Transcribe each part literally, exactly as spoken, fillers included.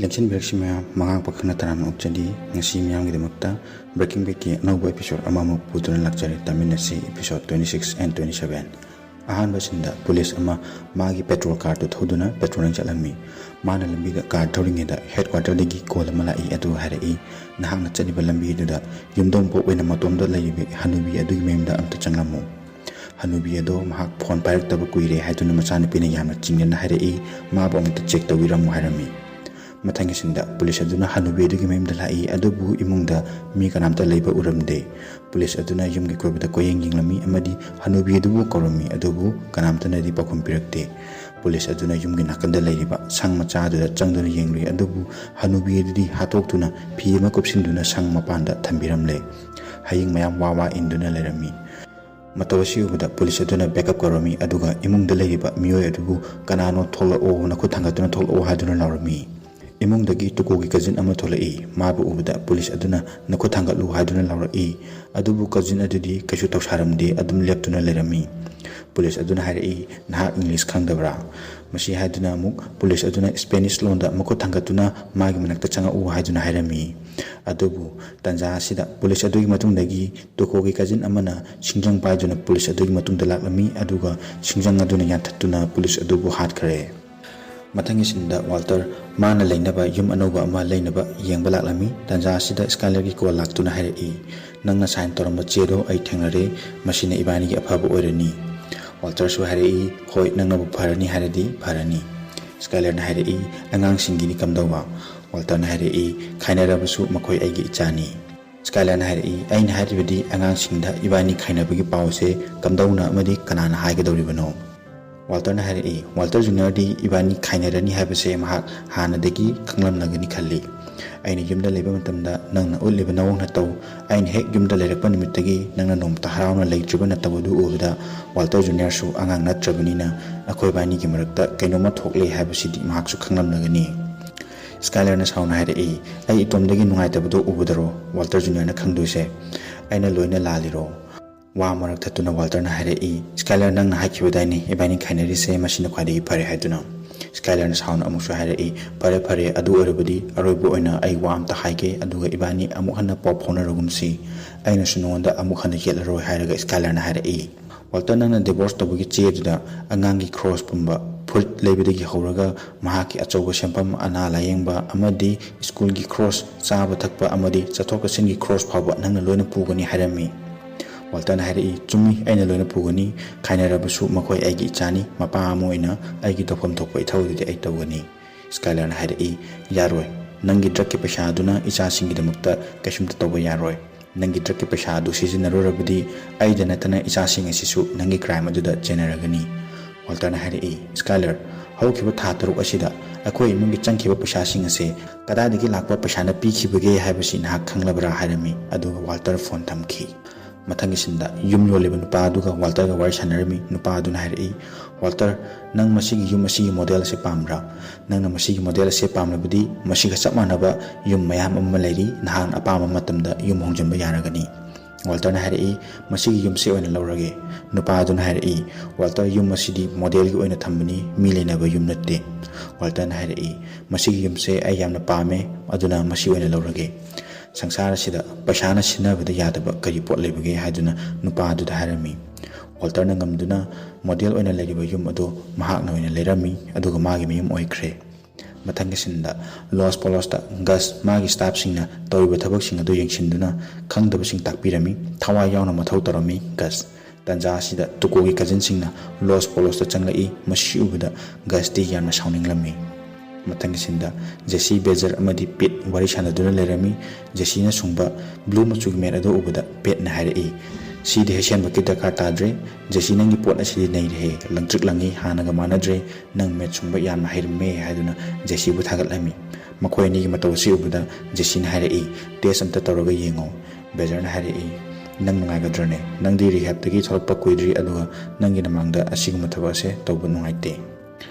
ꯂꯦꯡꯁꯤꯟꯕꯤꯔꯛꯁꯤ ꯃꯌꯥꯝ, ꯃꯉꯥꯡ ꯄꯥꯈꯪꯅ ꯇꯔꯥꯝꯅ ꯑꯣꯛꯆꯔꯤ꯫ ꯉꯁꯤ ꯃꯤꯌꯥꯝꯒꯤꯗꯃꯛꯇ Breaking Badꯀꯤ ꯑꯅꯧꯕ episode ꯑꯃꯃꯨꯛ ꯄꯨꯗꯨꯅ ꯂꯥꯛꯆꯔꯤ꯫ ꯇꯥꯃꯤꯟꯅꯁꯤ episode twenty six and twenty seven꯫ ꯑꯍꯥꯟꯕꯁꯤꯡꯗ ꯄꯨꯂꯤꯁ ꯑꯃ ꯃꯥꯒꯤ ꯄꯦꯇ꯭ꯔꯣꯜ ꯀꯥꯔꯗꯨ ꯊꯧꯗꯨꯅ ꯄꯦꯇ꯭ꯔꯣꯂꯤꯡ ꯆꯠꯂꯝꯃꯤ꯫ ꯃꯥꯅ ꯂꯝꯕꯤꯗ ꯀꯥꯔ ꯊꯧꯔꯤꯉꯩꯗ ꯍꯦꯗ ꯀ꯭ꯋꯥꯇꯔꯗꯒꯤ ꯀꯣꯜ ꯑꯃ ꯂꯥꯛꯏ꯫ ꯑꯗꯨꯒ ꯍꯥꯏꯔꯛꯏ, "ꯅꯍꯥꯛꯅ ꯆꯠꯂꯤꯕ ꯂꯝꯕꯤꯗꯨꯗ ꯌꯨꯝꯊꯣꯡ ꯄꯣꯛ ꯑꯣꯏꯅ ꯃꯇꯣꯝꯗ ꯂꯩꯔꯤꯕ ꯍꯅꯨꯕꯤ ꯑꯗꯨꯒꯤ ꯃꯌꯨꯝꯗ ꯑꯝꯇ ꯆꯪꯂꯝꯃꯨ꯫ ꯍꯅꯨꯕꯤ ꯑꯗꯣ ꯃꯍꯥꯛ ꯐꯣꯟ ꯄꯥꯏꯔꯛꯇꯕ ꯀꯨꯏꯔꯦ" ꯍꯥꯏꯗꯨꯅ ꯃꯆꯥꯅꯨꯄꯤꯅ ꯌꯥꯝꯅ ꯆꯤꯡꯅꯅ ꯍꯥꯏꯔꯛꯏ꯫ "ꯃꯥꯕꯨ ꯑꯃꯨꯛꯇ ꯆꯦꯛ ꯇꯧꯕꯤꯔꯝꯃꯨ" ꯍꯥꯏꯔꯝꯃꯤ꯫ ꯃꯊꯪꯒꯤ ꯁꯤꯟꯗ ꯄꯨꯂꯤꯁ ꯑꯗꯨꯅ ꯍꯅꯨꯕꯤ ꯑꯗꯨꯒꯤ ꯃꯌꯨꯝꯗ ꯂꯥꯛꯏ, ꯑꯗꯨꯕꯨ ꯏꯃꯨꯡꯗ ꯃꯤ ꯀꯅꯥꯝꯇ ꯂꯩꯕ ꯎꯔꯝꯗꯦ꯫ ꯄꯨꯂꯤꯁ ꯑꯗꯨꯅ ꯌꯨꯝꯒꯤ ꯀꯣꯏꯕꯗ ꯀꯣꯏꯌꯦꯡ ꯌꯦꯡꯂꯝꯃꯤ ꯑꯃꯗꯤ ꯍꯅꯨꯕꯤ ꯑꯗꯨꯕꯨ ꯀꯧꯔꯝꯃꯤ, ꯑꯗꯨꯕꯨ ꯀꯅꯥꯝꯇꯅꯗꯤ ꯄꯥꯎꯈꯨꯝ ꯄꯤꯔꯛꯇꯦ꯫ ꯄꯨꯂꯤꯁ ꯑꯗꯨꯅ ꯌꯨꯝꯒꯤ ꯅꯥꯀꯟꯗ ꯂꯩꯔꯤꯕ ꯁꯪ ꯃꯆꯥ ꯑꯗꯨꯗ ꯆꯪꯗꯨꯅ ꯌꯦꯡꯂꯨꯏ, ꯑꯗꯨꯕꯨ ꯍꯅꯨꯕꯤ ꯑꯗꯨꯗꯤ ꯍꯥꯠꯇꯣꯛꯇꯨꯅ ꯐꯤ ꯑꯃ ꯀꯨꯞꯁꯤꯟꯗꯨꯅ ꯁꯪ ꯃꯄꯥꯟꯗ ꯊꯝꯕꯤꯔꯝꯂꯦ꯫ ꯍꯌꯤꯡ ꯃꯌꯥꯝ ꯋꯥ ꯋꯥ ꯏꯟꯗꯨꯅ ꯂꯩꯔꯝꯃꯤ꯫ ꯃꯇꯧ ꯑꯁꯤ ꯎꯕꯗ ꯄꯨꯂꯤꯁ ꯑꯗꯨꯅ backup ꯀꯧꯔꯝꯃꯤ, ꯑꯗꯨꯒ ꯏꯃꯨꯡꯗ ꯂꯩꯔꯤꯕ ꯃꯤꯑꯣꯏ ꯑꯗꯨꯕꯨ "ꯀꯅꯥꯅꯣ, ꯊꯣꯛꯂꯛꯑꯣ, ꯅꯈꯨꯠ ꯊꯥꯡꯒꯠꯇꯨꯅ ꯊꯣꯛꯂꯛꯑꯣ" ꯍꯥꯏꯗꯨꯅ ꯂꯥꯎꯔꯝꯃꯤ꯫ ꯏꯃꯨꯡꯗꯒꯤ ꯇꯨꯀꯣꯒꯤ cousin ꯑꯃ ꯊꯣꯛꯂꯛꯏ꯫ ꯃꯥꯕꯨ ꯎꯕꯗ ꯄꯨꯂꯤꯁ ꯑꯗꯨꯅ "ꯅꯈꯨꯠ ꯊꯥꯡꯒꯠꯂꯨ" ꯍꯥꯏꯗꯨꯅ ꯂꯥꯎꯔꯛꯏ꯫ ꯑꯗꯨꯕꯨ cousin ꯑꯗꯨꯗꯤ ꯀꯩꯁꯨ ꯇꯧꯁꯥꯔꯝꯗꯦ, ꯑꯗꯨꯝ ꯂꯦꯞꯇꯨꯅ ꯂꯩꯔꯝꯃꯤ꯫ ꯄꯨꯂꯤꯁ ꯑꯗꯨꯅ ꯍꯥꯏꯔꯛꯏ, "ꯅꯍꯥꯛ English ꯈꯪꯗꯕ꯭ꯔꯥ?" ꯃꯁꯤ ꯍꯥꯏꯗꯨꯅ ꯑꯃꯨꯛ ꯄꯨꯂꯤꯁ ꯑꯗꯨꯅ Spanish ꯂꯣꯟꯗ "ꯃꯈꯨꯠ ꯊꯥꯡꯒꯠꯇꯨꯅ ꯃꯥꯒꯤ ꯃꯅꯥꯛꯇ ꯆꯪꯉꯛꯎ" ꯍꯥꯏꯗꯨꯅ ꯍꯥꯏꯔꯝꯃꯤ꯫ ꯑꯗꯨꯕꯨ ꯇꯥꯟꯖꯥ ꯑꯁꯤꯗ ꯄꯨꯂꯤꯁ ꯑꯗꯨꯒꯤ ꯃꯇꯨꯡꯗꯒꯤ ꯇꯨꯀꯣꯒꯤ cousin ꯑꯃꯅ ꯁꯤꯡꯖꯪ ꯄꯥꯏꯗꯨꯅ ꯄꯨꯂꯤꯁ ꯑꯗꯨꯒꯤ ꯃꯇꯨꯡꯗ ꯂꯥꯛꯂꯝꯃꯤ, ꯑꯗꯨꯒ ꯁꯤꯡꯖꯪ ꯑꯗꯨꯅ ꯌꯥꯟꯊꯠꯇꯨꯅ ꯄꯨꯂꯤꯁ ꯑꯗꯨꯕꯨ ꯍꯥꯠꯈ꯭ꯔꯦ꯫ ꯃꯊꯪꯒꯤ ꯁꯤꯟꯗ ꯋꯥꯜꯇꯔ ꯃꯥꯅ ꯂꯩꯅꯕ ꯌꯨꯝ ꯑꯅꯧꯕ ꯑꯃ ꯂꯩꯅꯕ ꯌꯦꯡꯕ ꯂꯥꯛꯂꯝꯃꯤ꯫ ꯇꯥꯟꯖꯥ ꯑꯁꯤꯗ ꯁ꯭ꯀꯥꯏꯂꯔꯒꯤ ꯀꯣꯜ ꯂꯥꯛꯇꯨꯅ ꯍꯥꯏꯔꯛꯏ, "ꯅꯪꯅ ꯁꯥꯏꯟ ꯇꯧꯔꯝꯕ ꯆꯦꯗꯣ ꯑꯩ ꯊꯦꯡꯅꯔꯦ, ꯃꯁꯤꯅ ꯏꯕꯥꯅꯤꯒꯤ ꯑꯐꯕ ꯑꯣꯏꯔꯅꯤ"꯫ ꯋꯥꯜꯇꯔꯁꯨ ꯍꯥꯏꯔꯛꯏ, "ꯍꯣꯏ, ꯅꯪꯅꯕꯨ ꯐꯔꯅꯤ ꯍꯥꯏꯔꯗꯤ ꯐꯔꯅꯤ"꯫ ꯁ꯭ꯀꯥꯏꯂꯔꯅ ꯍꯥꯏꯔꯛꯏ, "ꯑꯉꯥꯡꯁꯤꯡꯒꯤꯗꯤ ꯀꯝꯗꯧꯕ?" ꯋꯥꯜꯇꯔꯅ ꯍꯥꯏꯔꯛꯏ, "ꯈꯥꯏꯅꯔꯕꯁꯨ ꯃꯈꯣꯏ ꯑꯩꯒꯤ ꯏꯆꯥꯅꯤ"꯫ ꯁ꯭ꯀꯥꯏꯂꯔꯅ ꯍꯥꯏꯔꯛꯏ, "ꯑꯩꯅ ꯍꯥꯏꯔꯤꯕꯗꯤ ꯑꯉꯥꯡꯁꯤꯡꯗ ꯏꯕꯥꯅꯤ ꯈꯥꯏꯅꯕꯒꯤ ꯄꯥꯎꯁꯦ ꯀꯝꯗꯧꯅ ꯑꯃꯗꯤ ꯀꯅꯥꯅ ꯍꯥꯏꯒꯗꯧꯔꯤꯕꯅꯣ?" ꯋꯥꯜꯇꯔꯅ ꯍꯥꯏꯔꯛꯏ, "ꯋꯥꯜꯇꯔ ꯖꯨꯅꯤꯌꯔꯗꯤ ꯏꯕꯥꯅꯤ ꯈꯥꯏꯅꯔꯅꯤ ꯍꯥꯏꯕꯁꯦ ꯃꯍꯥꯛ ꯍꯥꯟꯅꯗꯒꯤ ꯈꯪꯂꯝꯂꯒꯅꯤ ꯈꯜꯂꯤ꯫ ꯑꯩꯅ ꯌꯨꯝꯗ ꯂꯩꯕ ꯃꯇꯝꯗ ꯅꯪꯅ ꯎꯠꯂꯤꯕ ꯅꯑꯣꯡ ꯅꯇꯧ, ꯑꯩꯅ ꯍꯦꯛ ꯌꯨꯝꯗ ꯂꯩꯔꯛꯄ ꯅꯨꯃꯤꯠꯇꯒꯤ ꯅꯪꯅ ꯅꯣꯡꯃꯇ ꯍꯔꯥꯎꯅ ꯂꯩꯇ꯭ꯔꯤꯕ ꯅꯇꯧ ꯑꯗꯨ ꯎꯕꯗ ꯋꯥꯜꯇꯔ ꯖꯨꯅꯤꯌꯔꯁꯨ ꯑꯉꯥꯡ ꯅꯠꯇ꯭ꯔꯕꯅꯤꯅ ꯑꯩꯈꯣꯏꯕꯥꯅꯤꯒꯤ ꯃꯔꯛꯇ ꯀꯩꯅꯣꯝꯃ ꯊꯣꯛꯂꯦ ꯍꯥꯏꯕꯁꯤꯗꯤ ꯃꯍꯥꯛꯁꯨ ꯈꯪꯂꯝꯂꯒꯅꯤ"꯫ ꯁ꯭ꯀꯥꯏꯂꯔꯅ ꯁꯥꯎꯅ ꯍꯥꯏꯔꯛꯏ, "ꯑꯩ ꯏꯇꯣꯝꯗꯒꯤ ꯅꯨꯡꯉꯥꯏꯇꯕꯗꯣ ꯎꯕꯗꯔꯣ ꯋꯥꯜꯇꯔ ꯖꯨꯅꯤꯌꯔꯅ ꯈꯪꯗꯣꯏꯁꯦ?" ꯑꯩꯅ ꯂꯣꯏꯅ ꯂꯥꯜꯂꯤꯔꯣ? ꯋꯥ ꯃꯔꯛ ꯊꯠꯇꯨꯅ ꯋꯥꯜꯇꯔꯅ ꯍꯥꯏꯔꯛꯏ, "ꯁ꯭ꯀꯥꯏꯂꯔ, ꯅꯪꯅ ꯍꯥꯏꯈꯤꯕꯗꯥꯏꯅꯦ ꯏꯕꯥꯅꯤ ꯈꯥꯏꯅꯔꯤꯁꯦ ꯃꯁꯤꯅ ꯈ꯭ꯋꯥꯏꯗꯒꯤ ꯐꯔꯦ ꯍꯥꯏꯗꯨꯅ?" ꯁ꯭ꯀꯥꯏꯂꯔꯅ ꯁꯥꯎꯅ ꯑꯃꯨꯛꯁꯨ ꯍꯥꯏꯔꯛꯏ, "ꯐꯔꯦ ꯐꯔꯦ, ꯑꯗꯨ ꯑꯣꯏꯔꯕꯗꯤ ꯑꯔꯣꯏꯕ ꯑꯣꯏꯅ ꯑꯩ ꯋꯥ ꯑꯝꯇ ꯍꯥꯏꯒꯦ, ꯑꯗꯨꯒ ꯏꯕꯥꯅꯤ ꯑꯃꯨꯛ ꯍꯟꯅ ꯄꯥꯎ ꯐꯥꯎꯅꯔꯒꯨꯝꯁꯤ꯫ ꯑꯩꯅꯁꯨ ꯅꯉꯣꯟꯗ ꯑꯃꯨꯛ ꯍꯟꯅ ꯌꯦꯠꯂꯔꯣꯏ" ꯍꯥꯏꯔꯒ ꯁ꯭ꯀꯥꯏꯂꯔꯅ ꯍꯥꯏꯔꯛꯏ, "ꯋꯥꯜꯇꯔ, ꯅꯪꯅ ꯗꯤꯚꯣꯔꯁ ꯇꯧꯕꯒꯤ ꯆꯦꯗꯨꯗ ꯑꯉꯥꯡꯒꯤ ꯈ꯭ꯔꯣꯁ ꯄꯨꯝꯕ, ꯐꯨꯔꯤꯠ ꯂꯩꯕꯗꯒꯤ ꯍꯧꯔꯒ ꯃꯍꯥꯛꯀꯤ ꯑꯆꯧꯕ ꯁꯦꯟꯐꯝ, ꯑꯅꯥ ꯂꯥꯌꯦꯡꯕ ꯑꯃꯗꯤ ꯁ꯭ꯀꯨꯜꯒꯤ ꯈ꯭ꯔꯣꯁ, ꯆꯥꯕ ꯊꯛꯄ ꯑꯃꯗꯤ ꯆꯠꯊꯣꯛ ꯆꯠꯁꯤꯟꯒꯤ ꯈ꯭ꯔꯣꯁ ꯐꯥꯎꯕ ꯅꯪꯅ ꯂꯣꯏꯅ ꯄꯨꯒꯅꯤ" ꯍꯥꯏꯔꯝꯃꯤ꯫ ꯋꯥꯜꯇꯔꯅ ꯍꯥꯏꯔꯛꯏ, "ꯆꯨꯝꯃꯤ, ꯑꯩꯅ ꯂꯣꯏꯅ ꯄꯨꯒꯅꯤ꯫ ꯈꯥꯏꯅꯔꯕꯁꯨ ꯃꯈꯣꯏ ꯑꯩꯒꯤ ꯏꯆꯥꯅꯤ꯫ ꯃꯄꯥ ꯑꯃ ꯑꯣꯏꯅ ꯑꯩꯒꯤ ꯇꯧꯐꯝ ꯊꯣꯛꯄ ꯏꯊꯧꯗꯨꯗꯤ ꯑꯩ ꯇꯧꯒꯅꯤ"꯫ ꯁ꯭ꯀꯥꯏꯂꯔꯅ ꯍꯥꯏꯔꯛꯏ, "ꯌꯥꯔꯣꯏ꯫ ꯅꯪꯒꯤ ꯗ꯭ꯔꯛꯀꯤ ꯄꯩꯁꯥ ꯑꯗꯨꯅ ꯏꯆꯥꯁꯤꯡꯒꯤꯗꯃꯛꯇ ꯀꯩꯁꯨꯝꯇ ꯇꯧꯕ ꯌꯥꯔꯣꯏ꯫ ꯅꯪꯒꯤ ꯗ꯭ꯔꯛꯀꯤ ꯄꯩꯁꯥ ꯑꯗꯨ ꯁꯤꯖꯤꯟꯅꯔꯨꯔꯕꯗꯤ ꯑꯩꯗ ꯅꯠꯇꯅ ꯏꯆꯥꯁꯤꯡ ꯑꯁꯤꯁꯨ ꯅꯪꯒꯤ ꯀ꯭ꯔꯥꯏꯝ ꯑꯗꯨꯗ ꯆꯦꯟꯅꯔꯒꯅꯤ"꯫ ꯋꯥꯜꯇꯔꯅ ꯍꯥꯏꯔꯛꯏ, "ꯁ꯭ꯀꯥꯏꯂꯔ, ꯍꯧꯈꯤꯕ ꯊꯥ ꯇꯔꯨꯛ ꯑꯁꯤꯗ ꯑꯩꯈꯣꯏ ꯏꯃꯨꯡꯒꯤ ꯆꯪꯈꯤꯕ ꯄꯩꯁꯥꯁꯤꯡ ꯑꯁꯦ ꯀꯗꯥꯏꯗꯒꯤ ꯂꯥꯛꯄ ꯄꯩꯁꯥꯅ ꯄꯤꯈꯤꯕꯒꯦ ꯍꯥꯏꯕꯁꯤ ꯅꯍꯥꯛ ꯈꯪꯂꯕ꯭ꯔꯥ?" ꯍꯥꯏꯔꯝꯃꯤ꯫ ꯑꯗꯨꯒ ꯋꯥꯜꯇꯔ ꯐꯣꯟ ꯊꯝꯈꯤ꯫ ꯃꯊꯪꯒꯤ ꯁꯤꯟꯗ ꯌꯨꯝ ꯌꯣꯜꯂꯤꯕ ꯅꯨꯄꯥ ꯑꯗꯨꯒ ꯋꯥꯜꯇꯔꯒ ꯋꯥꯔꯤ ꯁꯥꯟꯅꯔꯝꯃꯤ꯫ ꯅꯨꯄꯥ ꯑꯗꯨꯅ ꯍꯥꯏꯔꯛꯏ, "ꯋꯥꯜꯇꯔ, ꯅꯪ ꯃꯁꯤꯒꯤ ꯌꯨꯝ ꯑꯁꯤꯒꯤ ꯃꯣꯗꯦꯜ ꯑꯁꯦ ꯄꯥꯝꯕ꯭ꯔꯥ? ꯅꯪꯅ ꯃꯁꯤꯒꯤ ꯃꯣꯗꯦꯜ ꯑꯁꯦ ꯄꯥꯝꯂꯕꯗꯤ ꯃꯁꯤꯒ ꯆꯞ ꯃꯥꯟꯅꯕ ꯌꯨꯝ ꯃꯌꯥꯝ ꯑꯃ ꯂꯩꯔꯤ, ꯅꯍꯥꯛꯅ ꯑꯄꯥꯝꯕ ꯃꯇꯝꯗ ꯌꯨꯝ ꯍꯣꯡꯖꯤꯟꯕ ꯌꯥꯔꯒꯅꯤ"꯫ ꯋꯥꯜꯇꯔꯅ ꯍꯥꯏꯔꯛꯏ, "ꯃꯁꯤꯒꯤ ꯌꯨꯝꯁꯦ ꯑꯣꯏꯅ ꯂꯧꯔꯒꯦ"꯫ ꯅꯨꯄꯥ ꯑꯗꯨꯅ ꯍꯥꯏꯔꯛꯏ, "ꯋꯥꯜꯇꯔ, ꯌꯨꯝ ꯑꯁꯤꯗꯤ ꯃꯣꯗꯦꯜꯒꯤ ꯑꯣꯏꯅ ꯊꯝꯕꯅꯤ, ꯃꯤ ꯂꯩꯅꯕ ꯌꯨꯝ ꯅꯠꯇꯦ"꯫ ꯋꯥꯜꯇꯔꯅ ꯍꯥꯏꯔꯛꯏ, "ꯃꯁꯤꯒꯤ ꯌꯨꯝꯁꯦ ꯑꯩ ꯌꯥꯝꯅ ꯄꯥꯝꯃꯦ, ꯑꯗꯨꯅ ꯃꯁꯤ ꯑꯣꯏꯅ ꯂꯧꯔꯒꯦ"꯫ "ꯁꯪꯁꯥꯔ ꯑꯁꯤꯗ ꯄꯩꯁꯥꯅ ꯁꯤꯟꯅꯕꯗ ꯌꯥꯗꯕ ꯀꯔꯤ ꯄꯣꯠ ꯂꯩꯕꯒꯦ?" ꯍꯥꯏꯗꯨꯅ ꯅꯨꯄꯥ ꯑꯗꯨꯗ ꯍꯥꯏꯔꯝꯃꯤ꯫ ꯋꯥꯜꯇꯔꯅ ꯉꯝꯗꯨꯅ ꯃꯣꯗꯦꯜ ꯑꯣꯏꯅ ꯂꯩꯔꯤꯕ ꯌꯨꯝ ꯑꯗꯨ ꯃꯍꯥꯛꯅ ꯑꯣꯏꯅ ꯂꯩꯔꯝꯃꯤ, ꯑꯗꯨꯒ ꯃꯥꯒꯤ ꯃꯌꯨꯝ ꯑꯣꯏꯈ꯭ꯔꯦ꯫ ꯃꯊꯪꯒꯤ ꯁꯤꯟꯗ ꯂꯣꯁ ꯄꯣꯂꯣꯁꯇ ꯒꯁ ꯃꯥꯒꯤ ꯁ꯭ꯇꯥꯐꯁꯤꯡꯅ ꯇꯧꯔꯤꯕ ꯊꯕꯛꯁꯤꯡ ꯑꯗꯨ ꯌꯦꯡꯁꯤꯟꯗꯨꯅ ꯈꯪꯗꯕꯁꯤꯡ ꯇꯥꯛꯄꯤꯔꯝꯃꯤ꯫ ꯊꯋꯥꯏ ꯌꯥꯎꯅ ꯃꯊꯧ ꯇꯧꯔꯝꯃꯤ ꯒꯁ꯫ ꯇꯟꯖꯥ ꯑꯁꯤꯗ ꯇꯨꯀꯣꯒꯤ ꯀꯖꯤꯟꯁꯤꯡꯅ ꯂꯣꯁ ꯄꯣꯂꯣꯁꯇ ꯆꯪꯂꯛꯏ꯫ ꯃꯁꯤ ꯎꯕꯗ ꯒꯁꯇꯤ ꯌꯥꯝꯅ ꯁꯥꯎꯅꯤꯡꯂꯝꯃꯤ꯫ ꯃꯊꯪꯒꯤ ꯁꯤꯟꯗ ꯖꯦꯁꯤ, ꯕꯦꯖꯔ ꯑꯃꯗꯤ ꯄꯤꯠ ꯋꯥꯔꯤ ꯁꯥꯟꯅꯗꯨꯅ ꯂꯩꯔꯝꯃꯤ꯫ ꯖꯦꯁꯤꯅ ꯁꯨꯡꯕ ꯕ꯭ꯂꯨ ꯃꯆꯨꯒꯤ ꯃꯦꯠ ꯑꯗꯨ ꯎꯕꯗ ꯄꯤꯠꯅ ꯍꯥꯏꯔꯛꯏ, "ꯁꯤꯗꯤ ꯍꯩꯁꯦꯟꯕꯒꯤ ꯗꯔꯀꯥꯔ ꯇꯥꯗ꯭ꯔꯦ꯫ ꯖꯦꯁꯤ, ꯅꯪꯒꯤ ꯄꯣꯠ ꯑꯁꯤꯗꯤ ꯅꯩꯔꯦꯍꯦ, ꯂꯪꯇ꯭ꯔꯤꯛ ꯂꯪꯉꯤ, ꯍꯥꯟꯅꯒ ꯃꯥꯟꯅꯗ꯭ꯔꯦ꯫ ꯅꯪ ꯃꯦꯠ ꯁꯨꯡꯕ ꯌꯥꯝꯅ ꯍꯩꯔꯝꯃꯦ" ꯍꯥꯏꯗꯨꯅ ꯖꯦꯁꯤꯕꯨ ꯊꯥꯒꯠꯂꯝꯃꯤ꯫ ꯃꯈꯣꯏ ꯑꯅꯤꯒꯤ ꯃꯇꯧ ꯑꯁꯤ ꯎꯕꯗ ꯖꯦꯁꯤꯅ ꯍꯥꯏꯔꯛꯏ, "ꯇꯦꯁ ꯑꯝꯇ ꯇꯧꯔꯒ ꯌꯦꯡꯉꯣ"꯫ ꯕꯦꯖꯔꯅ ꯍꯥꯏꯔꯛꯏ, "ꯅꯪ ꯅꯨꯡꯉꯥꯏꯒꯗ꯭ꯔꯅꯦ? ꯅꯪꯗꯤ ꯔꯤꯍꯦꯕꯇꯒꯤ ꯊꯣꯛꯂꯛꯄ ꯀꯨꯏꯗ꯭ꯔꯤ, ꯑꯗꯨꯒ ꯅꯪꯒꯤ ꯅꯃꯥꯡꯗ ꯑꯁꯤꯒꯨꯝꯕ ꯊꯕꯛ ꯑꯁꯦ ꯇꯧꯕ ꯅꯨꯡꯉꯥꯏꯇꯦ"꯫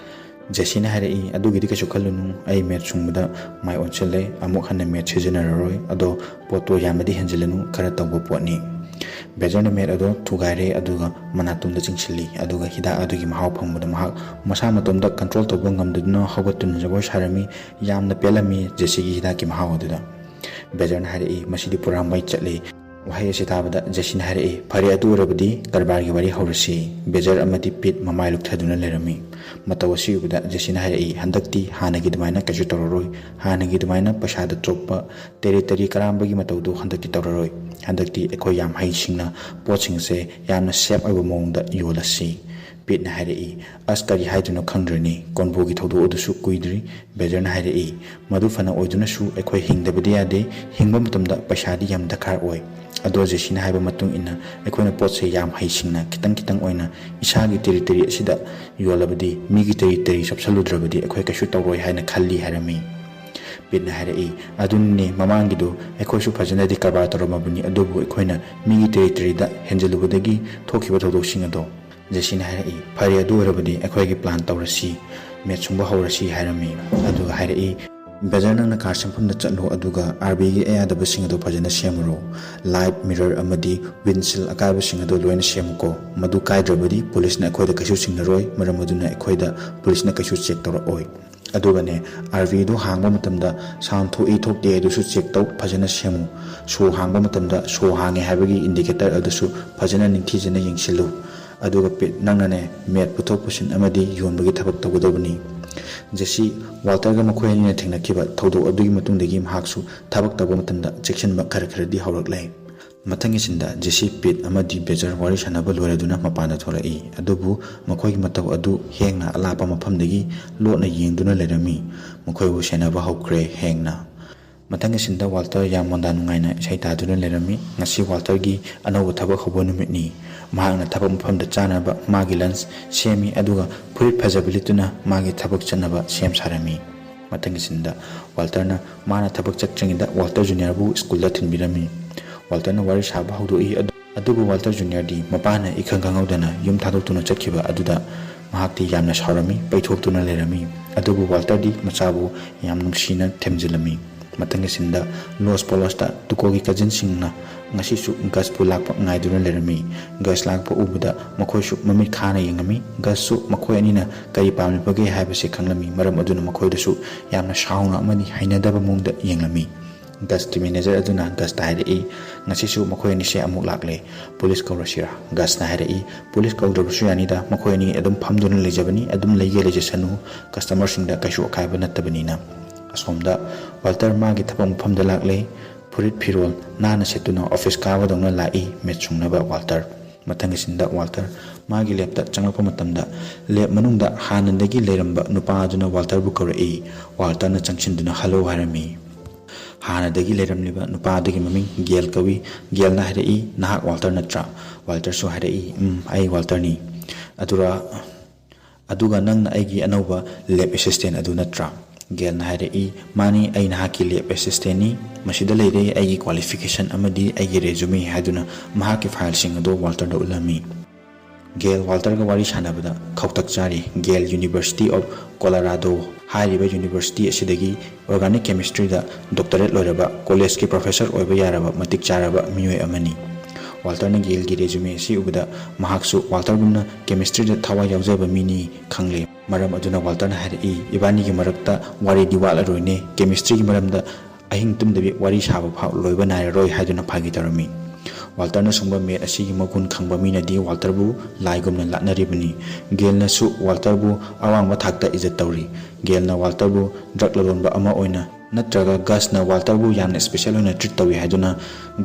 ꯖꯦꯁꯤꯅ ꯍꯥꯏꯔꯛꯏ, "ꯑꯗꯨꯒꯤꯗꯤ ꯀꯩꯁꯨ ꯈꯜꯂꯨꯅꯨ, ꯑꯩ ꯃꯦꯠ ꯁꯨꯡꯕꯗ ꯃꯥꯏ ꯑꯣꯟꯁꯤꯜꯂꯦ, ꯑꯃꯨꯛ ꯍꯟꯅ ꯃꯦꯠ ꯁꯤꯖꯤꯟꯅꯔꯔꯣꯏ, ꯑꯗꯣ ꯄꯣꯠꯇꯣ ꯌꯥꯝꯅꯗꯤ ꯍꯦꯟꯖꯤꯜꯂꯅꯨ, ꯈꯔ ꯇꯧꯕ ꯄꯣꯠꯅꯤ"꯫ ꯕꯦꯖꯔꯅ ꯃꯦꯠ ꯑꯗꯣ ꯊꯨꯒꯥꯏꯔꯦ, ꯑꯗꯨꯒ ꯃꯅꯥꯇꯣꯟꯗ ꯆꯤꯡꯁꯤꯜꯂꯤ, ꯑꯗꯨꯒ ꯍꯤꯗꯥꯛ ꯑꯗꯨꯒꯤ ꯃꯍꯥꯎ ꯐꯪꯕꯗ ꯃꯍꯥꯛ ꯃꯁꯥ ꯃꯇꯣꯝꯗ ꯀꯟꯇ꯭ꯔꯣꯜ ꯇꯧꯕ ꯉꯝꯗꯗꯨꯅ ꯍꯧꯒꯠꯇꯨꯅ ꯖꯒꯣꯏ ꯁꯥꯔꯝꯃꯤ꯫ ꯌꯥꯝꯅ ꯄꯦꯜꯂꯝꯃꯤ ꯖꯦꯁꯤꯒꯤ ꯍꯤꯗꯥꯛꯀꯤ ꯃꯍꯥꯎ ꯑꯗꯨꯗ꯫ ꯕꯦꯖꯔꯅ ꯍꯥꯏꯔꯛꯏ, "ꯃꯁꯤꯗꯤ ꯄꯨꯔꯥ ꯃꯩ ꯆꯠꯂꯤ"꯫ ꯋꯥꯍꯩ ꯑꯁꯤ ꯇꯥꯕꯗ ꯖꯦꯁꯤꯅ ꯍꯥꯏꯔꯛꯏ, "ꯐꯔꯦ, ꯑꯗꯨ ꯑꯣꯏꯔꯕꯗꯤ ꯀꯔꯕꯥꯔꯒꯤ ꯋꯥꯔꯤ ꯍꯧꯔꯁꯤ"꯫ ꯕꯦꯖꯔ ꯑꯃꯗꯤ ꯄꯤꯠ ꯃꯃꯥꯏ ꯂꯨꯞꯊꯗꯨꯅ ꯂꯩꯔꯝꯃꯤ꯫ ꯃꯇꯧ ꯑꯁꯤ ꯎꯕꯗ ꯖꯦꯁꯤꯅ ꯍꯥꯏꯔꯛꯏ, "ꯍꯟꯗꯛꯇꯤ ꯍꯥꯟꯅꯒꯤ ꯑꯗꯨꯃꯥꯏꯅ ꯀꯩꯁꯨ ꯇꯧꯔꯔꯣꯏ꯫ ꯍꯥꯟꯅꯒꯤ ꯑꯗꯨꯃꯥꯏꯅ ꯄꯩꯁꯥꯗ ꯆꯣꯞꯄ, ꯇꯦꯔꯤ ꯇꯦꯔꯤ ꯀꯔꯥꯝꯕꯒꯤ ꯃꯇꯧꯗꯨ ꯍꯟꯗꯛꯇꯤ ꯇꯧꯔꯔꯣꯏ꯫ ꯍꯟꯗꯛꯇꯤ ꯑꯩꯈꯣꯏ ꯌꯥꯝ ꯍꯩꯁꯤꯡꯅ ꯄꯣꯠꯁꯤꯡꯁꯦ ꯌꯥꯝꯅ ꯁꯦꯐ ꯑꯣꯏꯕ ꯃꯑꯣꯡꯗ ꯌꯣꯜꯂꯁꯤ"꯫ ꯄꯤꯠꯅ ꯍꯥꯏꯔꯛꯏ, "ꯑꯁ, ꯀꯔꯤ ꯍꯥꯏꯗꯣꯏꯅꯣ ꯈꯪꯗ꯭ꯔꯦꯅꯦ, ꯀꯣꯟꯕꯣꯒꯤ ꯊꯧꯗꯣꯛ ꯑꯗꯨꯁꯨ ꯀꯨꯏꯗ꯭ꯔꯤ"꯫ ꯕꯦꯖꯔꯅ ꯍꯥꯏꯔꯛꯏ, "ꯃꯗꯨ ꯐꯅ ꯑꯣꯏꯗꯨꯅꯁꯨ ꯑꯩꯈꯣꯏ ꯍꯤꯡꯗꯕꯗꯤ ꯌꯥꯗꯦ, ꯍꯤꯡꯕ ꯃꯇꯝꯗ ꯄꯩꯁꯥꯗꯤ ꯌꯥꯝ ꯗꯔꯀꯥꯔ ꯑꯣꯏ"꯫ ꯑꯗꯣ ꯖꯦꯁꯤꯅ ꯍꯥꯏꯕ ꯃꯇꯨꯡ ꯏꯟꯅ ꯑꯩꯈꯣꯏꯅ ꯄꯣꯠꯁꯦ ꯌꯥꯝ ꯍꯩꯁꯤꯡꯅ ꯈꯤꯇꯪ ꯈꯤꯇꯪ ꯑꯣꯏꯅ ꯏꯁꯥꯒꯤ ꯇꯦꯔꯤꯇꯣꯔꯤ ꯑꯁꯤꯗ ꯌꯣꯜꯂꯕꯗꯤ, ꯃꯤꯒꯤ ꯇꯦꯔꯤꯇꯣꯔꯤ ꯆꯞꯁꯜꯂꯨꯗ꯭ꯔꯕꯗꯤ ꯑꯩꯈꯣꯏ ꯀꯩꯁꯨ ꯇꯧꯔꯣꯏ ꯍꯥꯏꯅ ꯈꯜꯂꯤ ꯍꯥꯏꯔꯝꯃꯤ꯫ ꯄꯤꯠꯅ ꯍꯥꯏꯔꯛꯏ, "ꯑꯗꯨꯅꯤꯅꯦ, ꯃꯃꯥꯡꯒꯤꯗꯣ ꯑꯩꯈꯣꯏꯁꯨ ꯐꯖꯅꯗꯤ ꯀꯔꯕꯥꯔ ꯇꯧꯔꯝꯃꯕꯅꯤ, ꯑꯗꯨꯕꯨ ꯑꯩꯈꯣꯏꯅ ꯃꯤꯒꯤ ꯇꯦꯔꯤꯇꯣꯔꯤꯗ ꯍꯦꯟꯖꯜꯂꯨꯕꯗꯒꯤ ꯊꯣꯛꯈꯤꯕ ꯊꯧꯗꯣꯛꯁꯤꯡ ꯑꯗꯣ"꯫ ꯖꯦꯁꯤꯅ ꯍꯥꯏꯔꯛꯏ, "ꯐꯔꯦ, ꯑꯗꯨ ꯑꯣꯏꯔꯕꯗꯤ ꯑꯩꯈꯣꯏꯒꯤ ꯄ꯭ꯂꯥꯟ ꯇꯧꯔꯁꯤ, ꯃꯦꯠ ꯁꯨꯡꯕ ꯍꯧꯔꯁꯤ" ꯍꯥꯏꯔꯝꯃꯤ꯫ ꯑꯗꯨꯒ ꯍꯥꯏꯔꯛꯏ, "ꯕꯦꯖꯔ, ꯅꯪꯅ ꯀꯥꯔ ꯁꯦꯝꯐꯝꯗ ꯆꯠꯂꯣ, ꯑꯗꯨꯒ ꯑꯥꯔꯕꯤꯒꯤ ꯑꯌꯥꯗꯕꯁꯤꯡ ꯑꯗꯣ ꯐꯖꯅ ꯁꯦꯝꯃꯨꯔꯣ꯫ ꯂꯥꯏꯠ, ꯃꯤꯔꯔ ꯑꯃꯗꯤ ꯋꯤꯟꯁꯤꯜ ꯑꯀꯥꯏꯕꯁꯤꯡ ꯑꯗꯣ ꯂꯣꯏꯅ ꯁꯦꯝꯃꯨꯀꯣ꯫ ꯃꯗꯨ ꯀꯥꯏꯗ꯭ꯔꯕꯗꯤ ꯄꯨꯂꯤꯁꯅ ꯑꯩꯈꯣꯏꯗ ꯀꯩꯁꯨ ꯆꯤꯡꯅꯔꯣꯏ, ꯃꯔꯝ ꯑꯗꯨꯅ ꯑꯩꯈꯣꯏꯗ ꯄꯨꯂꯤꯁꯅ ꯀꯩꯁꯨ ꯆꯦꯛ ꯇꯧꯔꯛꯑꯣꯏ꯫ ꯑꯗꯨꯒꯅꯦ, ꯑꯥꯔꯕꯤꯗꯣ ꯍꯥꯡꯕ ꯃꯇꯝꯗ ꯁꯥꯎꯟ ꯊꯣꯛꯏ ꯊꯣꯛꯇꯦ ꯑꯗꯨꯁꯨ ꯆꯦꯛ ꯇꯧ, ꯐꯖꯅ ꯁꯦꯝꯃꯨ꯫ ꯁꯣ ꯍꯥꯡꯕ ꯃꯇꯝꯗ ꯁꯣ ꯍꯥꯡꯉꯦ ꯍꯥꯏꯕꯒꯤ ꯏꯟꯗꯤꯀꯦꯇꯔ ꯑꯗꯨꯁꯨ ꯐꯖꯅ ꯅꯤꯡꯊꯤꯖꯅ ꯌꯦꯡꯁꯤꯜꯂꯨ꯫ ꯑꯗꯨꯒ ꯄꯤꯠ, ꯅꯪꯅꯅꯦ, ꯃꯦꯠ ꯄꯨꯊꯣꯛ ꯄꯨꯁꯤꯟ ꯑꯃꯗꯤ ꯌꯣꯟꯕꯒꯤ ꯊꯕꯛ ꯇꯧꯒꯗꯕꯅꯤ"꯫ ꯖꯦꯁꯤ, ꯋꯥꯜꯇꯔꯒ ꯃꯈꯣꯏ ꯑꯅꯤꯅ ꯊꯦꯡꯅꯈꯤꯕ ꯊꯧꯗꯣꯛ ꯑꯗꯨꯒꯤ ꯃꯇꯨꯡꯗꯒꯤ ꯃꯍꯥꯛꯁꯨ ꯊꯕꯛ ꯇꯧꯕ ꯃꯇꯝꯗ ꯆꯦꯛꯁꯤꯟꯕ ꯈꯔ ꯈꯔꯗꯤ ꯍꯧꯔꯛꯂꯦ꯫ ꯃꯊꯪꯒꯤ ꯁꯤꯟꯗ ꯖꯦꯁꯤ, ꯄꯤꯠ ꯑꯃꯗꯤ ꯕꯦꯖꯔ ꯋꯥꯔꯤ ꯁꯥꯟꯅꯕ ꯂꯣꯏꯔꯗꯨꯅ ꯃꯄꯥꯟꯗ ꯊꯣꯛꯂꯛꯏ, ꯑꯗꯨꯕꯨ ꯃꯈꯣꯏꯒꯤ ꯃꯇꯧ ꯑꯗꯨ ꯍꯦꯡꯅ ꯑꯂꯥꯞꯄ ꯃꯐꯝꯗꯒꯤ ꯂꯣꯠꯅ ꯌꯦꯡꯗꯨꯅ ꯂꯩꯔꯝꯃꯤ꯫ ꯃꯈꯣꯏꯕꯨ ꯁꯦꯟꯅꯕ ꯍꯧꯈ꯭ꯔꯦ ꯍꯦꯡꯅ꯫ ꯃꯊꯪꯒꯤ ꯁꯤꯟꯗ ꯋꯥꯜꯇꯔ ꯌꯥꯝ ꯃꯣꯟꯗꯥ ꯅꯨꯡꯉꯥꯏꯅ ꯏꯁꯩ ꯇꯥꯗꯨꯅ ꯂꯩꯔꯝꯃꯤ꯫ ꯉꯁꯤ ꯋꯥꯜꯇꯔꯒꯤ ꯑꯅꯧꯕ ꯊꯕꯛ ꯍꯧꯕ ꯅꯨꯃꯤꯠꯅꯤ꯫ ꯃꯍꯥꯛꯅ ꯊꯕꯛ ꯃꯐꯝꯗ ꯆꯥꯅꯕ ꯃꯥꯒꯤ ꯂꯟꯁ ꯁꯦꯝꯃꯤ, ꯑꯗꯨꯒ ꯐꯨꯔꯤꯠ ꯐꯖꯕ ꯂꯤꯠꯇꯨꯅ ꯃꯥꯒꯤ ꯊꯕꯛ ꯆꯠꯅꯕ ꯁꯦꯝ ꯁꯥꯔꯝꯃꯤ꯫ ꯃꯊꯪꯒꯤ ꯁꯤꯟꯗ ꯋꯥꯜꯇꯔꯅ ꯃꯥꯅ ꯊꯕꯛ ꯆꯠꯇ꯭ꯔꯤꯉꯩꯗ ꯋꯥꯜꯇꯔ ꯖꯨꯅꯤꯌꯔꯕꯨ ꯁ꯭ꯀꯨꯜꯗ ꯊꯤꯟꯕꯤꯔꯝꯃꯤ꯫ ꯋꯥꯜꯇꯔꯅ ꯋꯥꯔꯤ ꯁꯥꯕ ꯍꯧꯗꯣꯛꯏ, ꯑꯗꯨ-, ꯑꯗꯨꯕꯨ ꯋꯥꯜꯇꯔ ꯖꯨꯅꯤꯌꯔꯗꯤ ꯃꯄꯥꯅ ꯏꯈꯪ ꯈꯪꯍꯧꯗꯅ ꯌꯨꯝ ꯊꯥꯗꯣꯛꯇꯨꯅ ꯆꯠꯈꯤꯕ ꯑꯗꯨꯗ ꯃꯍꯥꯛꯇꯤ ꯌꯥꯝꯅ ꯁꯥꯎꯔꯝꯃꯤ, ꯄꯩꯊꯣꯛꯇꯨꯅ ꯂꯩꯔꯝꯃꯤ꯫ ꯑꯗꯨꯕꯨ ꯋꯥꯜꯇꯔꯗꯤ ꯃꯆꯥꯕꯨ ꯌꯥꯝ ꯅꯨꯡꯁꯤꯅ ꯊꯦꯝꯖꯤꯜꯂꯝꯃꯤ꯫ ꯃꯊꯪꯒꯤ ꯁꯤꯟꯗ ꯂꯣꯁ ꯄꯣꯂꯣꯁꯇ ꯇꯨꯀꯣꯒꯤ ꯀꯖꯤꯟꯁꯤꯡꯅ ꯉꯁꯤꯁꯨ ꯒꯁꯄꯨ ꯂꯥꯛꯄ ꯉꯥꯏꯗꯨꯅ ꯂꯩꯔꯝꯃꯤ꯫ ꯒꯁ ꯂꯥꯛꯄ ꯎꯕꯗ ꯃꯈꯣꯏꯁꯨ ꯃꯃꯤꯠ ꯈꯥꯅ ꯌꯦꯡꯉꯝꯃꯤ꯫ ꯒꯁꯁꯨ ꯃꯈꯣꯏ ꯑꯅꯤꯅ ꯀꯔꯤ ꯄꯥꯝꯂꯤꯕꯒꯦ ꯍꯥꯏꯕꯁꯤ ꯈꯪꯂꯝꯃꯤ꯫ ꯃꯔꯝ ꯑꯗꯨꯅ ꯃꯈꯣꯏꯗꯁꯨ ꯌꯥꯝꯅ ꯁꯥꯎꯅ ꯑꯃꯗꯤ ꯍꯩꯅꯗꯕ ꯃꯑꯣꯡꯗ ꯌꯦꯡꯂꯝꯃꯤ꯫ ꯒꯁꯀꯤ ꯃꯦꯅꯦꯖꯔ ꯑꯗꯨꯅ ꯒꯁꯇ ꯍꯥꯏꯔꯛꯏ, "ꯉꯁꯤꯁꯨ ꯃꯈꯣꯏ ꯑꯅꯤꯁꯦ ꯑꯃꯨꯛ ꯂꯥꯛꯂꯦ꯫ ꯄꯨꯂꯤꯁ ꯀꯧꯔꯁꯤꯔꯥ?" ꯒꯁꯅ ꯍꯥꯏꯔꯛꯏ, "ꯄꯨꯂꯤꯁ ꯀꯧꯗ꯭ꯔꯕꯁꯨ ꯌꯥꯅꯤꯗ, ꯃꯈꯣꯏ ꯑꯅꯤ ꯑꯗꯨꯝ ꯐꯝꯗꯨꯅ ꯂꯩꯖꯕꯅꯤ, ꯑꯗꯨꯝ ꯂꯩꯒꯦ ꯂꯩꯖꯁꯅꯨ, ꯀꯁꯇꯃꯔꯁꯤꯡꯗ ꯀꯩꯁꯨ ꯑꯀꯥꯏꯕ ꯅꯠꯇꯕꯅꯤꯅ"꯫ ꯑꯁꯣꯝꯗ ꯋꯥꯜꯇꯔ ꯃꯥꯒꯤ ꯊꯕꯛ ꯃꯐꯝꯗ ꯂꯥꯛꯂꯦ꯫ ꯐꯨꯔꯤꯠ ꯐꯤꯔꯣꯜ ꯅꯥꯟꯅ ꯁꯦꯠꯇꯨꯅ ꯑꯣꯐꯤꯁ ꯀꯥꯕꯗꯧꯅ ꯂꯥꯛꯏ ꯃꯦꯠ ꯁꯨꯡꯅꯕ ꯋꯥꯜꯇꯔ꯫ ꯃꯊꯪꯒꯤ ꯁꯤꯟꯗ ꯋꯥꯜꯇꯔ ꯃꯥꯒꯤ ꯂꯦꯞꯇ ꯆꯪꯂꯛꯄ ꯃꯇꯝꯗ ꯂꯦꯞ ꯃꯅꯨꯡꯗ ꯍꯥꯟꯅꯗꯒꯤ ꯂꯩꯔꯝꯕ ꯅꯨꯄꯥ ꯑꯗꯨꯅ ꯋꯥꯜꯇꯔꯕꯨ ꯀꯧꯔꯛꯏ꯫ ꯋꯥꯜꯇꯔꯅ ꯆꯪꯁꯤꯟꯗꯨꯅ "ꯍꯜꯂꯣ" ꯍꯥꯏꯔꯝꯃꯤ꯫ ꯍꯥꯟꯅꯗꯒꯤ ꯂꯩꯔꯝꯂꯤꯕ ꯅꯨꯄꯥ ꯑꯗꯨꯒꯤ ꯃꯃꯤꯡ ꯒꯦꯜ ꯀꯧꯏ꯫ ꯒꯦꯜꯅ ꯍꯥꯏꯔꯛꯏ, "ꯅꯍꯥꯛ ꯋꯥꯜꯇꯔ ꯅꯠꯇ꯭ꯔꯥ?" ꯋꯥꯜꯇꯔꯁꯨ ꯍꯥꯏꯔꯛꯏ, "ꯎꯝ, ꯑꯩ ꯋꯥꯜꯇꯔꯅꯤ꯫ ꯑꯗꯨꯔ, ꯑꯗꯨꯒ ꯅꯪꯅ ꯑꯩꯒꯤ ꯑꯅꯧꯕ ꯂꯦꯞ ꯑꯦꯁꯤꯁꯇꯦꯟ ꯑꯗꯨ ꯅꯠꯇ꯭ꯔꯥ?" ꯒꯦꯜꯅ ꯍꯥꯏꯔꯛꯏ, "ꯃꯥꯅꯤ, ꯑꯩ ꯅꯍꯥꯛꯀꯤ ꯂꯦꯞ ꯑꯦꯁꯤꯁꯇꯦꯟꯅꯤ꯫ ꯃꯁꯤꯗ ꯂꯩꯔꯦ ꯑꯩꯒꯤ ꯀ꯭ꯋꯥꯂꯤꯐꯤꯀꯦꯁꯟ ꯑꯃꯗꯤ ꯑꯩꯒꯤ ꯔꯦꯖꯨꯃꯦ" ꯍꯥꯏꯗꯨꯅ ꯃꯍꯥꯛꯀꯤ ꯐꯥꯏꯜꯁꯤꯡ ꯑꯗꯨ ꯋꯥꯜꯇꯔꯗ ꯎꯠꯂꯝꯃꯤ꯫ ꯒꯦꯜ ꯋꯥꯜꯇꯔꯒ ꯋꯥꯔꯤ ꯁꯥꯟꯅꯕꯗ ꯈꯧꯇꯛ ꯆꯥꯔꯤ꯫ ꯒꯦꯜ University of Colorado ꯍꯥꯏꯔꯤꯕ ꯌꯨꯅꯤꯚꯔꯁꯤꯇꯤ ꯑꯁꯤꯗꯒꯤ ꯑꯣꯔꯒꯥꯅꯤꯛ ꯀꯦꯃꯤꯁꯇ꯭ꯔꯤꯗ ꯗꯣꯛꯇꯔꯦꯠ ꯂꯣꯏꯔꯕ ꯀꯣꯂꯦꯖꯀꯤ ꯄ꯭ꯔꯣꯐꯦꯁꯔ ꯑꯣꯏꯕ ꯌꯥꯔꯕ ꯃꯇꯤꯛ ꯆꯥꯔꯕ ꯃꯤꯑꯣꯏ ꯑꯃꯅꯤ꯫ ꯋꯥꯜꯇꯔꯅ ꯒꯦꯜꯒꯤ ꯔꯦꯖꯨꯃꯦ ꯑꯁꯤ ꯎꯕꯗ ꯃꯍꯥꯛꯁꯨ ꯋꯥꯜꯇꯔꯒꯨꯝꯅ ꯀꯦꯃꯤꯁꯇ꯭ꯔꯤꯗ ꯊꯋꯥꯏ ꯌꯥꯎꯖꯕ ꯃꯤꯅꯤ ꯈꯪꯂꯦ꯫ ꯃꯔꯝ ꯑꯗꯨꯅ ꯋꯥꯜꯇꯔꯅ ꯍꯥꯏꯔꯛꯏ, "ꯏꯕꯥꯅꯤꯒꯤ ꯃꯔꯛꯇ ꯋꯥꯔꯤꯗꯤ ꯋꯥꯠꯂꯔꯣꯏꯅꯦ, ꯀꯦꯃꯤꯁꯇ꯭ꯔꯤꯒꯤ ꯃꯔꯝꯗ ꯑꯍꯤꯡ ꯇꯨꯝꯗꯕꯤ ꯋꯥꯔꯤ ꯁꯥꯕ ꯐꯥꯎ ꯂꯣꯏꯕ ꯅꯥꯏꯔꯔꯣꯏ" ꯍꯥꯏꯗꯨꯅ ꯐꯥꯒꯤ ꯇꯧꯔꯝꯃꯤ꯫ ꯋꯥꯜꯇꯔꯅ ꯁꯨꯡꯕ ꯃꯦꯠ ꯑꯁꯤꯒꯤ ꯃꯒꯨꯟ ꯈꯪꯕ ꯃꯤꯅꯗꯤ ꯋꯥꯜꯇꯔꯕꯨ ꯂꯥꯏꯒꯨꯝꯅ ꯂꯥꯠꯅꯔꯤꯕꯅꯤ꯫ ꯒꯦꯜꯅꯁꯨ ꯋꯥꯜꯇꯔꯕꯨ ꯑꯋꯥꯡꯕ ꯊꯥꯛꯇ ꯏꯖꯠ ꯇꯧꯔꯤ꯫ ꯒꯦꯜꯅ ꯋꯥꯜꯇꯔꯕꯨ ꯗ꯭ꯔꯒ ꯂꯂꯣꯟꯕ ꯑꯃ ꯑꯣꯏꯅ ꯅꯠꯇ꯭ꯔꯒ ꯒꯁꯅ ꯋꯥꯜꯇꯔꯕꯨ ꯌꯥꯝꯅ ꯁ꯭ꯄꯦꯁꯦꯜ ꯑꯣꯏꯅ ꯇ꯭ꯔꯤꯠ ꯇꯧꯏ ꯍꯥꯏꯗꯨꯅ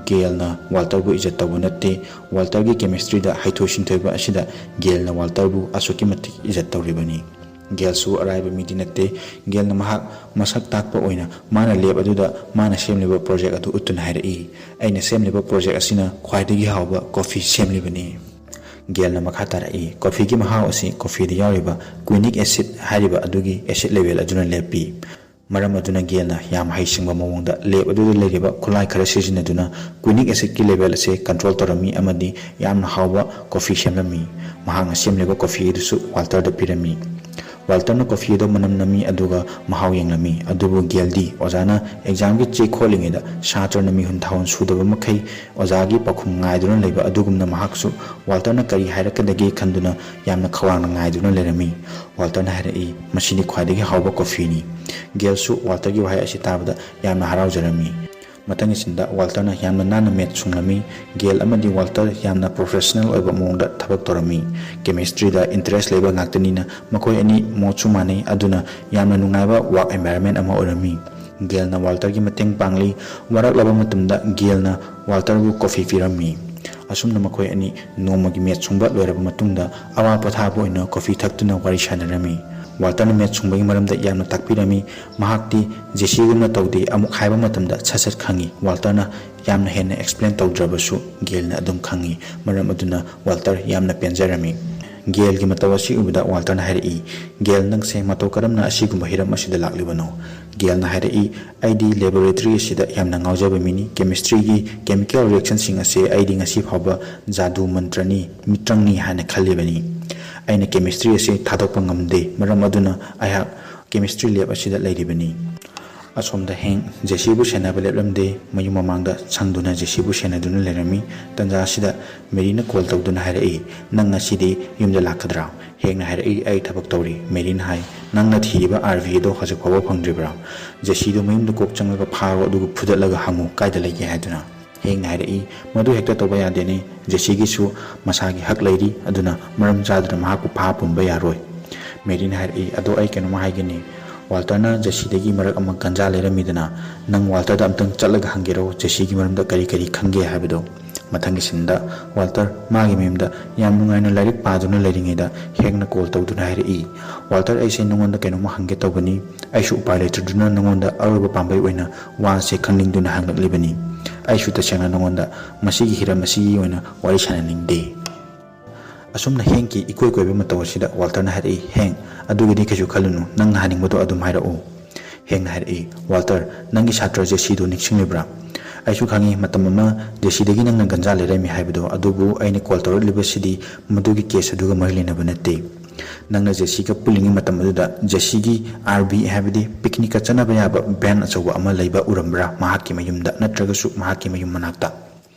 ꯒꯦꯜꯅ ꯋꯥꯜꯇꯔꯕꯨ ꯏꯖꯠ ꯇꯧꯕ ꯅꯠꯇꯦ꯫ ꯋꯥꯜꯇꯔꯒꯤ ꯀꯦꯃꯤꯁꯇ꯭ꯔꯤꯗ ꯍꯩꯊꯣꯏ ꯁꯤꯡꯊꯣꯏꯕ ꯑꯁꯤꯗ ꯒꯦꯜꯅ ꯋꯥꯜꯇꯔꯕꯨ ꯑꯁꯨꯛꯀꯤ ꯃꯇꯤꯛ ꯏꯖꯠ ꯇꯧꯔꯤꯕꯅꯤ꯫ ꯒꯦꯜꯁꯨ ꯑꯔꯥꯏꯕ ꯃꯤꯗꯤ ꯅꯠꯇꯦ꯫ ꯒꯦꯜꯅ ꯃꯍꯥꯛ ꯃꯁꯛ ꯇꯥꯛꯄ ꯑꯣꯏꯅ ꯃꯥꯅ ꯂꯦꯞ ꯑꯗꯨꯗ ꯃꯥꯅ ꯁꯦꯝꯂꯤꯕ ꯄ꯭ꯔꯣꯖꯦꯛ ꯑꯗꯨ ꯎꯠꯇꯨꯅ ꯍꯥꯏꯔꯛꯏ, "ꯑꯩꯅ ꯁꯦꯝꯂꯤꯕ ꯄ꯭ꯔꯣꯖꯦꯛ ꯑꯁꯤꯅ ꯈ꯭ꯋꯥꯏꯗꯒꯤ ꯍꯥꯎꯕ ꯀꯣꯐꯤ ꯁꯦꯝꯂꯤꯕꯅꯤ"꯫ ꯒꯦꯜꯅ ꯃꯈꯥ ꯇꯥꯔꯛꯏ, "ꯀꯣꯐꯤꯒꯤ ꯃꯍꯥꯎ ꯑꯁꯤ ꯀꯣꯐꯤꯗ ꯌꯥꯎꯔꯤꯕ ꯀ꯭ꯋꯤꯅꯤꯛ ꯑꯦꯁꯤꯗ ꯍꯥꯏꯔꯤꯕ ꯑꯗꯨꯒꯤ ꯑꯦꯁꯤꯗ ꯂꯦꯚꯦꯜ ꯑꯗꯨꯅ ꯂꯦꯞꯄꯤ"꯫ ꯃꯔꯝ ꯑꯗꯨꯅ ꯒꯦꯜꯅ ꯌꯥꯝ ꯍꯩꯁꯤꯡꯕ ꯃꯑꯣꯡꯗ ꯂꯦꯞ ꯑꯗꯨꯗ ꯂꯩꯔꯤꯕ ꯈꯨꯠꯂꯥꯏ ꯈꯔ ꯁꯤꯖꯤꯟꯅꯗꯨꯅ ꯀ꯭ꯋꯤꯅꯤꯛ ꯑꯦꯁꯤꯗꯀꯤ ꯂꯦꯚꯦꯜ ꯑꯁꯤ ꯀꯟꯇ꯭ꯔꯣꯜ ꯇꯧꯔꯝꯃꯤ ꯑꯃꯗꯤ ꯌꯥꯝꯅ ꯍꯥꯎꯕ ꯀꯣꯐꯤ ꯁꯦꯝꯂꯝꯃꯤ꯫ ꯃꯍꯥꯛꯅ ꯁꯦꯝꯂꯤꯕ ꯀꯣꯐꯤ ꯑꯗꯨꯁꯨ ꯋꯥꯜꯇꯔꯗ ꯄꯤꯔꯝꯃꯤ꯫ ꯋꯥꯜꯇꯔꯅ ꯀꯣꯐꯤ ꯑꯗꯨ ꯃꯅꯝ ꯅꯝꯃꯤ, ꯑꯗꯨꯒ ꯃꯍꯥꯎ ꯌꯦꯡꯂꯝꯃꯤ꯫ ꯑꯗꯨꯕꯨ ꯒꯦꯜꯗꯤ ꯑꯣꯖꯥꯅ ꯑꯦꯛꯖꯥꯝꯒꯤ ꯆꯦ ꯈꯣꯠꯂꯤꯉꯩꯗ ꯁꯥꯇ꯭ꯔꯅ ꯃꯤꯍꯨꯟ ꯊꯥꯍꯨꯟ ꯁꯨꯗꯕ ꯃꯈꯩ ꯑꯣꯖꯥꯒꯤ ꯄꯥꯎꯈꯨꯝ ꯉꯥꯏꯗꯨꯅ ꯂꯩꯕ ꯑꯗꯨꯒꯨꯝꯅ ꯃꯍꯥꯛꯁꯨ ꯋꯥꯜꯇꯔꯅ ꯀꯔꯤ ꯍꯥꯏꯔꯛꯀꯗꯒꯦ ꯈꯟꯗꯨꯅ ꯌꯥꯝꯅ ꯈꯧꯔꯥꯡꯅ ꯉꯥꯏꯗꯨꯅ ꯂꯩꯔꯝꯃꯤ꯫ ꯋꯥꯜꯇꯔꯅ ꯍꯥꯏꯔꯛꯏ, "ꯃꯁꯤꯗꯤ ꯈ꯭ꯋꯥꯏꯗꯒꯤ ꯍꯥꯎꯕ ꯀꯣꯐꯤꯅꯤ꯫" ꯒꯦꯜꯁꯨ ꯋꯥꯜꯇꯔꯒꯤ ꯋꯥꯍꯩ ꯑꯁꯤ ꯇꯥꯕꯗ ꯌꯥꯝꯅ ꯍꯔꯥꯎꯖꯔꯝꯃꯤ꯫ ꯃꯊꯪꯒꯤ ꯁꯤꯟꯗ ꯋꯥꯜꯇꯔꯅ ꯌꯥꯝꯅ ꯅꯥꯟꯅ ꯃꯦꯠ ꯁꯨꯡꯂꯝꯃꯤ꯫ ꯒꯦꯜ ꯑꯃꯗꯤ ꯋꯥꯜꯇꯔ ꯌꯥꯝꯅ ꯄ꯭ꯔꯣꯐꯦꯁꯅꯦꯜ ꯑꯣꯏꯕ ꯃꯑꯣꯡꯗ ꯊꯕꯛ ꯇꯧꯔꯝꯃꯤ꯫ ꯀꯦꯃꯤꯁꯇ꯭ꯔꯤꯗ ꯏꯟꯇꯔꯦꯁ ꯂꯩꯕ ꯉꯥꯛꯇꯅꯤꯅ ꯃꯈꯣꯏ ꯑꯅꯤ ꯃꯣꯠꯁꯨ ꯃꯥꯟꯅꯩ, ꯑꯗꯨꯅ ꯌꯥꯝꯅ ꯅꯨꯡꯉꯥꯏꯕ ꯋꯥꯔꯛ ꯑꯦꯟꯚꯥꯏꯔꯟꯃꯦꯟ ꯑꯃ ꯑꯣꯏꯔꯝꯃꯤ꯫ ꯒꯦꯜꯅ ꯋꯥꯜꯇꯔꯒꯤ ꯃꯇꯦꯡ ꯄꯥꯡꯂꯤ꯫ ꯋꯥꯔꯛꯂꯕ ꯃꯇꯝꯗ ꯒꯦꯜꯅ ꯋꯥꯜꯇꯔꯕꯨ ꯀꯣꯐꯤ ꯄꯤꯔꯝꯃꯤ꯫ ꯑꯁꯨꯝꯅ ꯃꯈꯣꯏ ꯑꯅꯤ ꯅꯣꯡꯃꯒꯤ ꯃꯦꯠ ꯁꯨꯡꯕ ꯂꯣꯏꯔꯕ ꯃꯇꯨꯡꯗ ꯑꯋꯥ ꯄꯣꯊꯥꯕ ꯑꯣꯏꯅ ꯀꯣꯐꯤ ꯊꯛꯇꯨꯅ ꯋꯥꯔꯤ ꯁꯥꯟꯅꯔꯝꯃꯤ꯫ ꯋꯥꯜꯇꯔꯅ ꯃꯦꯠ ꯁꯨꯡꯕꯒꯤ ꯃꯔꯝꯗ ꯌꯥꯝꯅ ꯇꯥꯛꯄꯤꯔꯝꯃꯤ꯫ ꯃꯍꯥꯛꯇꯤ ꯖꯦꯁꯤꯒꯨꯝꯅ ꯇꯧꯗꯦ, ꯑꯃꯨꯛ ꯍꯥꯏꯕ ꯃꯇꯝꯗ ꯁꯠ ꯁꯠ ꯈꯪꯏ꯫ ꯋꯥꯜꯇꯔꯅ ꯌꯥꯝꯅ ꯍꯦꯟꯅ ꯑꯦꯛꯁꯄ꯭ꯂꯦꯟ ꯇꯧꯗ꯭ꯔꯕꯁꯨ ꯒꯦꯜꯅ ꯑꯗꯨꯝ ꯈꯪꯏ꯫ ꯃꯔꯝ ꯑꯗꯨꯅ ꯋꯥꯜꯇꯔ ꯌꯥꯝꯅ ꯄꯦꯟꯖꯔꯝꯃꯤ꯫ ꯒꯦꯜꯒꯤ ꯃꯇꯧ ꯑꯁꯤ ꯎꯕꯗ ꯋꯥꯜꯇꯔꯅ ꯍꯥꯏꯔꯛꯏ, "ꯒꯦꯜ, ꯅꯪꯁꯦ ꯃꯇꯧ ꯀꯔꯝꯅ ꯑꯁꯤꯒꯨꯝꯕ ꯍꯤꯔꯝ ꯑꯁꯤꯗ ꯂꯥꯛꯂꯤꯕꯅꯣ?" ꯒꯦꯜꯅ ꯍꯥꯏꯔꯛꯏ, "ꯑꯩꯗꯤ ꯂꯦꯕꯣꯔꯦꯇꯔꯤ ꯑꯁꯤꯗ ꯌꯥꯝꯅ ꯉꯥꯎꯖꯕ ꯃꯤꯅꯤ꯫ ꯀꯦꯃꯤꯁꯇ꯭ꯔꯤꯒꯤ ꯀꯦꯃꯤꯀꯦꯜ ꯔꯤꯌꯦꯛꯁꯟꯁꯤꯡ ꯑꯁꯦ ꯑꯩꯗꯤ ꯉꯁꯤ ꯐꯥꯎꯕ ꯖꯥꯗꯨ ꯃꯟꯇ꯭ꯔꯅꯤ, ꯃꯤꯇ꯭ꯔꯪꯅꯤ ꯍꯥꯏꯅ ꯈꯜꯂꯤꯕꯅꯤ꯫ ꯑꯩꯅ ꯀꯦꯃꯤꯁꯇ꯭ꯔꯤ ꯑꯁꯤ ꯊꯥꯗꯣꯛꯄ ꯉꯝꯗꯦ꯫ ꯃꯔꯝ ꯑꯗꯨꯅ ꯑꯩꯍꯥꯛ ꯀꯦꯃꯤꯁꯇ꯭ꯔꯤ ꯂꯦꯕ ꯑꯁꯤꯗ ꯂꯩꯔꯤꯕꯅꯤ꯫" ꯑꯁꯣꯝꯗ ꯍꯦꯡ ꯖꯦꯁꯤꯕꯨ ꯁꯦꯟꯅꯕ ꯂꯦꯞꯂꯝꯗꯦ꯫ ꯃꯌꯨꯝ ꯃꯃꯥꯡꯗ ꯁꯪꯗꯨꯅ ꯖꯦꯁꯤꯕꯨ ꯁꯦꯟꯅꯗꯨꯅ ꯂꯩꯔꯝꯃꯤ꯫ ꯇꯟꯖꯥ ꯑꯁꯤꯗ ꯃꯦꯔꯤꯅ ꯀꯣꯜ ꯇꯧꯗꯨꯅ ꯍꯥꯏꯔꯛꯏ, "ꯅꯪ ꯉꯁꯤꯗꯤ ꯌꯨꯝꯗ ꯂꯥꯛꯀꯗ꯭ꯔꯥ?" ꯍꯦꯡꯅ ꯍꯥꯏꯔꯛꯏ, "ꯑꯩ ꯊꯕꯛ ꯇꯧꯔꯤ꯫" ꯃꯦꯔꯤꯅ ꯍꯥꯏ, "ꯅꯪꯅ ꯊꯤꯔꯤꯕ ꯑꯥꯔ ꯚꯤ ꯑꯗꯣ ꯍꯧꯖꯤꯛ ꯐꯥꯎꯕ ꯐꯪꯗ꯭ꯔꯤꯕ꯭ꯔꯥ? ꯖꯦꯁꯤꯗꯣ ꯃꯌꯨꯝꯗ ꯀꯣꯛ ꯆꯪꯂꯒ ꯐꯥꯔꯣ, ꯑꯗꯨꯒ ꯐꯨꯗꯠꯂꯒ ꯍꯪꯉꯨ ꯀꯥꯏꯗ ꯂꯩꯒꯦ ꯍꯥꯏꯗꯨꯅ꯫" ꯍꯦꯡꯅ ꯍꯥꯏꯔꯛꯏ, "ꯃꯗꯨ ꯍꯦꯛꯇ ꯇꯧꯕ ꯌꯥꯗꯦꯅꯦ꯫ ꯖꯦꯁꯤꯒꯤꯁꯨ ꯃꯁꯥꯒꯤ ꯍꯛ ꯂꯩꯔꯤ, ꯑꯗꯨꯅ ꯃꯔꯝ ꯆꯥꯗꯅ ꯃꯍꯥꯛꯄꯨ ꯐꯥ ꯄꯨꯟꯕ ꯌꯥꯔꯣꯏ꯫" ꯃꯦꯔꯤꯅ ꯍꯥꯏꯔꯛꯏ, "ꯑꯗꯣ ꯑꯩ ꯀꯩꯅꯣꯝꯃ ꯍꯥꯏꯒꯦꯅꯦ꯫ ꯋꯥꯜꯇꯔꯅ ꯖꯦꯁꯤꯗꯒꯤ ꯃꯔꯛ ꯑꯃ ꯒꯟꯖꯥ ꯂꯩꯔꯝꯃꯤꯗꯅ, ꯅꯪ ꯋꯥꯜꯇꯔꯗ ꯑꯝꯇꯪ ꯆꯠꯂꯒ ꯍꯪꯒꯦꯔꯣ, ꯖꯦꯁꯤꯒꯤ ꯃꯔꯝꯗ ꯀꯔꯤ ꯀꯔꯤ ꯈꯪꯒꯦ ꯍꯥꯏꯕꯗꯣ?" ꯃꯊꯪꯒꯤ ꯁꯤꯟꯗ ꯋꯥꯜꯇꯔ ꯃꯥꯒꯤ ꯃꯌꯨꯝꯗ ꯌꯥꯝ ꯅꯨꯡꯉꯥꯏꯅ ꯂꯥꯏꯔꯤꯛ ꯄꯥꯗꯨꯅ ꯂꯩꯔꯤꯉꯩꯗ ꯍꯦꯡꯅ ꯀꯣꯜ ꯇꯧꯗꯨꯅ ꯍꯥꯏꯔꯛꯏ, "ꯋꯥꯜꯇꯔ, ꯑꯩꯁꯦ ꯅꯉꯣꯟꯗ ꯀꯩꯅꯣꯝꯃ ꯍꯪꯒꯦ ꯇꯧꯕꯅꯤ꯫ ꯑꯩꯁꯨ ꯎꯄꯥꯏ ꯂꯩꯇꯗꯨꯅ ꯅꯉꯣꯟꯗ ꯑꯔꯣꯏꯕ ꯄꯥꯝꯕꯩ ꯑꯣꯏꯅ ꯋꯥꯁꯦ ꯈꯪꯅꯤꯡꯗꯨꯅ ꯍꯪꯂꯛꯂꯤꯕꯅꯤ꯫ ꯑꯩꯁꯨ ꯇꯁꯦꯡꯅ ꯅꯉꯣꯟꯗ ꯃꯁꯤꯒꯤ ꯍꯤꯔꯝ ꯑꯁꯤꯒꯤ ꯑꯣꯏꯅ ꯋꯥꯔꯤ ꯁꯥꯟꯅꯅꯤꯡꯗꯦ꯫" ꯑꯁꯨꯝꯅ ꯍꯦꯡꯀꯤ ꯏꯀꯣꯏ ꯀꯣꯏꯕ ꯃꯇꯧ ꯑꯁꯤꯗ ꯋꯥꯜꯇꯔꯅ ꯍꯥꯏꯔꯛꯏ, "ꯍꯦꯡ, ꯑꯗꯨꯒꯤꯗꯤ ꯀꯩꯁꯨ ꯈꯜꯂꯨꯅꯨ, ꯅꯪꯅ ꯍꯥꯏꯅꯤꯡꯕꯗꯣ ꯑꯗꯨꯝ ꯍꯥꯏꯔꯛꯎ꯫" ꯍꯦꯡꯅ ꯍꯥꯏꯔꯛꯏ, "ꯋꯥꯜꯇꯔ, ꯅꯪꯒꯤ ꯁꯥꯇ꯭ꯔ ꯖꯦꯁꯤꯗꯣ ꯅꯤꯡꯁꯤꯡꯂꯤꯕ꯭ꯔꯥ? ꯑꯩꯁꯨ ꯈꯪꯉꯤ, ꯃꯇꯝ ꯑꯃ ꯖꯦꯁꯤꯗꯒꯤ ꯅꯪꯅ ꯒꯟꯖꯥ ꯂꯩꯔꯝꯃꯤ ꯍꯥꯏꯕꯗꯣ, ꯑꯗꯨꯕꯨ ꯑꯩꯅ ꯀꯣꯜ ꯇꯧꯔꯛꯂꯤꯕꯁꯤꯗꯤ ꯃꯗꯨꯒꯤ ꯀꯦꯁ ꯑꯗꯨꯒ ꯃꯔꯤ ꯂꯩꯅꯕ ꯅꯠꯇꯦ꯫" "ꯅꯪꯅ ꯖꯦꯁꯤꯒ ꯄꯨꯜꯂꯤꯉꯩ ꯃꯇꯝ ꯑꯗꯨꯗ ꯖꯦꯁꯤꯒꯤ ꯑꯥꯔ ꯚꯤ, ꯍꯥꯏꯕꯗꯤ ꯄꯤꯛꯅꯤꯛꯀ ꯆꯠꯅꯕ ꯌꯥꯕ ꯚꯦꯟ ꯑꯆꯧꯕ ꯑꯃ ꯂꯩꯕ ꯎꯔꯝꯕ꯭ꯔꯥ, ꯃꯍꯥꯛꯀꯤ ꯃꯌꯨꯝꯗ ꯅꯠꯇ꯭ꯔꯒꯁꯨ ꯃꯍꯥꯛꯀꯤ ꯃꯌꯨꯝ ꯃꯅꯥꯛꯇ?"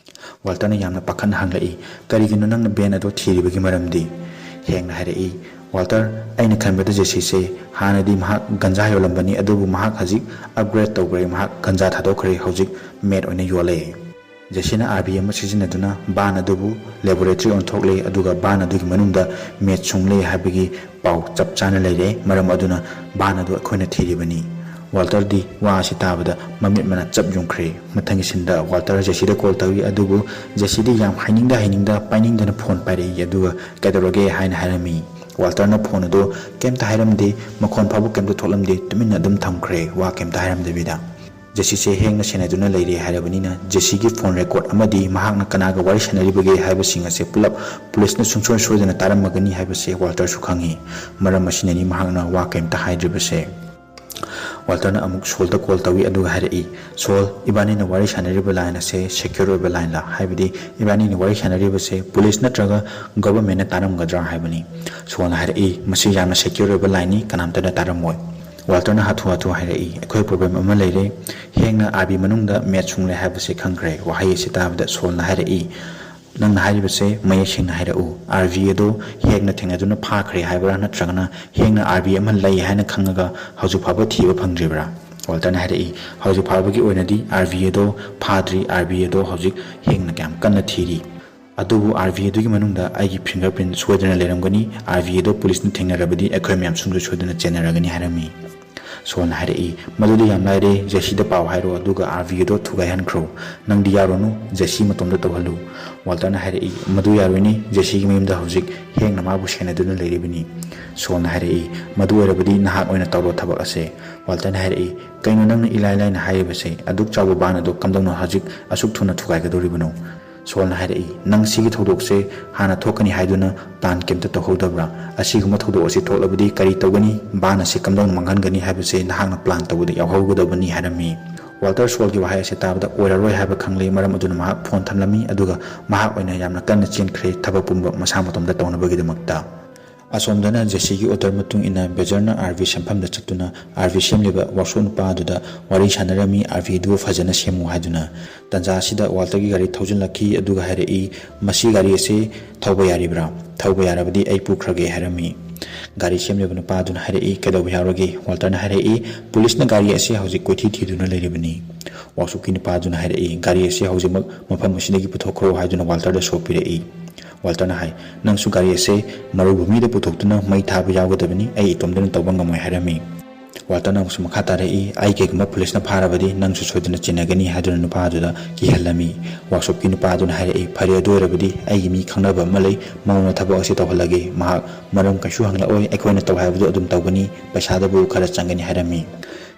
ꯋꯥꯜꯇꯔꯅ ꯌꯥꯝꯅ ꯄꯥꯈꯠꯅ ꯍꯪꯂꯛꯏ, "ꯀꯔꯤꯒꯤꯅꯣ ꯅꯪꯅ ꯚꯦꯟ ꯑꯗꯣ ꯊꯤꯔꯤꯕꯒꯤ ꯃꯔꯝꯗꯤ?" ꯍꯦꯡꯅ ꯍꯥꯏꯔꯛꯏ, "ꯋꯥꯜꯇꯔ, ꯑꯩꯅ ꯈꯟꯕꯗ ꯖꯦꯁꯤꯁꯦ ꯍꯥꯟꯅꯗꯤ ꯃꯍꯥꯛ ꯒꯟꯖꯥ ꯌꯣꯜꯂꯝꯕꯅꯤ, ꯑꯗꯨꯕꯨ ꯃꯍꯥꯛ ꯍꯧꯖꯤꯛ ꯑꯞꯒ꯭ꯔꯦꯗ ꯇꯧꯈ꯭ꯔꯦ, ꯃꯍꯥꯛ ꯒꯟꯖꯥ ꯊꯥꯗꯣꯛꯈ꯭ꯔꯦ, ꯍꯧꯖꯤꯛ ꯃꯦꯠ ꯑꯣꯏꯅ ꯌꯣꯜꯂꯦ꯫ ꯖꯦꯁꯤꯅ ꯑꯥꯔ ꯚꯤ ꯑꯃ ꯁꯤꯖꯤꯟꯅꯗꯨꯅ ꯚꯥꯟ ꯑꯗꯨꯕꯨ ꯂꯦꯕꯣꯔꯦꯇꯔꯤ ꯑꯣꯟꯊꯣꯛꯂꯦ, ꯑꯗꯨꯒ ꯚꯥꯟ ꯑꯗꯨꯒꯤ ꯃꯅꯨꯡꯗ ꯃꯦꯠ ꯁꯨꯡ ꯂꯩ ꯍꯥꯏꯕꯒꯤ ꯄꯥꯎ ꯆꯞ ꯆꯥꯅ ꯂꯩꯔꯦ꯫ ꯃꯔꯝ ꯑꯗꯨꯅ ꯚꯥꯟ ꯑꯗꯨ ꯑꯩꯈꯣꯏꯅ ꯊꯤꯔꯤꯕꯅꯤ꯫" ꯋꯥꯜꯇꯔꯗꯤ ꯋꯥ ꯑꯁꯤ ꯇꯥꯕꯗ ꯃꯃꯤꯠ ꯃꯅꯥ ꯆꯞ ꯌꯨꯡꯈ꯭ꯔꯦ꯫ ꯃꯊꯪꯒꯤ ꯁꯤꯟꯗ ꯋꯥꯜꯇꯔ ꯖꯦꯁꯤꯗ ꯀꯣꯜ ꯇꯧꯏ, ꯑꯗꯨꯕꯨ ꯖꯦꯁꯤꯗꯤ ꯌꯥꯝ ꯍꯥꯏꯅꯤꯡꯗ ꯍꯥꯏꯅꯤꯡꯗ ꯄꯥꯏꯅꯤꯡꯗꯅ ꯐꯣꯟ ꯄꯥꯏꯔꯛꯏ, ꯑꯗꯨꯒ "ꯀꯩꯗꯧꯔꯒꯦ?" ꯍꯥꯏꯅ ꯍꯥꯏꯔꯝꯃꯤ꯫ ꯋꯥꯜꯇꯔꯅ ꯐꯣꯟ ꯑꯗꯨ ꯀꯩꯝꯇ ꯍꯥꯏꯔꯝꯗꯦ, ꯃꯈꯣꯟ ꯐꯥꯎꯕ ꯀꯩꯝꯇ ꯊꯣꯛꯂꯝꯗꯦ, ꯇꯨꯃꯤꯟꯅ ꯑꯗꯨꯝ ꯊꯝꯈ꯭ꯔꯦ, ꯋꯥ ꯀꯩꯝꯇ ꯍꯥꯏꯔꯝꯗꯕꯤꯗ꯫ ꯖꯦꯁꯤꯁꯦ ꯍꯦꯡꯅ ꯁꯦꯟꯅꯗꯨꯅ ꯂꯩꯔꯦ ꯍꯥꯏꯔꯕꯅꯤꯅ, ꯖꯦꯁꯤꯒꯤ ꯐꯣꯟ ꯔꯦꯀꯣꯔꯗ ꯑꯃꯗꯤ ꯃꯍꯥꯛꯅ ꯀꯅꯥꯒ ꯋꯥꯔꯤ ꯁꯥꯟꯅꯔꯤꯕꯒꯦ ꯍꯥꯏꯕꯁꯤꯡ ꯑꯁꯦ ꯄꯨꯂꯞ ꯄꯨꯂꯤꯁꯅ ꯁꯨꯡꯁꯣꯏ ꯁꯣꯏꯗꯅ ꯇꯥꯔꯝꯃꯒꯅꯤ ꯍꯥꯏꯕꯁꯦ ꯋꯥꯜꯇꯔꯁꯨ ꯈꯪꯉꯤ꯫ ꯃꯔꯝ ꯑꯁꯤꯅꯅꯤ ꯃꯍꯥꯛꯅ ꯋꯥ ꯀꯩꯝꯇ ꯍꯥꯏꯗ꯭ꯔꯤꯕꯁꯦ꯫ ꯋꯥꯜꯇꯔꯅ ꯑꯃꯨꯛ ꯁꯣꯜꯗ ꯀꯣꯜ ꯇꯧꯏ, ꯑꯗꯨꯒ ꯍꯥꯏꯔꯛꯏ, "ꯁꯣꯜ, ꯏꯕꯥꯅꯤꯅ ꯋꯥꯔꯤ ꯁꯥꯟꯅꯔꯤꯕ ꯂꯥꯏꯟ ꯑꯁꯦ ꯁꯦꯀ꯭ꯌꯣꯔ ꯑꯣꯏꯕ ꯂꯥꯏꯟꯂ? ꯍꯥꯏꯕꯗꯤ ꯏꯕꯥꯅꯤꯅ ꯋꯥꯔꯤ ꯁꯥꯟꯅꯔꯤꯕꯁꯦ ꯄꯨꯂꯤꯁ ꯅꯠꯇ꯭ꯔꯒ ꯒꯣꯚꯔꯟꯃꯦꯟꯅ ꯇꯥꯔꯝꯒꯗ꯭ꯔꯥ ꯍꯥꯏꯕꯅꯤ?" ꯁꯣꯜꯅ ꯍꯥꯏꯔꯛꯏ, "ꯃꯁꯤ ꯌꯥꯝꯅ ꯁꯦꯀ꯭ꯌꯣꯔ ꯑꯣꯏꯕ ꯂꯥꯏꯟꯅꯤ, ꯀꯅꯥꯝꯇꯅ ꯇꯥꯔꯝꯃꯣꯏ꯫" ꯋꯥꯜꯇꯔꯅ ꯍꯥꯊꯨ ꯍꯥꯊꯨ ꯍꯥꯏꯔꯛꯏ, "ꯑꯩꯈꯣꯏ ꯄ꯭ꯔꯣꯕ꯭ꯂꯦꯝ ꯑꯃ ꯂꯩꯔꯦ꯫ ꯍꯦꯡꯅ ꯑꯥꯔ ꯚꯤ ꯃꯅꯨꯡꯗ ꯃꯦꯠ ꯁꯨꯡꯂꯦ ꯍꯥꯏꯕꯁꯦ ꯈꯪꯈ꯭ꯔꯦ꯫" ꯋꯥꯍꯩ ꯑꯁꯤ ꯇꯥꯕꯗ ꯁꯣꯜꯅ ꯍꯥꯏꯔꯛꯏ, "ꯅꯪꯅ ꯍꯥꯏꯔꯤꯕꯁꯦ ꯃꯌꯦꯛ ꯁꯦꯡꯅ ꯍꯥꯏꯔꯛꯎ꯫ ꯑꯥꯔ ꯚꯤ ꯑꯗꯣ ꯍꯦꯡꯅ ꯊꯦꯡꯅꯗꯨꯅ ꯐꯥꯈ꯭ꯔꯦ ꯍꯥꯏꯕ꯭ꯔꯥ, ꯅꯠꯇ꯭ꯔꯒꯅ ꯍꯦꯡꯅ ꯑꯥꯔ ꯚꯤ ꯑꯃ ꯂꯩ ꯍꯥꯏꯅ ꯈꯪꯉꯒ ꯍꯧꯖꯤꯛ ꯐꯥꯎꯕ ꯊꯤꯕ ꯐꯪꯗ꯭ꯔꯤꯕ꯭ꯔꯥ?" ꯋꯥꯜꯇꯔꯅ ꯍꯥꯏꯔꯛꯏ, "ꯍꯧꯖꯤꯛ ꯐꯥꯎꯕꯒꯤ ꯑꯣꯏꯅꯗꯤ ꯑꯥꯔ ꯚꯤ ꯑꯗꯣ ꯐꯥꯗ꯭ꯔꯤ꯫ ꯑꯥꯔ ꯚꯤ ꯑꯗꯣ ꯍꯧꯖꯤꯛ ꯍꯦꯡꯅ ꯀꯌꯥꯝ ꯀꯟꯅ ꯊꯤꯔꯤ꯫ ꯑꯗꯨꯕꯨ ꯑꯥꯔ ꯚꯤ ꯑꯗꯨꯒꯤ ꯃꯅꯨꯡꯗ ꯑꯩꯒꯤ ꯐꯤꯡꯒꯔ ꯄ꯭ꯔꯤꯟ ꯁꯣꯏꯗꯅ ꯂꯩꯔꯝꯒꯅꯤ꯫ ꯑꯥꯔ ꯚꯤ ꯑꯗꯣ ꯄꯨꯂꯤꯁꯅ ꯊꯦꯡꯅꯔꯕꯗꯤ ꯑꯩꯈꯣꯏ ꯃꯌꯥꯝ ꯁꯨꯡꯁꯣꯏ ꯁꯣꯏꯗꯅ ꯆꯦꯟꯅꯔꯒꯅꯤ" ꯍꯥꯏꯔꯝꯃꯤ꯫ ꯁꯣꯜꯅ ꯍꯥꯏꯔꯛꯏ, "ꯃꯗꯨꯗꯤ ꯌꯥꯝ ꯂꯥꯏꯔꯦ, ꯖꯦꯁꯤꯗ ꯄꯥꯎ ꯍꯥꯏꯔꯣ, ꯑꯗꯨꯒ ꯑꯥꯔ ꯚꯤ ꯑꯗꯣ ꯊꯨꯒꯥꯏꯍꯟꯈ꯭ꯔꯣ꯫ ꯅꯪꯗꯤ ꯌꯥꯔꯨꯅꯨ, ꯖꯦꯁꯤ ꯃꯇꯣꯝꯇ ꯇꯧꯍꯜꯂꯨ꯫" ꯋꯥꯜꯇꯔꯅ ꯍꯥꯏꯔꯛꯏ, "ꯃꯗꯨ ꯌꯥꯔꯣꯏꯅꯦ, ꯖꯦꯁꯤꯒꯤ ꯃꯌꯨꯝꯗ ꯍꯧꯖꯤꯛ ꯍꯦꯡꯅ ꯃꯥꯕꯨ ꯁꯦꯟꯅꯗꯨꯅ ꯂꯩꯔꯤꯕꯅꯤ꯫" ꯁꯣꯜꯅ ꯍꯥꯏꯔꯛꯏ, "ꯃꯗꯨ ꯑꯣꯏꯔꯕꯗꯤ ꯅꯍꯥꯛ ꯑꯣꯏꯅ ꯇꯧꯔꯣ ꯊꯕꯛ ꯑꯁꯦ꯫" ꯋꯥꯜꯇꯔꯅ ꯍꯥꯏꯔꯛꯏ, "ꯀꯩꯅꯣ ꯅꯪꯅ ꯏꯂꯥꯏ ꯂꯥꯏꯅ ꯍꯥꯏꯔꯤꯕꯁꯦ? ꯑꯗꯨꯛ ꯆꯥꯎꯕ ꯚꯥꯟ ꯑꯗꯨ ꯀꯝꯗꯧꯅ ꯍꯧꯖꯤꯛ ꯑꯁꯨꯛ ꯊꯨꯅ ꯊꯨꯒꯥꯏꯒꯗꯧꯔꯤꯕꯅꯣ?" ꯁꯣꯜꯅ ꯍꯥꯏꯔꯛꯏ, "ꯅꯪ ꯁꯤꯒꯤ ꯊꯧꯗꯣꯛꯁꯦ ꯍꯥꯟꯅ ꯊꯣꯛꯀꯅꯤ ꯍꯥꯏꯗꯨꯅ ꯄ꯭ꯂꯥꯟ ꯀꯩꯝꯇ ꯇꯧꯍꯧꯗꯕ꯭ꯔꯥ? ꯑꯁꯤꯒꯨꯝꯕ ꯊꯧꯗꯣꯛ ꯑꯁꯤ ꯊꯣꯛꯂꯕꯗꯤ ꯀꯔꯤ ꯇꯧꯒꯅꯤ? ꯚꯥꯟ ꯑꯁꯤ ꯀꯝꯗꯧꯅ ꯃꯥꯡꯍꯟꯒꯅꯤ ꯍꯥꯏꯕꯁꯦ ꯅꯍꯥꯛꯅ ꯄ꯭ꯂꯥꯟ ꯇꯧꯕꯗ ꯌꯥꯎꯍꯧꯒꯗꯕꯅꯤ" ꯍꯥꯏꯔꯝꯃꯤ꯫ ꯋꯥꯜꯇꯔ ꯁꯣꯜꯒꯤ ꯋꯥꯍꯩ ꯑꯁꯤ ꯇꯥꯕꯗ ꯑꯣꯏꯔꯔꯣꯏ ꯍꯥꯏꯕ ꯈꯪꯂꯦ, ꯃꯔꯝ ꯑꯗꯨꯅ ꯃꯍꯥꯛ ꯐꯣꯟ ꯊꯝꯂꯝꯃꯤ, ꯑꯗꯨꯒ ꯃꯍꯥꯛ ꯑꯣꯏꯅ ꯌꯥꯝꯅ ꯀꯟꯅ ꯆꯦꯟꯈ꯭ꯔꯦ ꯊꯕꯛ ꯄꯨꯝꯕ ꯃꯁꯥ ꯃꯇꯣꯝꯇ ꯇꯧꯅꯕꯒꯤꯗꯃꯛꯇ꯫ ꯑꯁꯣꯝꯗꯅ ꯖꯦꯁꯤꯒꯤ ꯑꯣꯔꯗꯔ ꯃꯇꯨꯡ ꯏꯟꯅ ꯕꯦꯖꯔꯅ ꯑꯥꯔ ꯚꯤ ꯁꯦꯝꯐꯝꯗ ꯆꯠꯇꯨꯅ ꯑꯥꯔ ꯚꯤ ꯁꯦꯝꯂꯤꯕ ꯋꯥꯔꯛꯁꯣꯞ ꯅꯨꯄꯥ ꯑꯗꯨꯗ ꯋꯥꯔꯤ ꯁꯥꯟꯅꯔꯝꯃꯤ, ꯑꯥꯔ ꯚꯤꯗꯨ ꯐꯖꯅ ꯁꯦꯝꯃꯨ ꯍꯥꯏꯗꯨꯅ꯫ ꯇꯟꯖꯥ ꯑꯁꯤꯗ ꯋꯥꯜꯇꯔꯒꯤ ꯒꯥꯔꯤ ꯊꯧꯖꯤꯜꯂꯛꯈꯤ, ꯑꯗꯨꯒ ꯍꯥꯏꯔꯛꯏ, "ꯃꯁꯤ ꯒꯥꯔꯤ ꯑꯁꯤ ꯊꯧꯕ ꯌꯥꯔꯤꯕ꯭ꯔꯥ? ꯊꯧꯕ ꯌꯥꯔꯕꯗꯤ ꯑꯩ ꯄꯨꯈ꯭ꯔꯒꯦ" ꯍꯥꯏꯔꯝꯃꯤ꯫ ꯒꯥꯔꯤ ꯁꯦꯝꯂꯤꯕ ꯅꯨꯄꯥ ꯑꯗꯨꯅ ꯍꯥꯏꯔꯛꯏ, "ꯀꯩꯗꯧꯕ ꯌꯥꯎꯔꯒꯦ?" ꯋꯥꯜꯇꯔꯅ ꯍꯥꯏꯔꯛꯏ, "ꯄꯨꯂꯤꯁꯅ ꯒꯥꯔꯤ ꯑꯁꯤ ꯍꯧꯖꯤꯛ ꯀꯣꯏꯊꯤ ꯊꯤꯗꯨꯅ ꯂꯩꯔꯤꯕꯅꯤ"꯫ ꯋꯥꯛꯁꯣꯞꯀꯤ ꯅꯨꯄꯥ ꯑꯗꯨꯅ ꯍꯥꯏꯔꯛꯏ, "ꯒꯥꯔꯤ ꯑꯁꯤ ꯍꯧꯖꯤꯛꯃꯛ ꯃꯐꯝ ꯑꯁꯤꯗꯒꯤ ꯄꯨꯊꯣꯛꯈ꯭ꯔꯣ" ꯍꯥꯏꯗꯨꯅ ꯋꯥꯜꯇꯔꯗ ꯁꯣ ꯄꯤꯔꯛꯏ꯫ ꯋꯥꯜꯇꯔꯅ ꯍꯥꯏ, "ꯅꯪꯁꯨ ꯒꯥꯔꯤ ꯑꯁꯤ ꯃꯔꯨ ꯚꯨꯃꯤꯗ ꯄꯨꯊꯣꯛꯇꯨꯅ ꯃꯩ ꯊꯥꯕ ꯌꯥꯎꯒꯗꯕꯅꯤ, ꯑꯩ ꯏꯇꯣꯝꯗꯅ ꯇꯧꯕ ꯉꯝꯃꯣꯏ" ꯍꯥꯏꯔꯝꯃꯤ꯫ ꯋꯥꯜꯇꯔꯅ ꯑꯃꯨꯛꯁꯨ ꯃꯈꯥ ꯇꯥꯔꯛꯏ, "ꯑꯩ ꯀꯩꯒꯨꯝꯕ ꯄꯨꯂꯤꯁꯅ ꯐꯥꯔꯕꯗꯤ ꯅꯪꯁꯨ ꯁꯣꯏꯗꯅ ꯆꯦꯟꯅꯒꯅꯤ" ꯍꯥꯏꯗꯨꯅ ꯅꯨꯄꯥ ꯑꯗꯨꯗ ꯀꯤꯍꯜꯂꯝꯃꯤ꯫ ꯋꯥꯛꯁꯣꯞꯀꯤ ꯅꯨꯄꯥ ꯑꯗꯨꯅ ꯍꯥꯏꯔꯛꯏ, "ꯐꯔꯦ, ꯑꯗꯨ ꯑꯣꯏꯔꯕꯗꯤ ꯑꯩꯒꯤ ꯃꯤ ꯈꯪꯅꯕ ꯑꯃ ꯂꯩ, ꯃꯉꯣꯟꯗ ꯊꯕꯛ ꯑꯁꯤ ꯇꯧꯍꯜꯂꯒꯦ, ꯃꯍꯥꯛ ꯃꯔꯝ ꯀꯩꯁꯨ ꯍꯪꯂꯛꯑꯣꯏ, ꯑꯩꯈꯣꯏꯅ ꯇꯧ ꯍꯥꯏꯕꯗꯨ ꯑꯗꯨꯝ ꯇꯧꯒꯅꯤ, ꯄꯩꯁꯥꯗꯕꯨ ꯈꯔ ꯆꯪꯒꯅꯤ" ꯍꯥꯏꯔꯝꯃꯤ꯫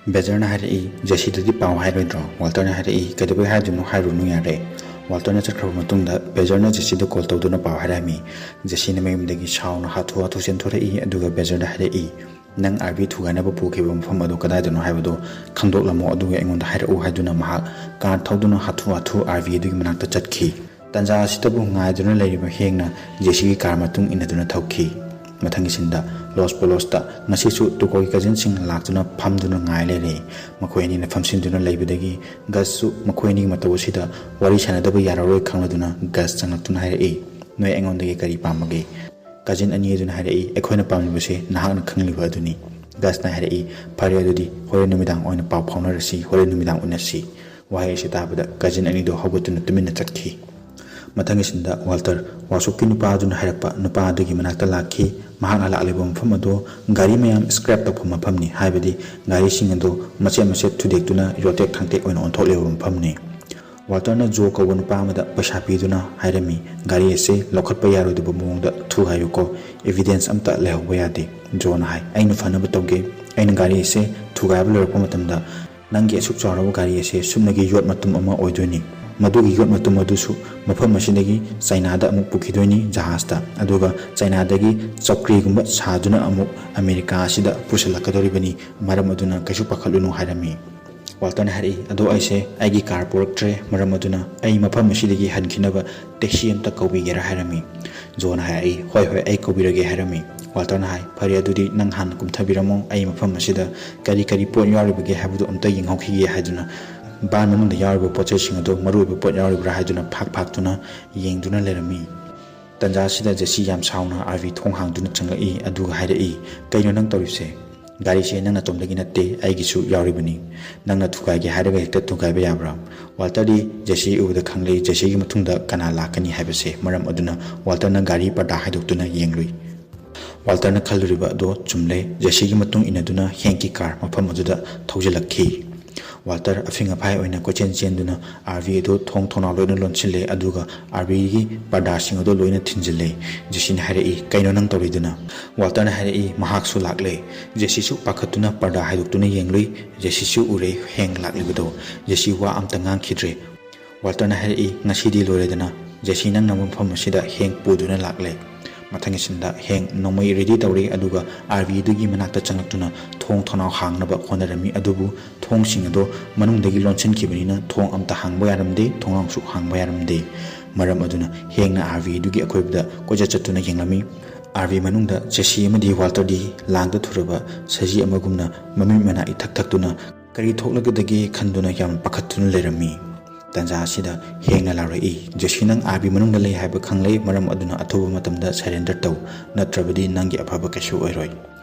ꯕꯦꯖꯔꯅ ꯍꯥꯏꯔꯛꯏ, "ꯖꯦꯁꯤꯗꯗꯤ ꯄꯥꯎ ꯍꯥꯏꯔꯣꯏꯗ꯭ꯔꯣ?" ꯋꯥꯜꯇꯔꯅ ꯍꯥꯏꯔꯛꯏ, "ꯀꯩꯗꯧꯕꯩ ꯍꯥꯏꯗꯣꯏꯅꯣ, ꯍꯥꯏꯔꯨꯅꯨ ꯌꯥꯔꯦ"꯫ ꯋꯥꯜꯇꯔꯅ ꯆꯠꯈ꯭ꯔꯕ ꯃꯇꯨꯡꯗ ꯕꯦꯖꯔꯅ ꯖꯦꯁꯤꯗ ꯀꯣꯜ ꯇꯧꯗꯨꯅ ꯄꯥꯎ ꯍꯥꯏꯔꯝꯃꯤ꯫ ꯖꯦꯁꯤꯅ ꯃꯌꯨꯝꯗꯒꯤ ꯁꯥꯎꯅ ꯍꯥꯊꯨ ꯍꯥꯊꯨ ꯆꯦꯟꯊꯣꯔꯛꯏ, ꯑꯗꯨꯒ ꯕꯦꯖꯔꯗ ꯍꯥꯏꯔꯛꯏ, "ꯅꯪ ꯑꯥꯔ ꯚꯤ ꯊꯨꯒꯥꯏꯅꯕ ꯄꯨꯈꯤꯕ ꯃꯐꯝ ꯑꯗꯨ ꯀꯗꯥꯏꯗꯅꯣ ꯍꯥꯏꯕꯗꯨ ꯈꯪꯗꯣꯛꯂꯝꯃꯣ, ꯑꯗꯨꯒ ꯑꯩꯉꯣꯟꯗ ꯍꯥꯏꯔꯛꯎ" ꯍꯥꯏꯗꯨꯅ ꯃꯍꯥꯛ ꯀꯥꯔ ꯊꯧꯗꯨꯅ ꯍꯥꯊꯨ ꯍꯥꯊꯨ ꯑꯥꯔ ꯚꯤ ꯑꯗꯨꯒꯤ ꯃꯅꯥꯛꯇ ꯆꯠꯈꯤ꯫ ꯇꯟꯖꯥ ꯑꯁꯤꯗꯕꯨ ꯉꯥꯏꯗꯨꯅ ꯂꯩꯔꯤꯕ ꯍꯦꯡꯅ ꯖꯦꯁꯤꯒꯤ ꯀꯥꯔ ꯃꯇꯨꯡ ꯏꯟꯅꯗꯨꯅ ꯊꯧꯈꯤ꯫ ꯃꯊꯪꯒꯤ ꯁꯤꯟꯗ ꯂꯣꯁ ꯄꯣꯂꯣꯁꯇ ꯉꯁꯤꯁꯨ ꯇꯨꯀꯣꯒꯤ ꯀꯖꯤꯟꯁꯤꯡ ꯂꯥꯛꯇꯨꯅ ꯐꯝꯗꯨꯅ ꯉꯥꯏ ꯂꯩꯔꯦ꯫ ꯃꯈꯣꯏ ꯑꯅꯤꯅ ꯐꯝꯁꯤꯟꯗꯨꯅ ꯂꯩꯕꯗꯒꯤ ꯒꯁꯁꯨ ꯃꯈꯣꯏ ꯑꯅꯤꯒꯤ ꯃꯇꯧ ꯑꯁꯤꯗ ꯋꯥꯔꯤ ꯁꯥꯟꯅꯗꯕ ꯌꯥꯔꯔꯣꯏ ꯈꯪꯂꯗꯨꯅ ꯒꯁ ꯆꯪꯂꯛꯇꯨꯅ ꯍꯥꯏꯔꯛꯏ, "ꯅꯣꯏ ꯑꯩꯉꯣꯟꯗꯒꯤ ꯀꯔꯤ ꯄꯥꯝꯕꯒꯦ?" ꯀꯖꯤꯟ ꯑꯅꯤ ꯑꯗꯨꯅ ꯍꯥꯏꯔꯛꯏ, "ꯑꯩꯈꯣꯏꯅ ꯄꯥꯝꯂꯤꯕꯁꯦ ꯅꯍꯥꯛꯅ ꯈꯪꯂꯤꯕ ꯑꯗꯨꯅꯤ"꯫ ꯒꯁꯅ ꯍꯥꯏꯔꯛꯏ, "ꯐꯔꯦ, ꯑꯗꯨꯗꯤ ꯍꯣꯔꯦꯟ ꯅꯨꯃꯤꯗꯥꯡ ꯑꯣꯏꯅ ꯄꯥꯎ ꯐꯥꯎꯅꯔꯁꯤ, ꯍꯣꯔꯦꯟ ꯅꯨꯃꯤꯗꯥꯡ ꯎꯅꯁꯤ"꯫ ꯋꯥꯍꯩ ꯑꯁꯤ ꯇꯥꯕꯗ ꯀꯖꯤꯟ ꯑꯅꯤꯗꯨ ꯍꯧꯒꯠꯇꯨꯅ ꯇꯨꯃꯤꯟꯅ ꯆꯠꯈꯤ꯫ ꯃꯊꯪꯒꯤ ꯁꯤꯟꯗ ꯋꯥꯜꯇꯔ ꯋꯥꯛꯁꯣꯞꯀꯤ ꯅꯨꯄꯥ ꯑꯗꯨꯅ ꯍꯥꯏꯔꯛꯄ ꯅꯨꯄꯥ ꯑꯗꯨꯒꯤ ꯃꯅꯥꯛꯇ ꯂꯥꯛꯈꯤ꯫ ꯃꯍꯥꯛꯅ ꯂꯥꯛꯂꯤꯕ ꯃꯐꯝ ꯑꯗꯨ ꯒꯥꯔꯤ ꯃꯌꯥꯝ ꯁ꯭ꯀ꯭ꯔꯦꯞ ꯇꯧꯐꯝ ꯃꯐꯝꯅꯤ, ꯍꯥꯏꯕꯗꯤ ꯒꯥꯔꯤꯁꯤꯡ ꯑꯗꯨ ꯃꯆꯦꯠ ꯃꯆꯦꯠ ꯊꯨꯗꯦꯛꯇꯨꯅ ꯌꯣꯠꯇꯦꯛ ꯊꯥꯡꯇꯦꯛ ꯑꯣꯏꯅ ꯑꯣꯟꯊꯣꯛꯂꯤꯕ ꯃꯐꯝꯅꯤ꯫ ꯋꯥꯜꯇꯔꯅ ꯖꯣ ꯀꯧꯕ ꯅꯨꯄꯥ ꯑꯃꯗ ꯄꯩꯁꯥ ꯄꯤꯗꯨꯅ ꯍꯥꯏꯔꯝꯃꯤ, "ꯒꯥꯔꯤ ꯑꯁꯤ ꯂꯧꯈꯠꯄ ꯌꯥꯔꯣꯏꯗꯕ ꯃꯑꯣꯡꯗ ꯊꯨꯒꯥꯏꯌꯨꯀꯣ, ꯏꯚꯤꯗꯦꯟꯁ ꯑꯝꯇ ꯂꯩꯍꯧꯕ ꯌꯥꯗꯦ"꯫ ꯖꯣꯅ ꯍꯥꯏ, "ꯑꯩꯅ ꯐꯅꯕ ꯇꯧꯒꯦ, ꯑꯩꯅ ꯒꯥꯔꯤ ꯑꯁꯤ ꯊꯨꯒꯥꯏꯕ ꯂꯣꯏꯔꯛꯄ ꯃꯇꯝꯗ ꯅꯪꯒꯤ ꯑꯁꯨꯛ ꯆꯥꯎꯔꯕ ꯒꯥꯔꯤ ꯑꯁꯤ ꯁꯨꯞꯅꯒꯤ ꯌꯣꯠ ꯃꯇꯨꯝ ꯑꯃ ꯑꯣꯏꯗꯣꯏꯅꯤ꯫ ꯃꯗꯨꯒꯤ ꯌꯣꯠ ꯃꯇꯨꯝ ꯑꯗꯨꯁꯨ ꯃꯐꯝ ꯑꯁꯤꯗꯒꯤ ꯆꯥꯏꯅꯥꯗ ꯑꯃꯨꯛ ꯄꯨꯈꯤꯗꯣꯏꯅꯤ ꯖꯍꯥꯖꯇ, ꯑꯗꯨꯒ ꯆꯥꯏꯅꯥꯗꯒꯤ ꯆꯧꯀ꯭ꯔꯤꯒꯨꯝꯕ ꯁꯥꯗꯨꯅ ꯑꯃꯨꯛ ꯑꯃꯦꯔꯤꯀꯥ ꯑꯁꯤꯗ ꯄꯨꯁꯤꯜꯂꯛꯀꯗꯧꯔꯤꯕꯅꯤ, ꯃꯔꯝ ꯑꯗꯨꯅ ꯀꯩꯁꯨ ꯄꯥꯈꯠꯂꯨꯅꯨ" ꯍꯥꯏꯔꯝꯃꯤ꯫ ꯋꯥꯜꯇꯔꯅ ꯍꯥꯏꯔꯛꯏ, "ꯑꯗꯣ ꯑꯩꯁꯦ ꯑꯩꯒꯤ ꯀꯥꯔ ꯄꯨꯔꯛꯇ꯭ꯔꯦ, ꯃꯔꯝ ꯑꯗꯨꯅ ꯑꯩ ꯃꯐꯝ ꯑꯁꯤꯗꯒꯤ ꯍꯟꯈꯤꯅꯕ ꯇꯦꯛꯁꯤ ꯑꯝꯇ ꯀꯧꯕꯤꯒꯦꯔꯥ?" ꯍꯥꯏꯔꯝꯃꯤ꯫ ꯖꯣꯅ ꯍꯥꯏꯔꯛꯏ, "ꯍꯣꯏ, ꯍꯣꯏ, ꯑꯩ ꯀꯧꯕꯤꯔꯒꯦ" ꯍꯥꯏꯔꯝꯃꯤ꯫ ꯋꯥꯜꯇꯔꯅ ꯍꯥꯏ, "ꯐꯔꯦ, ꯑꯗꯨꯗꯤ ꯅꯪ ꯍꯥꯟꯅ ꯀꯨꯝꯊꯕꯤꯔꯝꯃꯣ, ꯑꯩ ꯃꯐꯝ ꯑꯁꯤꯗ ꯀꯔꯤ ꯀꯔꯤ ꯄꯣꯠ ꯌꯥꯎꯔꯤꯕꯒꯦ ꯍꯥꯏꯕꯗꯨ ꯑꯝꯇ ꯌꯦꯡꯍꯧꯈꯤꯒꯦ" ꯍꯥꯏꯗꯨꯅ ꯚꯥꯟ ꯃꯅꯨꯡꯗ ꯌꯥꯎꯔꯤꯕ ꯄꯣꯠ ꯆꯩꯁꯤꯡ ꯑꯗꯨ ꯃꯔꯨ ꯑꯣꯏꯕ ꯄꯣꯠ ꯌꯥꯎꯔꯤꯕ꯭ꯔꯥ ꯍꯥꯏꯗꯨꯅ ꯐꯥꯛ ꯐꯥꯛꯇꯨꯅ ꯌꯦꯡꯗꯨꯅ ꯂꯩꯔꯝꯃꯤ꯫ ꯇꯟꯖꯥ ꯑꯁꯤꯗ ꯖꯦꯁꯤ ꯌꯥꯝ ꯁꯥꯎꯅ ꯑꯥꯔ ꯚꯤ ꯊꯣꯡ ꯍꯥꯡꯗꯨꯅ ꯆꯪꯂꯛꯏ, ꯑꯗꯨꯒ ꯍꯥꯏꯔꯛꯏ, "ꯀꯩꯅꯣ ꯅꯪ ꯇꯧꯔꯤꯕꯁꯦ? ꯒꯥꯔꯤꯁꯦ ꯅꯪ ꯅꯇꯣꯝꯗꯒꯤ ꯅꯠꯇꯦ, ꯑꯩꯒꯤꯁꯨ ꯌꯥꯎꯔꯤꯕꯅꯤ꯫ ꯅꯪꯅ ꯊꯨꯒꯥꯏꯒꯦ ꯍꯥꯏꯔꯒ ꯍꯦꯛꯇ ꯊꯨꯒꯥꯏꯕ ꯌꯥꯕ꯭ꯔꯥ?" ꯋꯥꯜꯇꯔꯗꯤ ꯖꯦꯁꯤ ꯎꯕꯗ ꯈꯪꯂꯦ ꯖꯦꯁꯤꯒꯤ ꯃꯇꯨꯡꯗ ꯀꯅꯥ ꯂꯥꯛꯀꯅꯤ ꯍꯥꯏꯕꯁꯦ꯫ ꯃꯔꯝ ꯑꯗꯨꯅ ꯋꯥꯜꯇꯔꯅ ꯒꯥꯔꯤ ꯄꯔꯗꯥ ꯍꯥꯏꯗꯣꯛꯇꯨꯅ ꯌꯦꯡꯂꯨꯏ꯫ ꯋꯥꯜꯇꯔꯅ ꯈꯜꯂꯨꯔꯤꯕ ꯑꯗꯣ ꯆꯨꯝꯂꯦ꯫ ꯖꯦꯁꯤꯒꯤ ꯃꯇꯨꯡ ꯏꯟꯅꯗꯨꯅ ꯍꯦꯡꯀꯤ ꯀꯥꯔ ꯃꯐꯝ ꯑꯗꯨꯗ ꯊꯧꯖꯤꯜꯂꯛꯈꯤ꯫ ꯋꯥꯜꯇꯔ ꯑꯐꯤꯡ ꯑꯐꯥꯏ ꯑꯣꯏꯅ ꯀꯣꯏꯆꯦꯟ ꯆꯦꯟꯗꯨꯅ ꯑꯥꯔ ꯚꯤ ꯑꯗꯨ ꯊꯣꯡ ꯊꯣꯡꯅꯥꯎ ꯂꯣꯏꯅ ꯂꯣꯟꯁꯤꯜꯂꯦ, ꯑꯗꯨꯒ ꯑꯥꯔ ꯚꯤꯒꯤ ꯄꯔꯗꯥꯁꯤꯡ ꯑꯗꯨ ꯂꯣꯏꯅ ꯊꯤꯟꯖꯤꯜꯂꯦ꯫ ꯖꯦꯁꯤꯅ ꯍꯥꯏꯔꯛꯏ, "ꯀꯩꯅꯣ ꯅꯪ ꯇꯧꯔꯤꯗꯨꯅ?" ꯋꯥꯜꯇꯔꯅ ꯍꯥꯏꯔꯛꯏ, "ꯃꯍꯥꯛꯁꯨ ꯂꯥꯛꯂꯦ꯫" ꯖꯦꯁꯤꯁꯨ ꯄꯥꯈꯠꯇꯨꯅ ꯄꯔꯗꯥ ꯍꯥꯏꯗꯣꯛꯇꯨꯅ ꯌꯦꯡꯂꯨꯏ꯫ ꯖꯦꯁꯤꯁꯨ ꯎꯔꯦ ꯍꯦꯡ ꯂꯥꯛꯂꯤꯕꯗꯣ꯫ ꯖꯦꯁꯤ ꯋꯥ ꯑꯝꯇ ꯉꯥꯡꯈꯤꯗ꯭ꯔꯦ꯫ ꯋꯥꯜꯇꯔꯅ ꯍꯥꯏꯔꯛꯏ, "ꯉꯁꯤꯗꯤ ꯂꯣꯏꯔꯦꯗꯅ, ꯖꯦꯁꯤ ꯅꯪꯅ ꯃꯐꯝ ꯑꯁꯤꯗ ꯍꯦꯡ ꯄꯨꯗꯨꯅ ꯂꯥꯛꯂꯦ꯫" ꯃꯊꯪꯒꯤ ꯁꯤꯟꯗ ꯍꯦꯡ ꯅꯣꯡꯃꯩ ꯔꯦꯗꯤ ꯇꯧꯔꯦ, ꯑꯗꯨꯒ ꯑꯥꯔ ꯚꯤꯗꯨꯒꯤ ꯃꯅꯥꯛꯇ ꯆꯪꯂꯛꯇꯨꯅ ꯊꯣꯡ ꯊꯣꯡꯅꯥꯎ ꯍꯥꯡꯅꯕ ꯍꯣꯠꯅꯔꯝꯃꯤ꯫ ꯑꯗꯨꯕꯨ ꯊꯣꯡꯁꯤꯡ ꯑꯗꯣ ꯃꯅꯨꯡꯗꯒꯤ ꯂꯣꯟꯁꯤꯟꯈꯤꯕꯅꯤꯅ ꯊꯣꯡ ꯑꯝꯇ ꯍꯥꯡꯕ ꯌꯥꯔꯝꯗꯦ, ꯊꯣꯡꯅꯥꯎꯁꯨ ꯍꯥꯡꯕ ꯌꯥꯔꯝꯗꯦ꯫ ꯃꯔꯝ ꯑꯗꯨꯅ ꯍꯦꯡꯅ ꯑꯥꯔ ꯚꯤꯗꯨꯒꯤ ꯑꯀꯣꯏꯕꯗ ꯀꯣꯏꯆꯠ ꯆꯠꯇꯨꯅ ꯌꯦꯡꯂꯝꯃꯤ꯫ ꯑꯥꯔ ꯚꯤ ꯃꯅꯨꯡꯗ ꯖꯦꯁꯤ ꯑꯃꯗꯤ ꯋꯥꯜꯇꯔꯗꯤ ꯂꯥꯡꯗ ꯊꯨꯔꯕ ꯁꯖꯤ ꯑꯃꯒꯨꯝꯅ ꯃꯃꯤꯠ ꯃꯅꯥ ꯏꯊꯛ ꯊꯛꯇꯨꯅ ꯀꯔꯤ ꯊꯣꯛꯂꯒꯗꯒꯦ ꯈꯟꯗꯨꯅ ꯌꯥꯝꯅ ꯄꯥꯈꯠꯇꯨꯅ ꯂꯩꯔꯝꯃꯤ꯫ ꯇꯟꯖꯥ ꯑꯁꯤꯗ ꯍꯦꯡꯅ ꯂꯥꯎꯔꯛꯏ, "ꯖꯦꯁꯤ, ꯅꯪ ꯑꯥꯔ ꯚꯤ ꯃꯅꯨꯡꯗ ꯂꯩ ꯍꯥꯏꯕ ꯈꯪꯂꯦ, ꯃꯔꯝ ꯑꯗꯨꯅ ꯑꯊꯨꯕ ꯃꯇꯝꯗ ꯁꯔꯦꯟꯗꯔ ꯇꯧ, ꯅꯠꯇ꯭ꯔꯕꯗꯤ ꯅꯪꯒꯤ ꯑꯐꯕ ꯀꯩꯁꯨ ꯑꯣꯏꯔꯣꯏ꯫"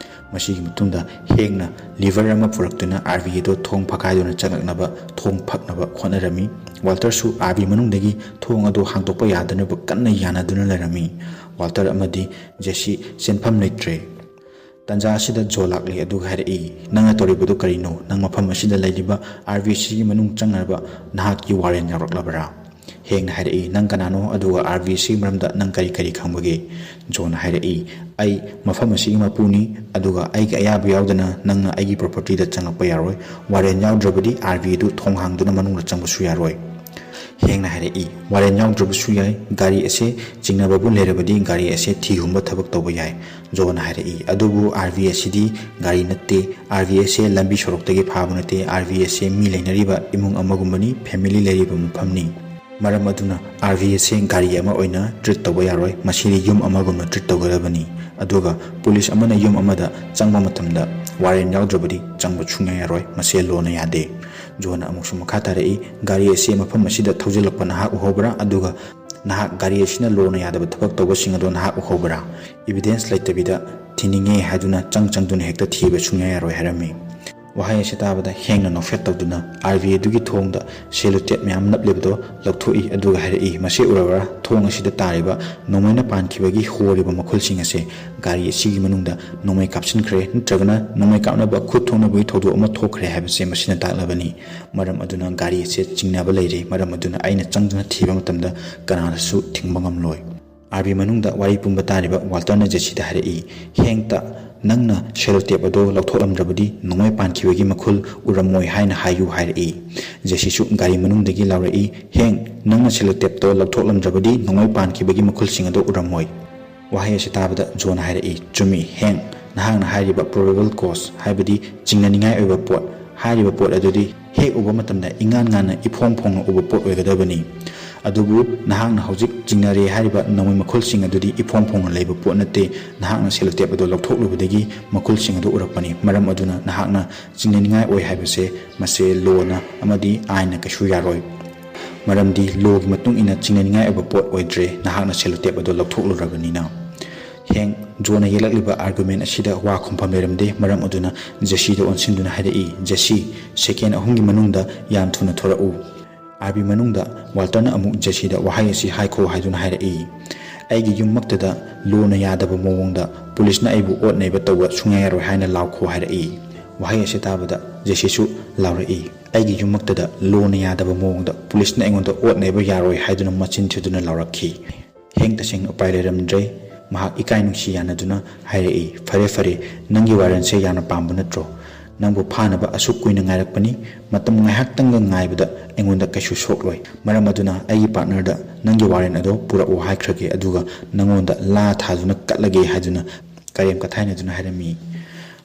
ꯃꯁꯤꯒꯤ ꯃꯇꯨꯡꯗ ꯍꯦꯡꯅ ꯂꯤꯚꯔ ꯑꯃ ꯄꯨꯔꯛꯇꯨꯅ ꯑꯥꯔ ꯚꯤ ꯑꯗꯨ ꯊꯣꯡ ꯐꯛꯀꯥꯏꯗꯨꯅ ꯆꯪꯂꯛꯅꯕ ꯊꯣꯡ ꯐꯛꯅꯕ ꯍꯣꯠꯅꯔꯝꯃꯤ꯫ ꯋꯥꯜꯇꯔꯁꯨ ꯑꯥꯔ ꯚꯤ ꯃꯅꯨꯡꯗꯒꯤ ꯊꯣꯡ ꯑꯗꯨ ꯍꯥꯡꯗꯣꯛꯄ ꯌꯥꯗꯅꯕ ꯀꯟꯅ ꯌꯥꯅꯗꯨꯅ ꯂꯩꯔꯝꯃꯤ꯫ ꯋꯥꯜꯇꯔ ꯑꯃꯗꯤ ꯖꯦꯁꯤ ꯆꯦꯟꯐꯝ ꯂꯩꯇ꯭ꯔꯦ꯫ ꯇꯟꯖꯥ ꯑꯁꯤꯗ ꯖꯣ ꯂꯥꯛꯂꯦ, ꯑꯗꯨꯒ ꯍꯥꯏꯔꯛꯏ, "ꯅꯪꯅ ꯇꯧꯔꯤꯕꯗꯨ ꯀꯔꯤꯅꯣ? ꯅꯪ ꯃꯐꯝ ꯑꯁꯤꯗ ꯂꯩꯔꯤꯕ ꯑꯥꯔ ꯚꯤ ꯁꯤꯒꯤ ꯃꯅꯨꯡ ꯆꯪꯅꯕ ꯅꯍꯥꯛꯀꯤ ꯋꯥꯔꯦꯟ ꯌꯥꯎꯔꯛꯂꯕꯔꯥ?" ꯍꯦꯡꯅ ꯍꯥꯏꯔꯛꯏ, "ꯅꯪ ꯀꯅꯥꯅꯣ? ꯑꯗꯨꯒ ꯑꯥꯔ ꯚꯤ ꯁꯤꯒꯤ ꯃꯔꯝꯗ ꯅꯪ ꯀꯔꯤ ꯀꯔꯤ ꯈꯪꯕꯒꯦ?" ꯖꯣꯅ ꯍꯥꯏꯔꯛꯏ, "ꯑꯩ ꯃꯐꯝ ꯑꯁꯤꯒꯤ ꯃꯄꯨꯅꯤ, ꯑꯗꯨꯒ ꯑꯩꯒꯤ ꯑꯌꯥꯕ ꯌꯥꯎꯗꯅ ꯅꯪꯅ ꯑꯩꯒꯤ ꯄ꯭ꯔꯣꯄꯔꯇꯤꯗ ꯆꯪꯂꯛꯄ ꯌꯥꯔꯣꯏ꯫ ꯋꯥꯔꯦꯟ ꯌꯥꯎꯗ꯭ꯔꯕꯗꯤ ꯑꯥꯔ ꯚꯤ ꯑꯗꯨ ꯊꯣꯡ ꯍꯥꯡꯗꯨꯅ ꯃꯅꯨꯡꯗ ꯆꯪꯕꯁꯨ ꯌꯥꯔꯣꯏ꯫" ꯍꯦꯡꯅ ꯍꯥꯏꯔꯛꯏ, "ꯋꯥꯔꯦꯟ ꯌꯥꯎꯗ꯭ꯔꯕꯁꯨ ꯌꯥꯏ, ꯒꯥꯔꯤ ꯑꯁꯦ ꯆꯤꯡꯅꯕꯕꯨ ꯂꯩꯔꯕꯗꯤ ꯒꯥꯔꯤ ꯑꯁꯦ ꯊꯤꯍꯨꯝꯕ ꯊꯕꯛ ꯇꯧꯕ ꯌꯥꯏ꯫" ꯖꯣꯅ ꯍꯥꯏꯔꯛꯏ, "ꯑꯗꯨꯕꯨ ꯑꯥꯔ ꯚꯤ ꯑꯁꯤꯗꯤ ꯒꯥꯔꯤ ꯅꯠꯇꯦ, ꯑꯥꯔ ꯚꯤ ꯑꯁꯦ ꯂꯝꯕꯤ ꯁꯣꯔꯣꯛꯇꯒꯤ ꯐꯥꯕ ꯅꯠꯇꯦ, ꯑꯥꯔ ꯚꯤ ꯑꯁꯦ ꯃꯤ ꯂꯩꯅꯔꯤꯕ ꯏꯃꯨꯡ ꯑꯃꯒꯨꯝꯕꯅꯤ, ꯐꯦꯃꯤꯂꯤ ꯂꯩꯔꯤꯕ ꯃꯐꯝꯅꯤ꯫" ꯃꯔꯝ ꯑꯗꯨꯅ ꯑꯥꯔ ꯚꯤ ꯑꯁꯦ ꯒꯥꯔꯤ ꯑꯃ ꯑꯣꯏꯅ ꯇ꯭ꯔꯤꯠ ꯇꯧꯕ ꯌꯥꯔꯣꯏ, ꯃꯁꯤꯗꯤ ꯌꯨꯝ ꯑꯃꯒꯨꯝꯅ ꯇ꯭ꯔꯤꯠ ꯇꯧꯒꯗꯕꯅꯤ꯫ ꯑꯗꯨꯒ ꯄꯨꯂꯤꯁ ꯑꯃꯅ ꯌꯨꯝ ꯑꯃꯗ ꯆꯪꯕ ꯃꯇꯝꯗ ꯋꯥꯔꯦꯟ ꯌꯥꯎꯗ꯭ꯔꯕꯗꯤ ꯆꯪꯕ ꯁꯨꯡꯌꯥ ꯌꯥꯔꯣꯏ, ꯃꯁꯤ ꯂꯣꯅ ꯌꯥꯗꯦ꯫ ꯖꯣꯅ ꯑꯃꯨꯛꯁꯨ ꯃꯈꯥ ꯇꯥꯔꯛꯏ, ꯒꯥꯔꯤ ꯑꯁꯤ ꯃꯐꯝ ꯑꯁꯤꯗ ꯊꯧꯖꯤꯜꯂꯛꯄ ꯅꯍꯥꯛ ꯎꯍꯧꯕ꯭ꯔꯥ? ꯑꯗꯨꯒ ꯅꯍꯥꯛ ꯒꯥꯔꯤ ꯑꯁꯤꯅ ꯂꯣꯅ ꯌꯥꯗꯕ ꯊꯕꯛ ꯇꯧꯕꯁꯤꯡ ꯑꯗꯣ ꯅꯍꯥꯛ ꯎꯍꯧꯕ꯭ꯔꯥ? ꯏꯚꯤꯗꯦꯟꯁ ꯂꯩꯇꯕꯤꯗ ꯊꯤꯅꯤꯡꯉꯦ ꯍꯥꯏꯗꯨꯅ ꯆꯪ ꯆꯪꯗꯨꯅ ꯍꯦꯛꯇ ꯊꯤꯕ ꯁꯨꯡꯌꯥ ꯌꯥꯔꯣꯏ ꯍꯥꯏꯔꯝꯃꯤ꯫ ꯋꯥꯍꯩ ꯑꯁꯤ ꯇꯥꯕꯗ ꯍꯦꯡꯅ ꯅꯣꯛꯐꯦꯠ ꯇꯧꯗꯨꯅ ꯑꯥꯔ ꯚꯤ ꯑꯗꯨꯒꯤ ꯊꯣꯡꯗ ꯁꯦꯂꯨꯇꯦꯞ ꯃꯌꯥꯝ ꯅꯞꯂꯤꯕꯗꯣ ꯂꯧꯊꯣꯛꯏ, ꯑꯗꯨꯒ ꯍꯥꯏꯔꯛꯏ, "ꯃꯁꯤ ꯎꯔꯕ꯭ꯔꯥ? ꯊꯣꯡ ꯑꯁꯤꯗ ꯇꯥꯔꯤꯕ ꯅꯣꯡꯃꯩꯅ ꯄꯥꯟꯈꯤꯕꯒꯤ ꯍꯣꯔꯤꯕ ꯃꯈꯨꯜꯁꯤꯡ ꯑꯁꯦ ꯒꯥꯔꯤ ꯑꯁꯤꯒꯤ ꯃꯅꯨꯡꯗ ꯅꯣꯡꯃꯩ ꯀꯥꯞꯁꯤꯟꯈ꯭ꯔꯦ, ꯅꯠꯇ꯭ꯔꯒꯅ ꯅꯣꯡꯃꯩ ꯀꯥꯞꯅꯕ ꯈꯨꯠ ꯊꯣꯛꯅꯕꯒꯤ ꯊꯧꯗꯣꯛ ꯑꯃ ꯊꯣꯛꯈ꯭ꯔꯦ ꯍꯥꯏꯕꯁꯦ ꯃꯁꯤꯅ ꯇꯥꯛꯂꯕꯅꯤ꯫ ꯃꯔꯝ ꯑꯗꯨꯅ ꯒꯥꯔꯤ ꯑꯁꯦ ꯆꯤꯡꯅꯕ ꯂꯩꯔꯦ, ꯃꯔꯝ ꯑꯗꯨꯅ ꯑꯩꯅ ꯆꯪꯗꯨꯅ ꯊꯤꯕ ꯃꯇꯝꯗ ꯀꯅꯥꯅꯁꯨ ꯊꯤꯡꯕ ꯉꯝꯂꯣꯏ"꯫ ꯑꯥꯔ ꯚꯤ ꯃꯅꯨꯡꯗ ꯋꯥꯔꯤ ꯄꯨꯝꯕ ꯇꯥꯔꯤꯕ ꯋꯥꯜꯇꯔꯅ ꯖꯦꯁꯤꯗ ꯍꯥꯏꯔꯛꯏ, "ꯍꯦꯡꯇ ꯅꯪꯅ ꯁꯦꯂꯣꯇꯦꯞ ꯑꯗꯣ ꯂꯧꯊꯣꯛꯂꯝꯗ꯭ꯔꯕꯗꯤ ꯅꯣꯡꯃꯩ ꯄꯥꯟꯈꯤꯕꯒꯤ ꯃꯈꯨꯜ ꯎꯔꯝꯃꯣꯏ ꯍꯥꯏꯅ ꯍꯥꯏꯌꯨ" ꯍꯥꯏꯔꯛꯏ꯫ ꯖꯦꯁꯤꯁꯨ ꯒꯥꯔꯤ ꯃꯅꯨꯡꯗꯒꯤ ꯂꯥꯎꯔꯛꯏ, "ꯍꯦꯡ, ꯅꯪꯅ ꯁꯦꯂꯣꯇꯦꯞꯇꯣ ꯂꯧꯊꯣꯛꯂꯝꯗ꯭ꯔꯕꯗꯤ ꯅꯣꯡꯃꯩ ꯄꯥꯟꯈꯤꯕꯒꯤ ꯃꯈꯨꯜꯁꯤꯡ ꯑꯗꯣ ꯎꯔꯝꯃꯣꯏ"꯫ ꯋꯥꯍꯩ ꯑꯁꯤ ꯇꯥꯕꯗ ꯖꯣꯅ ꯍꯥꯏꯔꯛꯏ, "ꯆꯨꯝꯃꯤ, ꯍꯦꯡ, ꯅꯍꯥꯛꯅ ꯍꯥꯏꯔꯤꯕ ꯄ꯭ꯔꯣꯕꯦꯕꯜ ꯀꯣꯁ, ꯍꯥꯏꯕꯗꯤ ꯆꯤꯡꯅꯅꯤꯡꯉꯥꯏ ꯑꯣꯏꯕ ꯄꯣꯠ, ꯍꯥꯏꯔꯤꯕ ꯄꯣꯠ ꯑꯗꯨꯗꯤ ꯍꯦꯛ ꯎꯕ ꯃꯇꯝꯗ ꯏꯉꯥꯟ ꯉꯥꯟꯅ ꯏꯐꯣꯡ ꯐꯣꯡꯅ ꯎꯕ ꯄꯣꯠ ꯑꯣꯏꯒꯗꯕꯅꯤ꯫ ꯑꯗꯨꯕꯨ ꯅꯍꯥꯛꯅ ꯍꯧꯖꯤꯛ ꯆꯤꯡꯅꯔꯦ ꯍꯥꯏꯔꯤꯕ ꯅꯣꯡꯃꯩ ꯃꯈꯨꯜꯁꯤꯡ ꯑꯗꯨꯗꯤ ꯏꯐꯣꯡ ꯐꯣꯡꯅ ꯂꯩꯕ ꯄꯣꯠ ꯅꯠꯇꯦ꯫ ꯅꯍꯥꯛꯅ ꯁꯦꯂꯣꯇꯦꯞ ꯑꯗꯨ ꯂꯧꯊꯣꯛꯂꯨꯕꯗꯒꯤ ꯃꯈꯨꯜꯁꯤꯡ ꯑꯗꯨ ꯎꯔꯛꯄꯅꯤ꯫ ꯃꯔꯝ ꯑꯗꯨꯅ ꯅꯍꯥꯛꯅ ꯆꯤꯡꯅꯅꯤꯡꯉꯥꯏ ꯑꯣꯏ ꯍꯥꯏꯕꯁꯦ ꯃꯁꯦ ꯂꯣꯅ ꯑꯃꯗꯤ ꯑꯥꯏꯟꯅ ꯀꯩꯁꯨ ꯌꯥꯔꯣꯏ꯫ ꯃꯔꯝꯗꯤ ꯂꯣꯒꯤ ꯃꯇꯨꯡ ꯏꯟꯅ ꯆꯤꯡꯅꯅꯤꯡꯉꯥꯏ ꯑꯣꯏꯕ ꯄꯣꯠ ꯑꯣꯏꯗ꯭ꯔꯦ, ꯅꯍꯥꯛꯅ ꯁꯦꯂꯣꯇꯦꯞ ꯑꯗꯨ ꯂꯧꯊꯣꯛꯂꯨꯔꯕꯅꯤꯅ꯫ ꯍꯦꯡ, ꯖꯣꯅ ꯌꯦꯜꯂꯛꯂꯤꯕ ꯑꯥꯔꯒꯨꯃꯦꯟ ꯑꯁꯤꯗ ꯋꯥ ꯈꯨꯝꯐꯝ ꯂꯩꯔꯝꯗꯦ꯫ ꯃꯔꯝ ꯑꯗꯨꯅ ꯖꯦꯁꯤꯗ ꯑꯣꯟꯁꯤꯟꯗꯨꯅ ꯍꯥꯏꯔꯛꯏ, "ꯖꯦꯁꯤ, ꯁꯦꯀꯦꯟ ꯑꯍꯨꯝꯒꯤ ꯃꯅꯨꯡꯗ ꯌꯥꯝ ꯊꯨꯅ ꯊꯣꯔꯛꯎ"꯫ ꯑꯥꯔ ꯚꯤ ꯃꯅꯨꯡꯗ ꯋꯥꯜꯇꯔꯅ ꯑꯃꯨꯛ ꯖꯦꯁꯤꯗ ꯋꯥꯍꯩ ꯑꯁꯤ ꯍꯥꯏꯈꯣ ꯍꯥꯏꯗꯨꯅ ꯍꯥꯏꯔꯛꯏ, "ꯑꯩꯒꯤ ꯌꯨꯝꯃꯛꯇꯗ ꯂꯣꯅ ꯌꯥꯗꯕ ꯃꯑꯣꯡꯗ ꯄꯨꯂꯤꯁꯅ ꯑꯩꯕꯨ ꯑꯣꯠ ꯅꯩꯕ ꯇꯧꯕ ꯁꯨꯡꯌꯥ ꯌꯥꯔꯣꯏ" ꯍꯥꯏꯅ ꯂꯥꯎꯈꯣ ꯍꯥꯏꯔꯛꯏ꯫ ꯋꯥꯍꯩ ꯑꯁꯤ ꯇꯥꯕꯗ ꯖꯦꯁꯤꯁꯨ ꯂꯥꯎꯔꯛꯏ, "ꯑꯩꯒꯤ ꯌꯨꯝꯃꯛꯇꯗ ꯂꯣꯅ ꯌꯥꯗꯕ ꯃꯑꯣꯡꯗ ꯄꯨꯂꯤꯁꯅ ꯑꯩꯉꯣꯟꯗ ꯑꯣꯠ ꯅꯩꯕ ꯌꯥꯔꯣꯏ" ꯍꯥꯏꯗꯨꯅ ꯃꯆꯤꯟ ꯊꯤꯗꯨꯅ ꯂꯥꯎꯔꯛꯈꯤ꯫ ꯍꯦꯡ ꯇꯁꯦꯡꯅ ꯎꯄꯥꯏ ꯂꯩꯔꯝꯗ꯭ꯔꯦ꯫ ꯃꯍꯥꯛ ꯏꯀꯥꯏ ꯅꯨꯡꯁꯤ ꯌꯥꯅꯗꯨꯅ ꯍꯥꯏꯔꯛꯏ, "ꯐꯔꯦ, ꯐꯔꯦ, ꯅꯪꯒꯤ ꯋꯥꯔꯦꯟꯁꯦ ꯌꯥꯝꯅ ꯄꯥꯝꯕ ꯅꯠꯇ꯭ꯔꯣ? ꯅꯪꯕꯨ ꯐꯥꯅꯕ ꯑꯁꯨꯛ ꯀꯨꯏꯅ ꯉꯥꯏꯔꯛꯄꯅꯤ꯫ ꯃꯇꯝ ꯉꯥꯏꯍꯥꯛꯇꯪꯒ ꯉꯥꯏꯕꯗ ꯑꯩꯉꯣꯟꯗ ꯀꯩꯁꯨ ꯁꯣꯛꯂꯣꯏ꯫ ꯃꯔꯝ ꯑꯗꯨꯅ ꯑꯩꯒꯤ ꯄꯥꯔꯠꯅꯔꯗ ꯅꯪꯒꯤ ꯋꯥꯔꯦꯟ ꯑꯗꯣ ꯄꯨꯔꯛꯑꯣ ꯍꯥꯏꯈ꯭ꯔꯒꯦ, ꯑꯗꯨꯒ ꯅꯪꯉꯣꯟꯗ ꯂꯥ ꯊꯥꯗꯨꯅ ꯀꯠꯂꯒꯦ" ꯍꯥꯏꯗꯨꯅ ꯀꯔꯦꯝ ꯀꯊꯥꯏꯅꯗꯨꯅ ꯍꯥꯏꯔꯝꯃꯤ꯫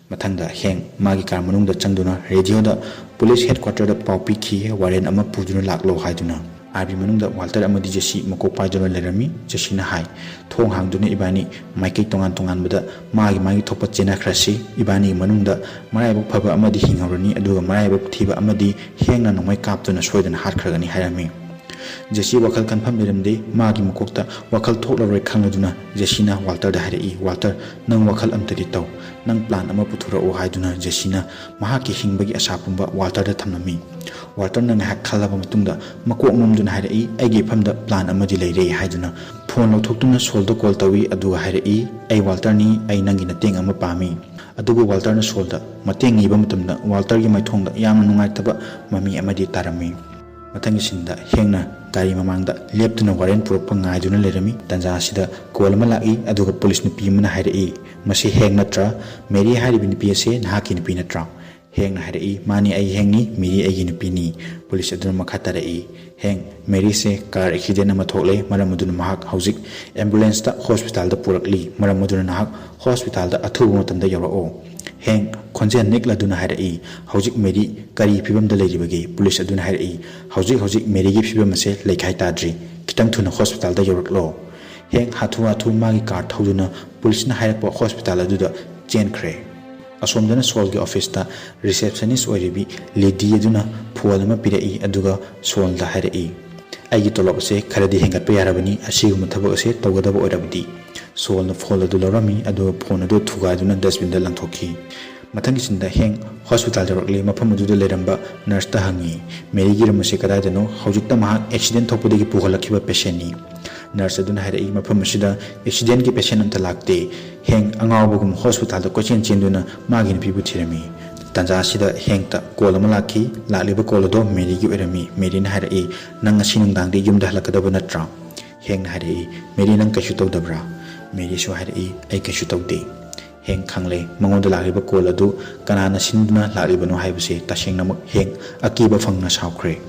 ꯃꯊꯪꯗ ꯍꯦꯡ ꯃꯥꯒꯤ ꯀꯥꯔ ꯃꯅꯨꯡꯗ ꯆꯪꯗꯨꯅ ꯔꯦꯗꯤꯑꯣꯗ ꯄꯨꯂꯤꯁ ꯍꯦꯗꯀ꯭ꯋꯥꯇꯔꯗ ꯄꯥꯎ ꯄꯤꯈꯤ, "ꯋꯥꯔꯦꯟ ꯑꯃ ꯄꯨꯗꯨꯅ ꯂꯥꯛꯂꯣ" ꯍꯥꯏꯗꯨꯅ꯫ ꯀꯥꯔꯒꯤ ꯃꯅꯨꯡꯗ ꯋꯥꯜꯇꯔ ꯑꯃꯗꯤ ꯖꯦꯁꯤ ꯃꯀꯣꯛ ꯄꯥꯏꯗꯨꯅ ꯂꯩꯔꯝꯃꯤ꯫ ꯖꯦꯁꯤꯅ ꯍꯥꯏ, "ꯊꯣꯡ ꯍꯥꯡꯗꯨꯅ ꯏꯕꯥꯅꯤ ꯃꯥꯏꯀꯩ ꯇꯣꯉꯥꯟ ꯇꯣꯉꯥꯟꯕꯗ ꯃꯥꯒꯤ ꯃꯥꯒꯤ ꯊꯣꯛꯄ ꯆꯦꯟꯅꯈ꯭ꯔꯁꯤ꯫ ꯏꯕꯥꯅꯤꯒꯤ ꯃꯅꯨꯡꯗ ꯃꯔꯥꯏꯕꯛ ꯐꯕ ꯑꯃꯗꯤ ꯍꯤꯡꯍꯧꯔꯅꯤ, ꯑꯗꯨꯒ ꯃꯔꯥꯏꯕꯛ ꯊꯤꯕ ꯑꯃꯗꯤ ꯍꯦꯡꯅ ꯅꯣꯡꯃꯩ ꯀꯥꯞꯇꯨꯅ ꯁꯣꯏꯗꯅ ꯍꯥꯠꯈ꯭ꯔꯒꯅꯤ" ꯍꯥꯏꯔꯝꯃꯤ꯫ ꯖꯦꯁꯤ ꯋꯥꯈꯜ ꯈꯟꯐꯝ ꯂꯩꯔꯝꯗꯦ꯫ ꯃꯥꯒꯤ ꯃꯀꯣꯛꯇ ꯋꯥꯈꯜ ꯊꯣꯛꯂꯔꯣꯏ ꯈꯪꯂꯗꯨꯅ ꯖꯦꯁꯤꯅ ꯋꯥꯜꯇꯔꯗ ꯍꯥꯏꯔꯛꯏ, "ꯋꯥꯜꯇꯔ, ꯅꯪ ꯋꯥꯈꯜ ꯑꯝꯇꯗꯤ ꯇꯧ꯫ ꯅꯪ ꯄ꯭ꯂꯥꯟ ꯑꯃ ꯄꯨꯊꯣꯔꯛꯎ" ꯍꯥꯏꯗꯨꯅ ꯖꯦꯁꯤꯅ ꯃꯍꯥꯛꯀꯤ ꯍꯤꯡꯕꯒꯤ ꯑꯁꯥ ꯄꯨꯝꯕ ꯋꯥꯜꯇꯔꯗ ꯊꯝꯂꯝꯃꯤ꯫ ꯋꯥꯜꯇꯔꯅ ꯉꯥꯏꯍꯥꯛ ꯈꯜꯂꯕ ꯃꯇꯨꯡꯗ ꯃꯀꯣꯛ ꯅꯣꯝꯗꯨꯅ ꯍꯥꯏꯔꯛꯏ, "ꯑꯩꯒꯤ ꯏꯐꯝꯗ ꯄ꯭ꯂꯥꯟ ꯑꯃꯗꯤ ꯂꯩꯔꯦ" ꯍꯥꯏꯗꯨꯅ ꯐꯣꯟ ꯂꯧꯊꯣꯛꯇꯨꯅ ꯁꯣꯜꯗ ꯀꯣꯜ ꯇꯧꯏ, ꯑꯗꯨꯒ ꯍꯥꯏꯔꯛꯏ, "ꯑꯩ ꯋꯥꯜꯇꯔꯅꯤ, ꯑꯩ ꯅꯪꯒꯤ ꯃꯇꯦꯡ ꯑꯃ ꯄꯥꯝꯃꯤ"꯫ ꯑꯗꯨꯕꯨ ꯋꯥꯜꯇꯔꯅ ꯁꯣꯜꯗ ꯃꯇꯦꯡ ꯅꯤꯕ ꯃꯇꯝꯗ ꯋꯥꯜꯇꯔꯒꯤ ꯃꯥꯏꯊꯣꯡꯗ ꯌꯥꯝꯅ ꯅꯨꯡꯉꯥꯏꯇꯕ ꯃꯃꯤ ꯑꯃꯗꯤ ꯇꯥꯔꯝꯃꯤ꯫ ꯃꯊꯪꯒꯤ ꯁꯤꯟꯗ ꯍꯦꯡꯅ ꯒꯥꯔꯤ ꯃꯃꯥꯡꯗ ꯂꯦꯞꯇꯨꯅ ꯋꯥꯔꯦꯟ ꯄꯨꯔꯛꯄ ꯉꯥꯏꯗꯨꯅ ꯂꯩꯔꯝꯃꯤ꯫ ꯇꯟꯖꯥ ꯑꯁꯤꯗ ꯀꯣꯜ ꯑꯃ ꯂꯥꯛꯏ, ꯑꯗꯨꯒ ꯄꯨꯂꯤꯁ ꯅꯨꯄꯤ ꯑꯃꯅ ꯍꯥꯏꯔꯛꯏ, "ꯃꯁꯤ ꯍꯦꯡ ꯅꯠꯇ꯭ꯔꯥ? ꯃꯦꯔꯤ ꯍꯥꯏꯔꯤꯕ ꯅꯨꯄꯤ ꯑꯁꯦ ꯅꯍꯥꯛꯀꯤ ꯅꯨꯄꯤ ꯅꯠꯇ꯭ꯔꯥ?" ꯍꯦꯡꯅ ꯍꯥꯏꯔꯛꯏ, "ꯃꯥꯅꯤ, ꯑꯩ ꯍꯦꯡꯅꯤ, ꯃꯦꯔꯤ ꯑꯩꯒꯤ ꯅꯨꯄꯤꯅꯤ"꯫ ꯄꯨꯂꯤꯁ ꯑꯗꯨꯅ ꯃꯈꯥ ꯇꯥꯔꯛꯏ, "ꯍꯦꯡ, ꯃꯦꯔꯤꯁꯦ ꯀꯥꯔ ꯑꯦꯛꯁꯤꯗꯦꯟ ꯑꯃ ꯊꯣꯛꯂꯦ, ꯃꯔꯝ ꯑꯗꯨꯅ ꯃꯍꯥꯛ ꯍꯧꯖꯤꯛ ꯑꯦꯝꯕꯨꯂꯦꯟꯁꯇ ꯍꯣꯁꯄꯤꯇꯥꯜꯗ ꯄꯨꯔꯛꯂꯤ, ꯃꯔꯝ ꯑꯗꯨꯅ ꯅꯍꯥꯛ ꯍꯣꯁꯄꯤꯇꯥꯜꯗ ꯑꯊꯨꯕ ꯃꯇꯝꯗ ꯌꯧꯔꯛꯑꯣ"꯫ ꯍꯦꯡ ꯈꯣꯟꯖꯦꯜ ꯅꯤꯛꯂꯗꯨꯅ ꯍꯥꯏꯔꯛꯏ, "ꯍꯧꯖꯤꯛ ꯃꯦꯔꯤ ꯀꯔꯤ ꯐꯤꯕꯝꯗ ꯂꯩꯔꯤꯕꯒꯦ?" ꯄꯨꯂꯤꯁ ꯑꯗꯨꯅ ꯍꯥꯏꯔꯛꯏ, "ꯍꯧꯖꯤꯛ ꯍꯧꯖꯤꯛ ꯃꯦꯔꯤꯒꯤ ꯐꯤꯕꯝ ꯑꯁꯦ ꯂꯩꯈꯥꯏ ꯇꯥꯗ꯭ꯔꯤ, ꯈꯤꯇꯪ ꯊꯨꯅ ꯍꯣꯁꯄꯤꯇꯥꯜꯗ ꯌꯧꯔꯛꯂꯣ"꯫ ꯍꯦꯡ ꯍꯥꯊꯨ ꯍꯥꯊꯨ ꯃꯥꯒꯤ ꯀꯥꯔ ꯊꯧꯗꯨꯅ ꯄꯨꯂꯤꯁꯅ ꯍꯥꯏꯔꯛꯄ ꯍꯣꯁꯄꯤꯇꯥꯜ ꯑꯗꯨꯗ ꯆꯦꯟꯈ꯭ꯔꯦ꯫ ꯑꯁꯣꯝꯗꯅ ꯁꯣꯜꯒꯤ ꯑꯣꯐꯤꯁꯇ ꯔꯤꯁꯦꯞꯁꯅꯤꯁ ꯑꯣꯏꯔꯤꯕꯤ ꯂꯤꯗꯤ ꯑꯗꯨꯅ ꯐꯣꯟ ꯑꯃ ꯄꯤꯔꯛꯏ, ꯑꯗꯨꯒ ꯁꯣꯜꯗ ꯍꯥꯏꯔꯛꯏ, "ꯑꯩꯒꯤ ꯇꯣꯂꯣꯞ ꯑꯁꯦ ꯈꯔꯗꯤ ꯍꯦꯟꯒꯠꯄ ꯌꯥꯔꯕꯅꯤ, ꯑꯁꯤꯒꯨꯝꯕ ꯊꯕꯛ ꯑꯁꯦ ꯇꯧꯒꯗꯕ ꯑꯣꯏꯔꯕꯗꯤ"꯫ ꯁꯣꯜꯅ ꯐꯣꯟ ꯑꯗꯨ ꯂꯧꯔꯝꯃꯤ, ꯑꯗꯨꯒ ꯐꯣꯟ ꯑꯗꯨ ꯊꯨꯒꯥꯏꯗꯨꯅ ꯗꯁꯕꯤꯟꯗ ꯂꯪꯊꯣꯛꯈꯤ꯫ ꯃꯊꯪꯒꯤ ꯁꯤꯟꯗ ꯍꯦꯡ ꯍꯣꯁꯄꯤꯇꯥꯜ ꯌꯧꯔꯛꯂꯦ꯫ ꯃꯐꯝ ꯑꯗꯨꯗ ꯂꯩꯔꯝꯕ ꯅꯔꯁꯇ ꯍꯪꯉꯤ, "ꯃꯦꯔꯤꯒꯤ ꯔꯨꯝ ꯑꯁꯤ ꯀꯗꯥꯏꯗꯅꯣ? ꯍꯧꯖꯤꯛꯇ ꯃꯍꯥꯛ ꯑꯦꯛꯁꯤꯗꯦꯟ ꯊꯣꯛꯄꯗꯒꯤ ꯄꯨꯈꯠꯂꯛꯈꯤꯕ ꯄꯦꯁꯦꯟꯅꯤ"꯫ ꯅꯔꯁ ꯑꯗꯨꯅ ꯍꯥꯏꯔꯛꯏ, "ꯃꯐꯝ ꯑꯁꯤꯗ ꯑꯦꯛꯁꯤꯗꯦꯟꯒꯤ ꯄꯦꯁꯦꯟ ꯑꯝꯇ ꯂꯥꯛꯇꯦ"꯫ ꯍꯦꯡ ꯑꯉꯥꯎꯕꯒꯨꯝ ꯍꯣꯁꯄꯤꯇꯥꯜꯗ ꯀꯣꯏꯆꯦꯟ ꯆꯦꯟꯗꯨꯅ ꯃꯥꯒꯤ ꯅꯨꯄꯤꯕꯨ ꯊꯤꯔꯝꯃꯤ꯫ ꯇꯥꯟꯖꯥ ꯑꯁꯤꯗ ꯍꯦꯡꯇ ꯀꯣꯜ ꯑꯃ ꯂꯥꯛꯈꯤ꯫ ꯂꯥꯛꯂꯤꯕ ꯀꯣꯜ ꯑꯗꯣ ꯃꯦꯔꯤꯒꯤ ꯑꯣꯏꯔꯝꯃꯤ꯫ ꯃꯦꯔꯤꯅ ꯍꯥꯏꯔꯛꯏ, "ꯅꯪ ꯉꯁꯤ ꯅꯨꯡꯗꯥꯡꯗꯤ ꯌꯨꯝꯗ ꯍꯜꯂꯛꯀꯗꯕ ꯅꯠꯇ꯭ꯔꯥ?" ꯍꯦꯡꯅ ꯍꯥꯏꯔꯛꯏ, "ꯃꯦꯔꯤ, ꯅꯪ ꯀꯩꯁꯨ ꯇꯧꯗꯕ꯭ꯔꯥ?" ꯃꯦꯔꯤꯁꯨ ꯍꯥꯏꯔꯛꯏ, "ꯑꯩ ꯀꯩꯁꯨ ꯇꯧꯗꯦ"꯫ ꯍꯦꯡ ꯈꯪꯂꯦ ꯃꯉꯣꯟꯗ ꯂꯥꯛꯂꯤꯕ ꯀꯣꯜ ꯑꯗꯨ ꯀꯅꯥꯅ ꯁꯤꯟꯗꯨꯅ ꯂꯥꯛꯂꯤꯕꯅꯣ ꯍꯥꯏꯕꯁꯦ꯫ ꯇꯁꯦꯡꯅꯃꯛ ꯍꯦꯡ ꯑꯀꯤꯕ ꯐꯪꯅ ꯁꯥꯎꯈ꯭ꯔꯦ꯫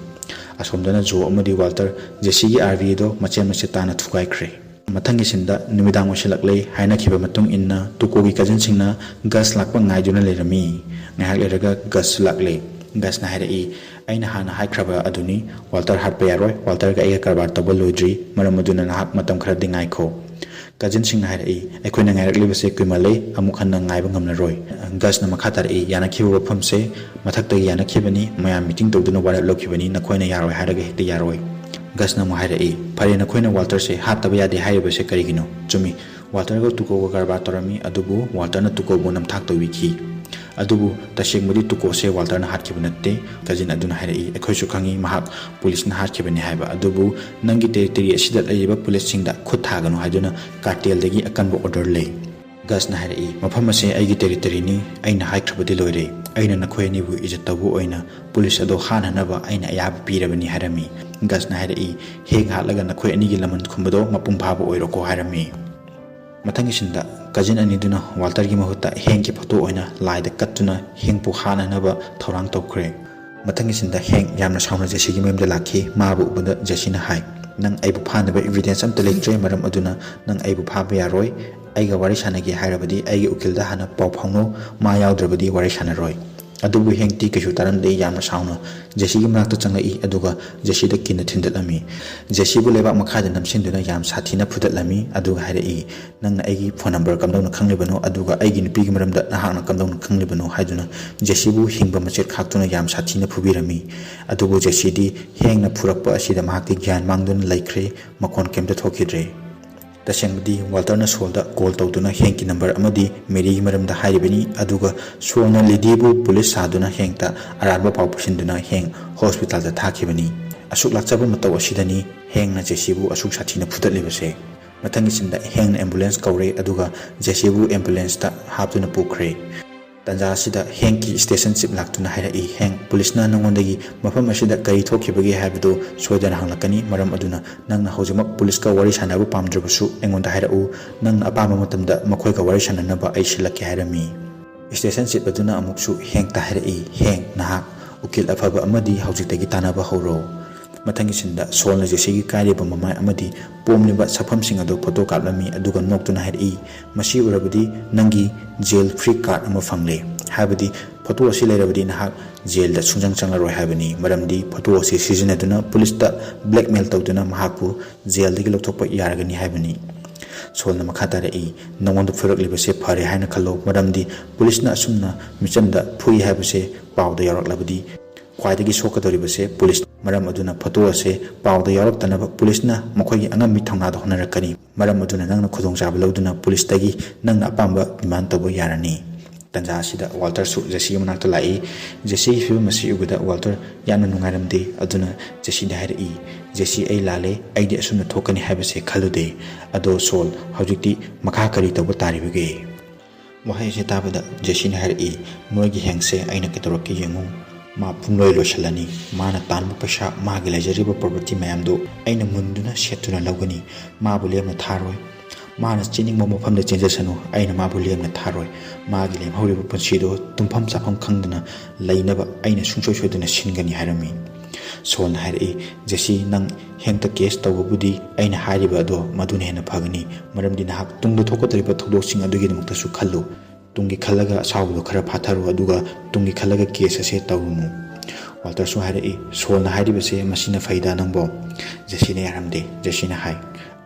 ꯑꯁꯣꯝꯗꯅ ꯖꯣ ꯑꯃꯗꯤ ꯋꯥꯜꯇꯔ ꯖꯦꯁꯤꯒꯤ ꯑꯥꯔ ꯚꯤ ꯑꯗꯣ ꯃꯆꯦꯠ ꯃꯆꯦꯠ ꯇꯥꯅ ꯊꯨꯒꯥꯏꯈ꯭ꯔꯦ꯫ ꯃꯊꯪꯒꯤ ꯁꯤꯟꯗ ꯅꯨꯃꯤꯗꯥꯡ ꯑꯣꯏꯁꯤꯜꯂꯛꯂꯦ꯫ ꯍꯥꯏꯅꯈꯤꯕ ꯃꯇꯨꯡ ꯏꯟꯅ ꯇꯨꯀꯣꯒꯤ ꯀꯖꯤꯟꯁꯤꯡꯅ ꯒꯁ ꯂꯥꯛꯄ ꯉꯥꯏꯗꯨꯅ ꯂꯩꯔꯝꯃꯤ꯫ ꯉꯥꯏꯍꯥꯛ ꯂꯩꯔꯒ ꯒꯁꯁꯨ ꯂꯥꯛꯂꯦ꯫ ꯒꯁꯅ ꯍꯥꯏꯔꯛꯏ, "ꯑꯩꯅ ꯍꯥꯟꯅ ꯍꯥꯏꯈ꯭ꯔꯕ ꯑꯗꯨꯅꯤ, ꯋꯥꯜꯇꯔ ꯍꯥꯠꯄ ꯌꯥꯔꯣꯏ꯫ ꯋꯥꯜꯇꯔꯒ ꯑꯩꯒ ꯀꯔꯕꯥꯔ ꯇꯧꯕ ꯂꯣꯏꯗ꯭ꯔꯤ, ꯃꯔꯝ ꯑꯗꯨꯅ ꯅꯍꯥꯛ ꯃꯇꯝ ꯈꯔꯗꯤ ꯉꯥꯏꯈꯣ"꯫ ꯀꯖꯤꯟꯁꯤꯡꯅ ꯍꯥꯏꯔꯛꯏ, "ꯑꯩꯈꯣꯏꯅ ꯉꯥꯏꯔꯛꯂꯤꯕꯁꯦ ꯀꯨꯏꯃꯜꯂꯦ, ꯑꯃꯨꯛ ꯍꯟꯅ ꯉꯥꯏꯕ ꯉꯝꯂꯔꯣꯏ"꯫ ꯒꯁꯅ ꯃꯈꯥ ꯇꯥꯔꯛꯏ, "ꯌꯥꯅꯈꯤꯕ ꯋꯥꯐꯝꯁꯦ ꯃꯊꯛꯇꯒꯤ ꯌꯥꯅꯈꯤꯕꯅꯤ, ꯃꯌꯥꯝ ꯃꯤꯇꯤꯡ ꯇꯧꯗꯨꯅ ꯋꯥꯔꯦꯞ ꯂꯧꯈꯤꯕꯅꯤ, ꯅꯈꯣꯏꯅ ꯌꯥꯔꯣꯏ ꯍꯥꯏꯔꯒ ꯍꯦꯛꯇ ꯌꯥꯔꯣꯏ"꯫ ꯒꯁꯅ ꯑꯃꯨꯛ ꯍꯥꯏꯔꯛꯏ, "ꯐꯔꯦ, ꯅꯈꯣꯏꯅ ꯋꯥꯜꯇꯔꯁꯦ ꯍꯥꯠꯇꯕ ꯌꯥꯗꯦ ꯍꯥꯏꯔꯤꯕꯁꯦ ꯀꯔꯤꯒꯤꯅꯣ? ꯆꯨꯝꯃꯤ, ꯋꯥꯜꯇꯔꯒ ꯇꯨꯀꯣꯒ ꯀꯔꯕꯥꯔ ꯇꯧꯔꯝꯃꯤ, ꯑꯗꯨꯕꯨ ꯋꯥꯜꯇꯔꯅ ꯇꯨꯀꯣꯕꯨ ꯅꯝꯊꯥꯛ ꯇꯧꯕꯤꯈꯤ꯫ ꯑꯗꯨꯕꯨ ꯇꯁꯦꯡꯕꯗꯤ ꯇꯨꯀꯣꯁꯦ ꯋꯥꯜꯇꯔꯅ ꯍꯥꯠꯈꯤꯕ ꯅꯠꯇꯦ"꯫ ꯀꯖꯤꯟ ꯑꯗꯨꯅ ꯍꯥꯏꯔꯛꯏ, "ꯑꯩꯈꯣꯏꯁꯨ ꯈꯪꯉꯤ ꯃꯍꯥꯛ ꯄꯨꯂꯤꯁꯅ ꯍꯥꯠꯈꯤꯕꯅꯤ ꯍꯥꯏꯕ, ꯑꯗꯨꯕꯨ ꯅꯪꯒꯤ ꯇꯦꯔꯤꯇꯣꯔꯤ ꯑꯁꯤꯗ ꯂꯩꯔꯤꯕ ꯄꯨꯂꯤꯁꯁꯤꯡꯗ ꯈꯨꯠ ꯊꯥꯒꯅꯨ ꯍꯥꯏꯗꯨꯅ ꯀꯥꯔꯇꯦꯜꯗꯒꯤ ꯑꯀꯟꯕ ꯑꯣꯔꯗꯔ ꯂꯩ"꯫ ꯒꯁꯅ ꯍꯥꯏꯔꯛꯏ, "ꯃꯐꯝ ꯑꯁꯦ ꯑꯩꯒꯤ ꯇꯦꯔꯤꯇꯣꯔꯤꯅꯤ, ꯑꯩꯅ ꯍꯥꯏꯈ꯭ꯔꯕꯗꯤ ꯂꯣꯏꯔꯦ꯫ ꯑꯩꯅ ꯅꯈꯣꯏ ꯑꯅꯤꯕꯨ ꯏꯖꯠ ꯇꯧꯕ ꯑꯣꯏꯅ ꯄꯨꯂꯤꯁ ꯑꯗꯣ ꯍꯥꯠꯅꯅꯕ ꯑꯩꯅ ꯑꯌꯥꯕ ꯄꯤꯔꯕꯅꯤ" ꯍꯥꯏꯔꯝꯃꯤ꯫ ꯒꯁꯅ ꯍꯥꯏꯔꯛꯏ, "ꯍꯦꯡ ꯍꯥꯠꯂꯒ ꯅꯈꯣꯏ ꯑꯅꯤꯒꯤ ꯂꯃꯟ ꯈꯨꯝꯕꯗꯣ ꯃꯄꯨꯡ ꯐꯥꯕ ꯑꯣꯏꯔꯣꯀꯣ" ꯍꯥꯏꯔꯝꯃꯤ꯫ ꯃꯊꯪꯒꯤ ꯁꯤꯟꯗ ꯀꯖꯤꯟ ꯑꯅꯤꯗꯨꯅ ꯋꯥꯜꯇꯔꯒꯤ ꯃꯍꯨꯠꯇ ꯍꯦꯡꯒꯤ ꯐꯣꯇꯣ ꯑꯣꯏꯅ ꯂꯥꯏꯗ ꯀꯠꯇꯨꯅ ꯍꯦꯡꯄꯨ ꯍꯥꯠꯅꯅꯕ ꯊꯧꯔꯥꯡ ꯇꯧꯈ꯭ꯔꯦ꯫ ꯃꯊꯪꯒꯤ ꯁꯤꯟꯗ ꯍꯦꯡ ꯌꯥꯝꯅ ꯁꯥꯎꯅ ꯖꯦꯁꯤꯒꯤ ꯃꯌꯨꯝꯗ ꯂꯥꯛꯈꯤ꯫ ꯃꯥꯕꯨ ꯎꯕꯗ ꯖꯦꯁꯤꯅ ꯍꯥꯏ, "ꯅꯪ ꯑꯩꯕꯨ ꯐꯥꯅꯕ ꯏꯕꯤꯗꯦꯟꯁ ꯑꯝꯇ ꯂꯩꯇ꯭ꯔꯦ, ꯃꯔꯝ ꯑꯗꯨꯅ ꯅꯪ ꯑꯩꯕꯨ ꯐꯥꯕ ꯌꯥꯔꯣꯏ꯫ ꯑꯩꯒ ꯋꯥꯔꯤ ꯁꯥꯟꯅꯒꯦ ꯍꯥꯏꯔꯕꯗꯤ ꯑꯩꯒꯤ ꯎꯀꯤꯜꯗ ꯍꯥꯟꯅ ꯄꯥꯎ ꯐꯥꯎꯅꯧ, ꯃꯥ ꯌꯥꯎꯗ꯭ꯔꯕꯗꯤ ꯋꯥꯔꯤ ꯁꯥꯟꯅꯔꯣꯏ"꯫ ꯑꯗꯨꯕꯨ ꯍꯦꯡꯇꯤ ꯀꯩꯁꯨ ꯇꯥꯔꯝꯗꯦ, ꯌꯥꯝꯅ ꯁꯥꯎꯅ ꯖꯦꯁꯤꯒꯤ ꯃꯅꯥꯛꯇ ꯆꯪꯂꯛꯏ, ꯑꯗꯨꯒ ꯖꯦꯁꯤꯗ ꯀꯤꯟꯅ ꯊꯤꯟꯗꯠꯂꯝꯃꯤ꯫ ꯖꯦꯁꯤꯕꯨ ꯂꯩꯕꯥꯛ ꯃꯈꯥꯗ ꯅꯝꯁꯤꯟꯗꯨꯅ ꯌꯥꯝ ꯁꯥꯊꯤꯅ ꯐꯨꯗꯠꯂꯝꯃꯤ, ꯑꯗꯨꯒ ꯍꯥꯏꯔꯛꯏ, "ꯅꯪꯅ ꯑꯩꯒꯤ ꯐꯣꯟ ꯅꯝꯕꯔ ꯀꯝꯗꯧꯅ ꯈꯪꯂꯤꯕꯅꯣ? ꯑꯗꯨꯒ ꯑꯩꯒꯤ ꯅꯨꯄꯤꯒꯤ ꯃꯔꯝꯗ ꯅꯍꯥꯛꯅ ꯀꯝꯗꯧꯅ ꯈꯪꯂꯤꯕꯅꯣ?" ꯍꯥꯏꯗꯨꯅ ꯖꯦꯁꯤꯕꯨ ꯍꯤꯡꯕ ꯃꯆꯦꯠ ꯈꯥꯛꯇꯨꯅ ꯌꯥꯝ ꯁꯥꯊꯤꯅ ꯐꯨꯕꯤꯔꯝꯃꯤ꯫ ꯑꯗꯨꯕꯨ ꯖꯦꯁꯤꯗꯤ ꯍꯦꯡꯅ ꯐꯨꯔꯛꯄ ꯑꯁꯤꯗ ꯃꯍꯥꯛꯇꯤ ꯒ꯭ꯌꯥꯟ ꯃꯥꯡꯗꯨꯅ ꯂꯩꯈ꯭ꯔꯦ, ꯃꯈꯣꯟ ꯀꯩꯝꯇ ꯊꯣꯛꯈꯤꯗ꯭ꯔꯦ꯫ ꯇꯁꯦꯡꯕꯗꯤ ꯋꯥꯜꯇꯔꯅ ꯁꯣꯜꯗ ꯀꯣꯜ ꯇꯧꯗꯨꯅ ꯍꯦꯡꯀꯤ ꯅꯝꯕꯔ ꯑꯃꯗꯤ ꯃꯦꯔꯤꯒꯤ ꯃꯔꯝꯗ ꯍꯥꯏꯔꯤꯕꯅꯤ, ꯑꯗꯨꯒ ꯁꯣꯜꯅ ꯂꯤꯗꯤꯕꯨ ꯄꯨꯂꯤꯁ ꯁꯥꯗꯨꯅ ꯍꯦꯡꯇ ꯑꯔꯥꯟꯕ ꯄꯥꯎ ꯄꯨꯁꯤꯟꯗꯨꯅ ꯍꯦꯡ ꯍꯣꯁꯄꯤꯇꯥꯜꯗ ꯊꯥꯈꯤꯕꯅꯤ꯫ ꯑꯁꯨꯛ ꯂꯥꯛꯆꯕ ꯃꯇꯧ ꯑꯁꯤꯗꯅꯤ ꯍꯦꯡꯅ ꯖꯦꯁꯤꯕꯨ ꯑꯁꯨꯛ ꯁꯥꯊꯤꯅ ꯐꯨꯗꯠꯂꯤꯕꯁꯦ꯫ ꯃꯊꯪꯒꯤ ꯁꯤꯟꯗ ꯍꯦꯡꯅ ꯑꯦꯝꯕꯨꯂꯦꯟꯁ ꯀꯧꯔꯦ, ꯑꯗꯨꯒ ꯖꯦꯁꯤꯕꯨ ꯑꯦꯝꯕꯨꯂꯦꯟꯁꯇ ꯍꯥꯞꯇꯨꯅ ꯄꯨꯈ꯭ꯔꯦ꯫ ꯇꯥꯟꯖꯥ ꯑꯁꯤꯗ ꯍꯦꯡꯀꯤ ꯁ꯭ꯇꯦꯁꯟ ꯆꯤꯞ ꯂꯥꯛꯇꯨꯅ ꯍꯥꯏꯔꯛꯏ, "ꯍꯦꯡ, ꯄꯨꯂꯤꯁꯅ ꯅꯉꯣꯟꯗꯒꯤ ꯃꯐꯝ ꯑꯁꯤꯗ ꯀꯔꯤ ꯊꯣꯛꯈꯤꯕꯒꯦ ꯍꯥꯏꯕꯗꯨ ꯁꯣꯏꯗꯅ ꯍꯪꯂꯛꯀꯅꯤ, ꯃꯔꯝ ꯑꯗꯨꯅ ꯅꯪꯅ ꯍꯧꯖꯤꯛꯃꯛ ꯄꯨꯂꯤꯁꯀ ꯋꯥꯔꯤ ꯁꯥꯟꯅꯕ ꯄꯥꯝꯗ꯭ꯔꯕꯁꯨ ꯑꯩꯉꯣꯟꯗ ꯍꯥꯏꯔꯛꯎ, ꯅꯪꯅ ꯑꯄꯥꯝꯕ ꯃꯇꯝꯗ ꯃꯈꯣꯏꯒ ꯋꯥꯔꯤ ꯁꯥꯟꯅꯅꯕ ꯑꯩ ꯁꯤꯜꯂꯛꯀꯦ" ꯍꯥꯏꯔꯝꯃꯤ꯫ ꯁ꯭ꯇꯦꯁꯟ ꯆꯤꯞ ꯑꯗꯨꯅ ꯑꯃꯨꯛꯁꯨ ꯍꯦꯡꯇ ꯍꯥꯏꯔꯛꯏ, "ꯍꯦꯡ, ꯅꯍꯥꯛ ꯎꯀꯤꯜ ꯑꯐꯕ ꯑꯃꯗꯤ ꯍꯧꯖꯤꯛꯇꯒꯤ ꯇꯥꯟꯅꯕ ꯍꯧꯔꯣ"꯫ ꯃꯊꯪꯒꯤ ꯁꯤꯟꯗ ꯁꯣꯜꯅ ꯖꯦꯁꯤꯒꯤ ꯀꯥꯏꯔꯤꯕ ꯃꯃꯥꯏ ꯑꯃꯗꯤ ꯄꯣꯝꯂꯤꯕ ꯁꯛꯐꯝꯁꯤꯡ ꯑꯗꯨ ꯐꯣꯇꯣ ꯀꯥꯞꯂꯝꯃꯤ, ꯑꯗꯨꯒ ꯅꯣꯛꯇꯨꯅ ꯍꯥꯏꯔꯛꯏ, "ꯃꯁꯤ ꯎꯔꯕꯗꯤ ꯅꯪꯒꯤ ꯖꯦꯜ ꯐ꯭ꯔꯤ ꯀꯥꯔꯗ ꯑꯃ ꯐꯪꯂꯦ"꯫ ꯍꯥꯏꯕꯗꯤ ꯐꯣꯇꯣ ꯑꯁꯤ ꯂꯩꯔꯕꯗꯤ ꯅꯍꯥꯛ ꯖꯦꯜꯗ ꯁꯨꯡꯆꯪ ꯆꯪꯂꯔꯣꯏ ꯍꯥꯏꯕꯅꯤ, ꯃꯔꯝꯗꯤ ꯐꯣꯇꯣ ꯑꯁꯤ ꯁꯤꯖꯤꯟꯅꯗꯨꯅ ꯄꯨꯂꯤꯁꯇ ꯕ꯭ꯂꯦꯛꯃꯦꯜ ꯇꯧꯗꯨꯅ ꯃꯍꯥꯛꯄꯨ ꯖꯦꯜꯗꯒꯤ ꯂꯧꯊꯣꯛꯄ ꯌꯥꯔꯒꯅꯤ ꯍꯥꯏꯕꯅꯤ꯫ ꯁꯣꯜꯅ ꯃꯈꯥ ꯇꯥꯔꯛꯏ, "ꯅꯉꯣꯟꯗ ꯐꯨꯔꯛꯂꯤꯕꯁꯦ ꯐꯔꯦ ꯍꯥꯏꯅ ꯈꯜꯂꯣ, ꯃꯔꯝꯗꯤ ꯄꯨꯂꯤꯁꯅ ꯑꯁꯨꯝꯅ ꯃꯤꯆꯝꯗ ꯐꯨꯏ ꯍꯥꯏꯕꯁꯦ ꯄꯥꯎꯗ ꯌꯥꯎꯔꯛꯂꯕꯗꯤ ꯈ꯭ꯋꯥꯏꯗꯒꯤ ꯁꯣꯛꯀꯗꯧꯔꯤꯕꯁꯦ ꯄꯨꯂꯤꯁ꯫ ꯃꯔꯝ ꯑꯗꯨꯅ ꯐꯣꯇꯣ ꯑꯁꯦ ꯄꯥꯎꯗ ꯌꯥꯎꯔꯛꯇꯅꯕ ꯄꯨꯂꯤꯁꯅ ꯃꯈꯣꯏꯒꯤ ꯑꯉꯝꯕꯤ ꯊꯧꯅꯥꯗ ꯍꯣꯠꯅꯔꯛꯀꯅꯤ꯫ ꯃꯔꯝ ꯑꯗꯨꯅ ꯅꯪꯅ ꯈꯨꯗꯣꯡꯆꯥꯕ ꯂꯧꯗꯨꯅ ꯄꯨꯂꯤꯁꯇꯒꯤ ꯅꯪꯅ ꯑꯄꯥꯝꯕ ꯗꯤꯃꯥꯟ ꯇꯧꯕ ꯌꯥꯔꯅꯤ"꯫ ꯇꯥꯟꯖꯥ ꯑꯁꯤꯗ ꯋꯥꯜꯇꯔꯁꯨ ꯖꯦꯁꯤꯒꯤ ꯃꯅꯥꯛꯇ ꯂꯥꯛꯏ꯫ ꯖꯦꯁꯤꯒꯤ ꯐꯤꯕꯝ ꯑꯁꯤ ꯎꯕꯗ ꯋꯥꯜꯇꯔ ꯌꯥꯝꯅ ꯅꯨꯡꯉꯥꯏꯔꯝꯗꯦ꯫ ꯑꯗꯨꯅ ꯖꯦꯁꯤꯗ ꯍꯥꯏꯔꯛꯏ, "ꯖꯦꯁꯤ, ꯑꯩ ꯂꯥꯜꯂꯦ, ꯑꯩꯗꯤ ꯑꯁꯨꯝꯅ ꯊꯣꯛꯀꯅꯤ ꯍꯥꯏꯕꯁꯦ ꯈꯜꯂꯨꯗꯦ꯫ ꯑꯗꯣ ꯁꯣꯜ, ꯍꯧꯖꯤꯛꯇꯤ ꯃꯈꯥ ꯀꯔꯤ ꯇꯧꯕ ꯇꯥꯔꯤꯕꯒꯦ?" ꯋꯥꯍꯩ ꯑꯁꯤ ꯇꯥꯕꯗ ꯖꯦꯁꯤꯅ ꯍꯥꯏꯔꯛꯏ, "ꯅꯣꯏꯒꯤ ꯍꯦꯡꯁꯦ ꯑꯩꯅ ꯀꯩꯗꯧꯔꯛꯀꯦ ꯌꯦꯡꯉꯨ꯫ ꯃꯥ ꯄꯨꯡꯂꯣꯏ ꯂꯣꯏꯁꯤꯜꯂꯅꯤ꯫ ꯃꯥꯅ ꯇꯥꯟꯕ ꯄꯩꯁꯥ, ꯃꯥꯒꯤ ꯂꯩꯖꯔꯤꯕ ꯄ꯭ꯔꯣꯄꯔꯇꯤ ꯃꯌꯥꯝꯗꯨ ꯑꯩꯅ ꯃꯨꯟꯗꯨꯅ ꯁꯦꯠꯇꯨꯅ ꯂꯧꯒꯅꯤ꯫ ꯃꯥꯕꯨ ꯂꯦꯝꯅ ꯊꯥꯔꯣꯏ꯫ ꯃꯥꯅ ꯆꯦꯟꯅꯤꯡꯕ ꯃꯐꯝꯗ ꯆꯦꯟꯖꯁꯅꯨ, ꯑꯩꯅ ꯃꯥꯕꯨ ꯂꯦꯝꯅ ꯊꯥꯔꯣꯏ꯫ ꯃꯥꯒꯤ ꯂꯦꯝꯍꯧꯔꯤꯕ ꯄꯨꯟꯁꯤꯗꯨ ꯇꯨꯝꯐꯝ ꯆꯥꯐꯝ ꯈꯪꯗꯅ ꯂꯩꯅꯕ ꯑꯩꯅ ꯁꯨꯡꯁꯣꯏ ꯁꯣꯏꯗꯅ ꯁꯤꯟꯒꯅꯤ" ꯍꯥꯏꯔꯝꯃꯤ꯫ ꯁꯣꯜꯅ ꯍꯥꯏꯔꯛꯏ, "ꯖꯦꯁꯤ, ꯅꯪ ꯍꯦꯡꯇ ꯀꯦꯁ ꯇꯧꯕꯕꯨꯗꯤ ꯑꯩꯅ ꯍꯥꯏꯔꯤꯕ ꯑꯗꯣ ꯃꯗꯨꯅ ꯍꯦꯟꯅ ꯐꯒꯅꯤ, ꯃꯔꯝꯗꯤ ꯅꯍꯥꯛ ꯇꯨꯡꯗ ꯊꯣꯛꯀꯗꯧꯔꯤꯕ ꯊꯧꯗꯣꯛꯁꯤꯡ ꯑꯗꯨꯒꯤꯗꯃꯛꯇꯁꯨ ꯈꯜꯂꯨ꯫ ꯇꯨꯡꯒꯤ ꯈꯜꯂꯒ ꯑꯁꯥꯎꯕꯗꯣ ꯈꯔ ꯐꯥꯊꯔꯣ, ꯑꯗꯨꯒ ꯇꯨꯡꯒꯤ ꯈꯜꯂꯒ ꯀꯦꯁ ꯑꯁꯦ ꯇꯧꯔꯨꯅꯨ"꯫ ꯋꯥꯜꯇꯔꯁꯨ ꯍꯥꯏꯔꯛꯏ, "ꯁꯣꯜꯅ ꯍꯥꯏꯔꯤꯕꯁꯦ ꯃꯁꯤꯅ ꯐꯩꯗ ꯅꯪꯕꯣ"꯫ ꯖꯦꯁꯤꯅ ꯌꯥꯔꯝꯗꯦ꯫ ꯖꯦꯁꯤꯅ ꯍꯥꯏ,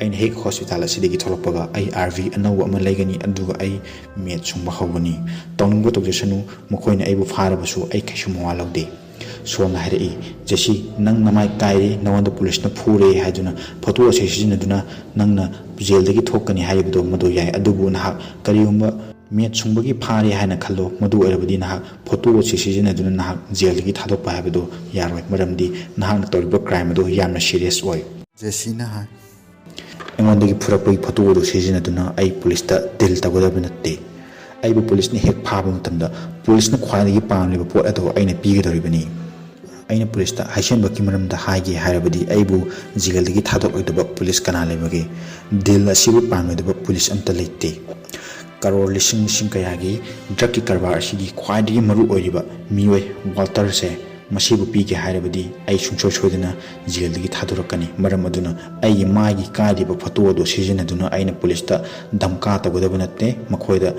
"ꯑꯩꯅ ꯍꯦꯛ ꯍꯣꯁꯄꯤꯇꯥꯜ ꯑꯁꯤꯗꯒꯤ ꯊꯣꯛꯂꯛꯄꯒ ꯑꯩ ꯑꯥꯔ ꯚꯤ ꯑꯅꯧꯕ ꯑꯃ ꯂꯩꯒꯅꯤ, ꯑꯗꯨꯒ ꯑꯩ ꯃꯦꯠ ꯁꯨꯡꯕ ꯍꯧꯒꯅꯤ꯫ ꯇꯧꯅꯤꯡꯕ ꯇꯧꯖꯁꯅꯨ, ꯃꯈꯣꯏꯅ ꯑꯩꯕꯨ ꯐꯥꯔꯕꯁꯨ ꯑꯩ ꯀꯩꯁꯨ ꯃꯋꯥ ꯂꯧꯗꯦ"꯫ ꯁꯣꯜꯅ ꯍꯥꯏꯔꯛꯏ, "ꯖꯦꯁꯤ, ꯅꯪ ꯅꯃꯥꯏ ꯀꯥꯏꯔꯦ, ꯅꯉꯣꯟꯗ ꯄꯨꯂꯤꯁꯅ ꯐꯨꯔꯦ ꯍꯥꯏꯗꯨꯅ ꯐꯣꯇꯣ ꯑꯁꯤ ꯁꯤꯖꯤꯟꯅꯗꯨꯅ ꯅꯪꯅ ꯖꯦꯜꯗꯒꯤ ꯊꯣꯛꯀꯅꯤ ꯍꯥꯏꯔꯤꯕꯗꯣ ꯃꯗꯨ ꯌꯥꯏ, ꯑꯗꯨꯕꯨ ꯅꯍꯥꯛ ꯀꯔꯤꯒꯨꯝꯕ ꯃꯦꯠ ꯁꯨꯡꯕꯒꯤ ꯐꯥꯔꯦ ꯍꯥꯏꯅ ꯈꯜꯂꯣ, ꯃꯗꯨ ꯑꯣꯏꯔꯕꯗꯤ ꯅꯍꯥꯛ ꯐꯣꯇꯣ ꯑꯁꯤ ꯁꯤꯖꯤꯟꯅꯗꯨꯅ ꯅꯍꯥꯛ ꯖꯦꯜꯗꯒꯤ ꯊꯥꯗꯣꯛꯄ ꯍꯥꯏꯕꯗꯨ ꯌꯥꯔꯣꯏ, ꯃꯔꯝꯗꯤ ꯅꯍꯥꯛꯅ ꯇꯧꯔꯤꯕ ꯀ꯭ꯔꯥꯏꯝ ꯑꯗꯨ ꯌꯥꯝꯅ ꯁꯤꯔꯤꯌꯁ ꯑꯣꯏ"꯫ ꯖꯦꯁꯤꯅ ꯍꯥꯏ, "ꯑꯩꯉꯣꯟꯗꯒꯤ ꯐꯨꯔꯛꯄꯒꯤ ꯐꯣꯇꯣ ꯑꯗꯨ ꯁꯤꯖꯤꯟꯅꯗꯨꯅ ꯑꯩ ꯄꯨꯂꯤꯁꯇ ꯗꯤꯜ ꯇꯧꯒꯗꯕ ꯅꯠꯇꯦ꯫ ꯑꯩꯕꯨ ꯄꯨꯂꯤꯁꯅ ꯍꯦꯛ ꯐꯥꯕ ꯃꯇꯝꯗ ꯄꯨꯂꯤꯁꯅ ꯈ꯭ꯋꯥꯏꯗꯒꯤ ꯄꯥꯝꯂꯤꯕ ꯄꯣꯠ ꯑꯗꯨ ꯑꯩꯅ ꯄꯤꯒꯗꯧꯔꯤꯕꯅꯤ꯫ ꯑꯩꯅ ꯄꯨꯂꯤꯁꯇ ꯍꯩꯁꯦꯟꯕꯛꯀꯤ ꯃꯔꯝꯗ ꯍꯥꯏꯒꯦ ꯍꯥꯏꯔꯕꯗꯤ ꯑꯩꯕꯨ ꯖꯦꯜꯗꯒꯤ ꯊꯥꯗꯣꯛꯂꯣꯏꯗꯕ ꯄꯨꯂꯤꯁ ꯀꯅꯥ ꯂꯩꯕꯒꯦ? ꯗꯤꯜ ꯑꯁꯤꯕꯨ ꯄꯥꯝꯂꯣꯏꯗꯕ ꯄꯨꯂꯤꯁ ꯑꯝꯇ ꯂꯩꯇꯦ꯫ ꯀꯔꯣꯔ ꯂꯤꯁꯤꯡ ꯂꯤꯁꯤꯡ ꯀꯌꯥꯒꯤ ꯗ꯭ꯔꯒꯀꯤ ꯀꯔꯕꯥꯔ ꯑꯁꯤꯒꯤ ꯈ꯭ꯋꯥꯏꯗꯒꯤ ꯃꯔꯨ ꯑꯣꯏꯔꯤꯕ ꯃꯤꯑꯣꯏ ꯋꯥꯜꯇꯔꯁꯦ ꯃꯁꯤꯕꯨ ꯄꯤꯒꯦ ꯍꯥꯏꯔꯕꯗꯤ ꯑꯩ ꯁꯨꯡꯁꯣꯏ ꯁꯣꯏꯗꯅ ꯖꯦꯜꯗꯒꯤ ꯊꯥꯗꯣꯔꯛꯀꯅꯤ꯫ ꯃꯔꯝ ꯑꯗꯨꯅ ꯑꯩꯒꯤ ꯃꯥꯒꯤ ꯀꯥꯏꯔꯤꯕ ꯐꯣꯇꯣ ꯑꯗꯨ ꯁꯤꯖꯤꯟꯅꯗꯨꯅ ꯑꯩꯅ ꯄꯨꯂꯤꯁꯇ ꯙꯝꯀꯥ ꯇꯧꯒꯗꯕ ꯅꯠꯇꯦ, ꯃꯈꯣꯏꯗ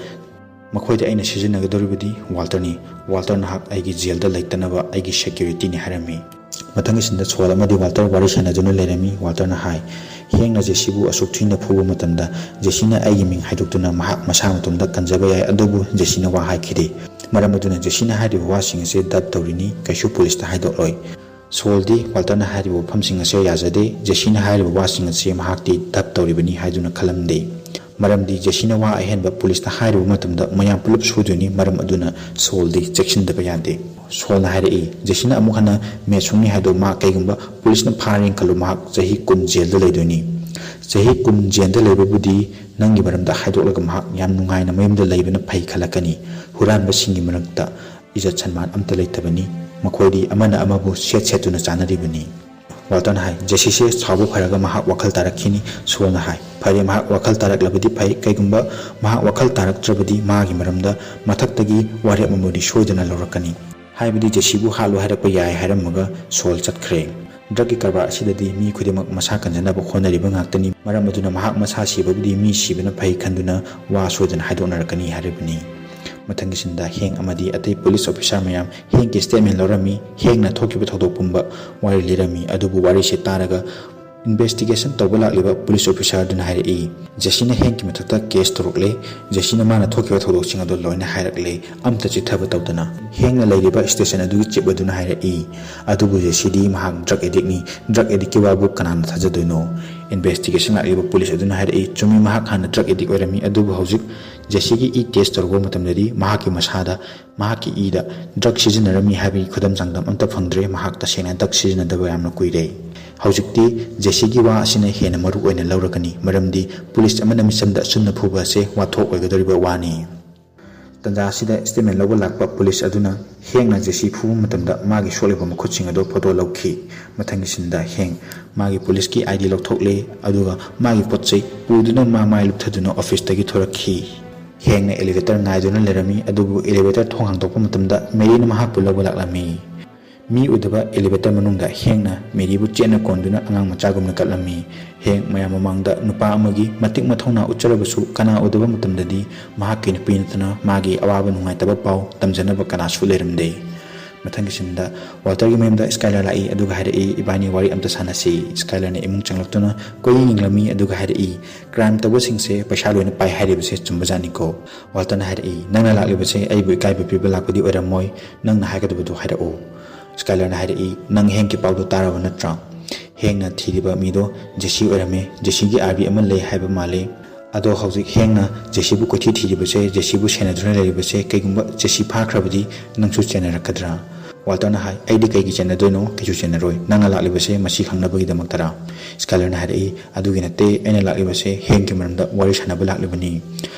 ꯃꯈꯣꯏꯗ ꯑꯩꯅ ꯁꯤꯖꯤꯟꯅꯒꯗꯧꯔꯤꯕꯗꯤ ꯋꯥꯜꯇꯔꯅꯤ꯫ ꯋꯥꯜꯇꯔ ꯅꯍꯥꯛ ꯑꯩꯒꯤ ꯖꯦꯜꯗ ꯂꯩꯇꯅꯕ ꯑꯩꯒꯤ ꯁꯦꯀ꯭ꯌꯨꯔꯤꯇꯤꯅꯤ ꯍꯥꯏꯔꯝꯃꯤ꯫ ꯃꯊꯪꯒꯤ ꯁꯤꯟꯗ ꯁꯣꯜ ꯑꯃꯗꯤ ꯋꯥꯜꯇꯔ ꯋꯥꯔꯤ ꯁꯥꯟꯅꯗꯨꯅ ꯂꯩꯔꯝꯃꯤ꯫ ꯋꯥꯜꯇꯔꯅ ꯍꯥꯏ, ꯍꯦꯡꯅ ꯖꯦꯁꯤꯕꯨ ꯑꯁꯨꯛ ꯊꯤꯅ ꯐꯨꯕ ꯃꯇꯝꯗ ꯖꯦꯁꯤꯅ ꯑꯩꯒꯤ ꯃꯤꯡ ꯍꯥꯏꯗꯣꯛꯇꯨꯅ ꯃꯍꯥꯛ ꯃꯁꯥ ꯃꯇꯣꯝꯗ ꯀꯟꯖꯕ ꯌꯥꯏ, ꯑꯗꯨꯕꯨ ꯖꯦꯁꯤꯅ ꯋꯥ ꯍꯥꯏꯈꯤꯗꯦ꯫ ꯃꯔꯝ ꯑꯗꯨꯅ ꯖꯦꯁꯤꯅ ꯍꯥꯏꯔꯤꯕ ꯋꯥꯁꯤꯡ ꯑꯁꯤ ꯗꯕ ꯇꯧꯔꯤꯅꯤ, ꯀꯩꯁꯨ ꯄꯨꯂꯤꯁꯇ ꯍꯥꯏꯗꯣꯛꯂꯣꯏ꯫ ꯁꯣꯜꯗꯤ ꯋꯥꯜꯇꯔꯅ ꯍꯥꯏꯔꯤꯕ ꯋꯥꯐꯝꯁꯤꯡ ꯑꯁꯦ ꯌꯥꯖꯗꯦ꯫ ꯖꯦꯁꯤꯅ ꯍꯥꯏꯔꯤꯕ ꯋꯥꯁꯤꯡ ꯑꯁꯤ ꯃꯍꯥꯛꯇꯤ ꯗꯕ ꯇꯧꯔꯤꯕꯅꯤ ꯍꯥꯏꯗꯨꯅ ꯈꯜꯂꯝꯗꯦ꯫ ꯃꯔꯝꯗꯤ ꯖꯦꯁꯤꯅ ꯋꯥ ꯑꯍꯦꯟꯕ ꯄꯨꯂꯤꯁꯇ ꯍꯥꯏꯔꯨꯕ ꯃꯇꯝꯗ ꯃꯌꯥꯝ ꯄꯨꯂꯞ ꯁꯣꯏꯗꯣꯏꯅꯤ꯫ ꯃꯔꯝ ꯑꯗꯨꯅ ꯁꯣꯜꯗꯤ ꯆꯦꯛꯁꯤꯟꯗꯕ ꯌꯥꯗꯦ꯫ ꯁꯣꯜꯅ ꯍꯥꯏꯔꯛꯏ, ꯖꯦꯁꯤꯅ ꯑꯃꯨꯛ ꯍꯟꯅ ꯃꯦꯠ ꯁꯣꯛꯅꯤ ꯍꯥꯏꯗꯣ ꯃꯍꯥꯛ ꯀꯩꯒꯨꯝꯕ ꯄꯨꯂꯤꯁꯅ ꯐꯥꯔꯦꯅ ꯈꯜꯂꯣ, ꯃꯍꯥꯛ ꯆꯍꯤ ꯀꯨꯟ ꯖꯦꯜꯗ ꯂꯩꯗꯣꯏꯅꯤ꯫ ꯆꯍꯤ ꯀꯨꯟ ꯖꯦꯜꯗ ꯂꯩꯕꯕꯨꯗꯤ ꯅꯪꯒꯤ ꯃꯔꯝꯗ ꯍꯥꯏꯗꯣꯛꯂꯒ ꯃꯍꯥꯛ ꯌꯥꯝ ꯅꯨꯡꯉꯥꯏꯅ ꯃꯌꯨꯝꯗ ꯂꯩꯕꯅ ꯐꯩ ꯈꯜꯂꯛꯀꯅꯤ꯫ ꯍꯨꯔꯥꯟꯕꯁꯤꯡꯒꯤ ꯃꯔꯛꯇ ꯏꯖꯠ ꯁꯟꯃꯥꯟ ꯑꯝꯇ ꯂꯩꯇꯕꯅꯤ꯫ ꯃꯈꯣꯏꯗꯤ ꯑꯃꯅ ꯑꯃꯕꯨ ꯁꯦꯠ ꯁꯦꯠꯇꯨꯅ ꯆꯥꯅꯔꯤꯕꯅꯤ꯫ ꯋꯥꯜꯇꯔꯅ ꯍꯥꯏ, ꯖꯦꯁꯤꯁꯦ ꯁꯥꯎꯕ ꯐꯔꯒ ꯃꯍꯥꯛ ꯋꯥꯈꯜ ꯇꯥꯔꯛꯈꯤꯅꯤ꯫ ꯁꯣꯜꯅ ꯍꯥꯏ, ꯐꯔꯦ, ꯃꯍꯥꯛ ꯋꯥꯈꯜ ꯇꯥꯔꯛꯂꯕꯗꯤ ꯐꯩ꯫ ꯀꯩꯒꯨꯝꯕ ꯃꯍꯥꯛ ꯋꯥꯈꯜ ꯇꯥꯔꯛꯇ꯭ꯔꯕꯗꯤ ꯃꯥꯒꯤ ꯃꯔꯝꯗ ꯃꯊꯛꯇꯒꯤ ꯋꯥꯔꯦꯞ ꯑꯃꯗꯤ ꯁꯣꯏꯗꯅ ꯂꯧꯔꯛꯀꯅꯤ꯫ ꯍꯥꯏꯕꯗꯤ ꯖꯦꯁꯤꯕꯨ ꯍꯥꯠꯂꯨ ꯍꯥꯏꯔꯛꯄ ꯌꯥꯏ ꯍꯥꯏꯔꯝꯃꯒ ꯁꯣꯜ ꯆꯠꯈ꯭ꯔꯦ꯫ ꯗ꯭ꯔꯒꯀꯤ ꯀꯔꯕꯥꯔ ꯑꯁꯤꯗꯗꯤ ꯃꯤ ꯈꯨꯗꯤꯡꯃꯛ ꯃꯁꯥ ꯀꯟꯖꯅꯕ ꯍꯣꯠꯅꯔꯤꯕ ꯉꯥꯛꯇꯅꯤ꯫ ꯃꯔꯝ ꯑꯗꯨꯅ ꯃꯍꯥꯛ ꯃꯁꯥ ꯁꯤꯕꯕꯨꯗꯤ ꯃꯤ ꯁꯤꯕꯅ ꯐꯩ ꯈꯟꯗꯨꯅ ꯋꯥ ꯁꯣꯏꯗꯅ ꯍꯥꯏꯗꯣꯛꯅꯔꯛꯀꯅꯤ ꯍꯥꯏꯔꯤꯕꯅꯤ꯫ ꯃꯊꯪꯒꯤ ꯁꯤꯟꯗ ꯍꯦꯡ ꯑꯃꯗꯤ ꯑꯇꯩ ꯄꯨꯂꯤꯁ ꯑꯣꯐꯤꯁꯥꯔ ꯃꯌꯥꯝ ꯍꯦꯡꯒꯤ ꯁ꯭ꯇꯦꯠꯃꯦꯟ ꯂꯧꯔꯝꯃꯤ꯫ ꯍꯦꯡꯅ ꯊꯣꯛꯈꯤꯕ ꯊꯧꯗꯣꯛ ꯄꯨꯝꯕ ꯋꯥꯔꯤ ꯂꯤꯔꯝꯃꯤ꯫ ꯑꯗꯨꯕꯨ ꯋꯥꯔꯤꯁꯤ ꯇꯥꯔꯒ ꯏꯟꯚꯦꯁꯇꯤꯒꯦꯁꯟ ꯇꯧꯕ ꯂꯥꯛꯂꯤꯕ ꯄꯨꯂꯤꯁ ꯑꯣꯐꯤꯁꯥꯔꯗꯨꯅ ꯍꯥꯏꯔꯛꯏ, ꯖꯦꯁꯤꯅ ꯍꯦꯡꯒꯤ ꯃꯊꯛꯇ ꯀꯦꯁ ꯇꯧꯔꯛꯂꯦ꯫ ꯖꯦꯁꯤꯅ ꯃꯥꯅ ꯊꯣꯛꯈꯤꯕ ꯊꯧꯗꯣꯛꯁꯤꯡ ꯑꯗꯨ ꯂꯣꯏꯅ ꯍꯥꯏꯔꯛꯂꯦ, ꯑꯝꯇ ꯆꯤꯠꯊꯕ ꯇꯧꯗꯅ꯫ ꯍꯦꯡꯅ ꯂꯩꯔꯤꯕ ꯁ꯭ꯇꯦꯁꯟ ꯑꯗꯨꯒꯤ ꯆꯤꯞ ꯑꯗꯨꯅ ꯍꯥꯏꯔꯛꯏ, ꯑꯗꯨꯕꯨ ꯖꯦꯁꯤꯗꯤ ꯃꯍꯥꯛ ꯗ꯭ꯔꯒ ꯑꯦꯗꯤꯛꯅꯤ꯫ ꯗ꯭ꯔꯒ ꯑꯦꯗꯤꯛꯀꯤ ꯋꯥꯕꯨ ꯀꯅꯥꯅ ꯊꯥꯖꯗꯣꯏꯅꯣ? ꯏꯟꯚꯦꯁꯇꯤꯒꯦꯁꯟ ꯂꯥꯛꯂꯤꯕ ꯄꯨꯂꯤꯁ ꯑꯗꯨꯅ ꯍꯥꯏꯔꯛꯏ, ꯆꯨꯝꯃꯤ, ꯃꯍꯥꯛ ꯍꯥꯟꯅ ꯗ꯭ꯔꯒ ꯑꯦꯗꯤꯛ ꯑꯣꯏꯔꯝꯃꯤ, ꯑꯗꯨꯕꯨ ꯍꯧꯖꯤꯛ ꯖꯦꯁꯤꯒꯤ ꯏ ꯇꯦꯁ ꯇꯧꯔꯨꯕ ꯃꯇꯝꯗꯗꯤ ꯃꯍꯥꯛꯀꯤ ꯃꯁꯥꯗ ꯃꯍꯥꯛꯀꯤ ꯏꯗ ꯗ꯭ꯔꯒ ꯁꯤꯖꯤꯟꯅꯔꯝꯃꯤ ꯍꯥꯏꯕꯒꯤ ꯈꯨꯗꯝ ꯆꯥꯡꯗꯝ ꯑꯝꯇ ꯐꯪꯗ꯭ꯔꯦ꯫ ꯃꯍꯥꯛ ꯇꯁꯦꯡꯅ ꯗ꯭ꯔꯒ ꯁꯤꯖꯤꯟꯅꯗꯕ ꯌꯥꯝꯅ ꯀꯨꯏꯔꯦ꯫ ꯍꯧꯖꯤꯛꯇꯤ ꯖꯦꯁꯤꯒꯤ ꯋꯥ ꯑꯁꯤꯅ ꯍꯦꯟꯅ ꯃꯔꯨ ꯑꯣꯏꯅ ꯂꯧꯔꯒꯅꯤ, ꯃꯔꯝꯗꯤ ꯄꯨꯂꯤꯁ ꯑꯃꯅ ꯃꯤꯆꯝꯗ ꯑꯆꯨꯝꯅ ꯐꯨꯕ ꯑꯁꯦ ꯋꯥꯊꯣꯛ ꯑꯣꯏꯒꯗꯧꯔꯤꯕ ꯋꯥꯅꯤ꯫ ꯇꯟꯖꯥ ꯑꯁꯤꯗ ꯁ꯭ꯇꯦꯠꯃꯦꯟ ꯂꯧꯕ ꯂꯥꯛꯄ ꯄꯨꯂꯤꯁ ꯑꯗꯨꯅ ꯍꯦꯡꯅ ꯖꯦꯁꯤ ꯐꯨꯕ ꯃꯇꯝꯗ ꯃꯥꯒꯤ ꯁꯣꯛꯂꯤꯕ ꯃꯈꯨꯠꯁꯤꯡ ꯑꯗꯨ ꯐꯣꯇꯣ ꯂꯧꯈꯤ꯫ ꯃꯊꯪꯒꯤ ꯁꯤꯟꯗ ꯍꯦꯡ ꯃꯥꯒꯤ ꯄꯨꯂꯤꯁꯀꯤ ꯑꯥꯏ ꯗꯤ ꯂꯧꯊꯣꯛꯂꯦ, ꯑꯗꯨꯒ ꯃꯥꯒꯤ ꯄꯣꯠ ꯆꯩ ꯄꯨꯗꯨꯅ ꯃꯥ ꯃꯥꯏ ꯂꯨꯞꯊꯗꯨꯅ ꯑꯣꯐꯤꯁꯇꯒꯤ ꯊꯣꯔꯛꯈꯤ꯫ ꯍꯦꯡꯅ ꯑꯦꯂꯤꯚꯦꯇꯔ ꯉꯥꯏꯗꯨꯅ ꯂꯩꯔꯝꯃꯤ, ꯑꯗꯨꯕꯨ ꯑꯦꯂꯤꯚꯦꯇꯔ ꯊꯣꯡ ꯍꯥꯡꯗꯣꯛꯄ ꯃꯇꯝꯗ ꯃꯦꯔꯤꯅ ꯃꯍꯥꯛꯄꯨ ꯂꯧꯕ ꯂꯥꯛꯂꯝꯃꯤ꯫ ꯃꯤ ꯎꯗꯕ elevator ꯃꯅꯨꯡꯗ ꯍꯦꯡꯅ ꯃꯦꯔꯤꯕꯨ ꯆꯦꯠꯅ ꯀꯣꯟꯗꯨꯅ ꯑꯉꯥꯡ ꯃꯆꯥꯒꯨꯝꯅ ꯀꯠꯂꯝꯃꯤ꯫ ꯍꯦꯡ ꯃꯌꯥꯝ ꯃꯃꯥꯡꯗ ꯅꯨꯄꯥ ꯑꯃꯒꯤ ꯃꯇꯤꯛ ꯃꯊꯧꯅꯥ ꯎꯠꯆꯔꯕꯁꯨ ꯀꯅꯥ ꯎꯗꯕ ꯃꯇꯝꯗꯗꯤ ꯃꯍꯥꯛꯀꯤ ꯅꯨꯄꯤ ꯅꯠꯇꯅ ꯃꯥꯒꯤ ꯑꯋꯥꯕ ꯅꯨꯡꯉꯥꯏꯇꯕ ꯄꯥꯎ ꯇꯝꯖꯅꯕ ꯀꯅꯥꯁꯨ ꯂꯩꯔꯝꯗꯦ꯫ ꯃꯊꯪꯒꯤ ꯁꯤꯟꯗ ꯋꯥꯜꯇꯔꯒꯤ ꯃꯌꯨꯝꯗ ꯁ꯭ꯀꯥꯏꯂꯔ ꯂꯥꯛꯏ, ꯑꯗꯨꯒ ꯍꯥꯏꯔꯛꯏ, "ꯏꯕꯥꯅꯤ ꯋꯥꯔꯤ ꯑꯝꯇ ꯁꯥꯟꯅꯁꯤ꯫" ꯁ꯭ꯀꯥꯏꯂꯔꯅ ꯏꯃꯨꯡ ꯆꯪꯂꯛꯇꯨꯅ ꯀꯣꯏꯌꯦꯡ ꯌꯦꯡꯂꯝꯃꯤ, ꯑꯗꯨꯒ ꯍꯥꯏꯔꯛꯏ, "Crime ꯇꯧꯕꯁꯤꯡꯁꯦ ꯄꯩꯁꯥ ꯂꯣꯏꯅ ꯄꯥꯏ ꯍꯥꯏꯔꯤꯕꯁꯦ ꯆꯨꯝꯕꯖꯥꯠꯅꯤꯀꯣ?" ꯋꯥꯜꯇꯔꯅ ꯍꯥꯏꯔꯛꯏ, "ꯅꯪꯅ ꯂꯥꯛꯂꯤꯕꯁꯦ ꯑꯩꯕꯨ ꯏꯀꯥꯏꯕ ꯄꯤꯕ ꯂꯥꯛꯄꯗꯤ ꯑꯣꯏꯔꯝꯃꯣꯏ, ꯅꯪꯅ ꯍꯥꯏꯒꯗꯕꯗꯨ ꯍꯥꯏꯔꯛꯎ꯫" ꯁ꯭ꯀꯥꯏꯂꯔꯅ ꯍꯥꯏꯔꯛꯏ, "ꯅꯪ ꯍꯦꯡꯀꯤ ꯄꯥꯎꯗꯨ ꯇꯥꯔꯕ ꯅꯠꯇ꯭ꯔꯥ? ꯍꯦꯡꯅ ꯊꯤꯔꯤꯕ ꯃꯤꯗꯣ ꯖꯦꯁꯤ ꯑꯣꯏꯔꯝꯃꯦ, ꯖꯦꯁꯤꯒꯤ ꯑꯥꯔꯕꯤ ꯑꯃ ꯂꯩ ꯍꯥꯏꯕ ꯃꯥꯜꯂꯦ꯫ ꯑꯗꯣ ꯍꯧꯖꯤꯛ ꯍꯦꯡꯅ ꯖꯦꯁꯤꯕꯨ ꯀꯣꯏꯊꯤ ꯊꯤꯔꯤꯕꯁꯦ, ꯖꯦꯁꯤꯕꯨ ꯁꯦꯟꯅꯗꯨꯅ ꯂꯩꯔꯤꯕꯁꯦ, ꯀꯩꯒꯨꯝꯕ ꯖꯦꯁꯤ ꯐꯥꯈ꯭ꯔꯕꯗꯤ ꯅꯪꯁꯨ ꯆꯦꯟꯅꯔꯛꯀꯗ꯭ꯔꯥ?" ꯋꯥꯜꯇꯔꯅ ꯍꯥꯏ, "ꯑꯩꯗꯤ ꯀꯩꯒꯤ ꯆꯦꯟꯅꯗꯣꯏꯅꯣ? ꯀꯩꯁꯨ ꯆꯦꯟꯅꯔꯣꯏ꯫ ꯅꯪꯅ ꯂꯥꯛꯂꯤꯕꯁꯦ ꯃꯁꯤ ꯈꯪꯅꯕꯒꯤꯗꯃꯛꯇꯔꯥ?" ꯁ꯭ꯀꯥꯏꯂꯔꯅ ꯍꯥꯏꯔꯛꯏ, "ꯑꯗꯨꯒꯤ ꯅꯠꯇꯦ, ꯑꯩꯅ ꯂꯥꯛꯂꯤꯕꯁꯦ ꯍꯦꯡꯒꯤ ꯃꯔꯝꯗ ꯋꯥꯔꯤ ꯁꯥꯟꯅꯕ ꯂꯥꯛꯂꯤꯕꯅꯤ꯫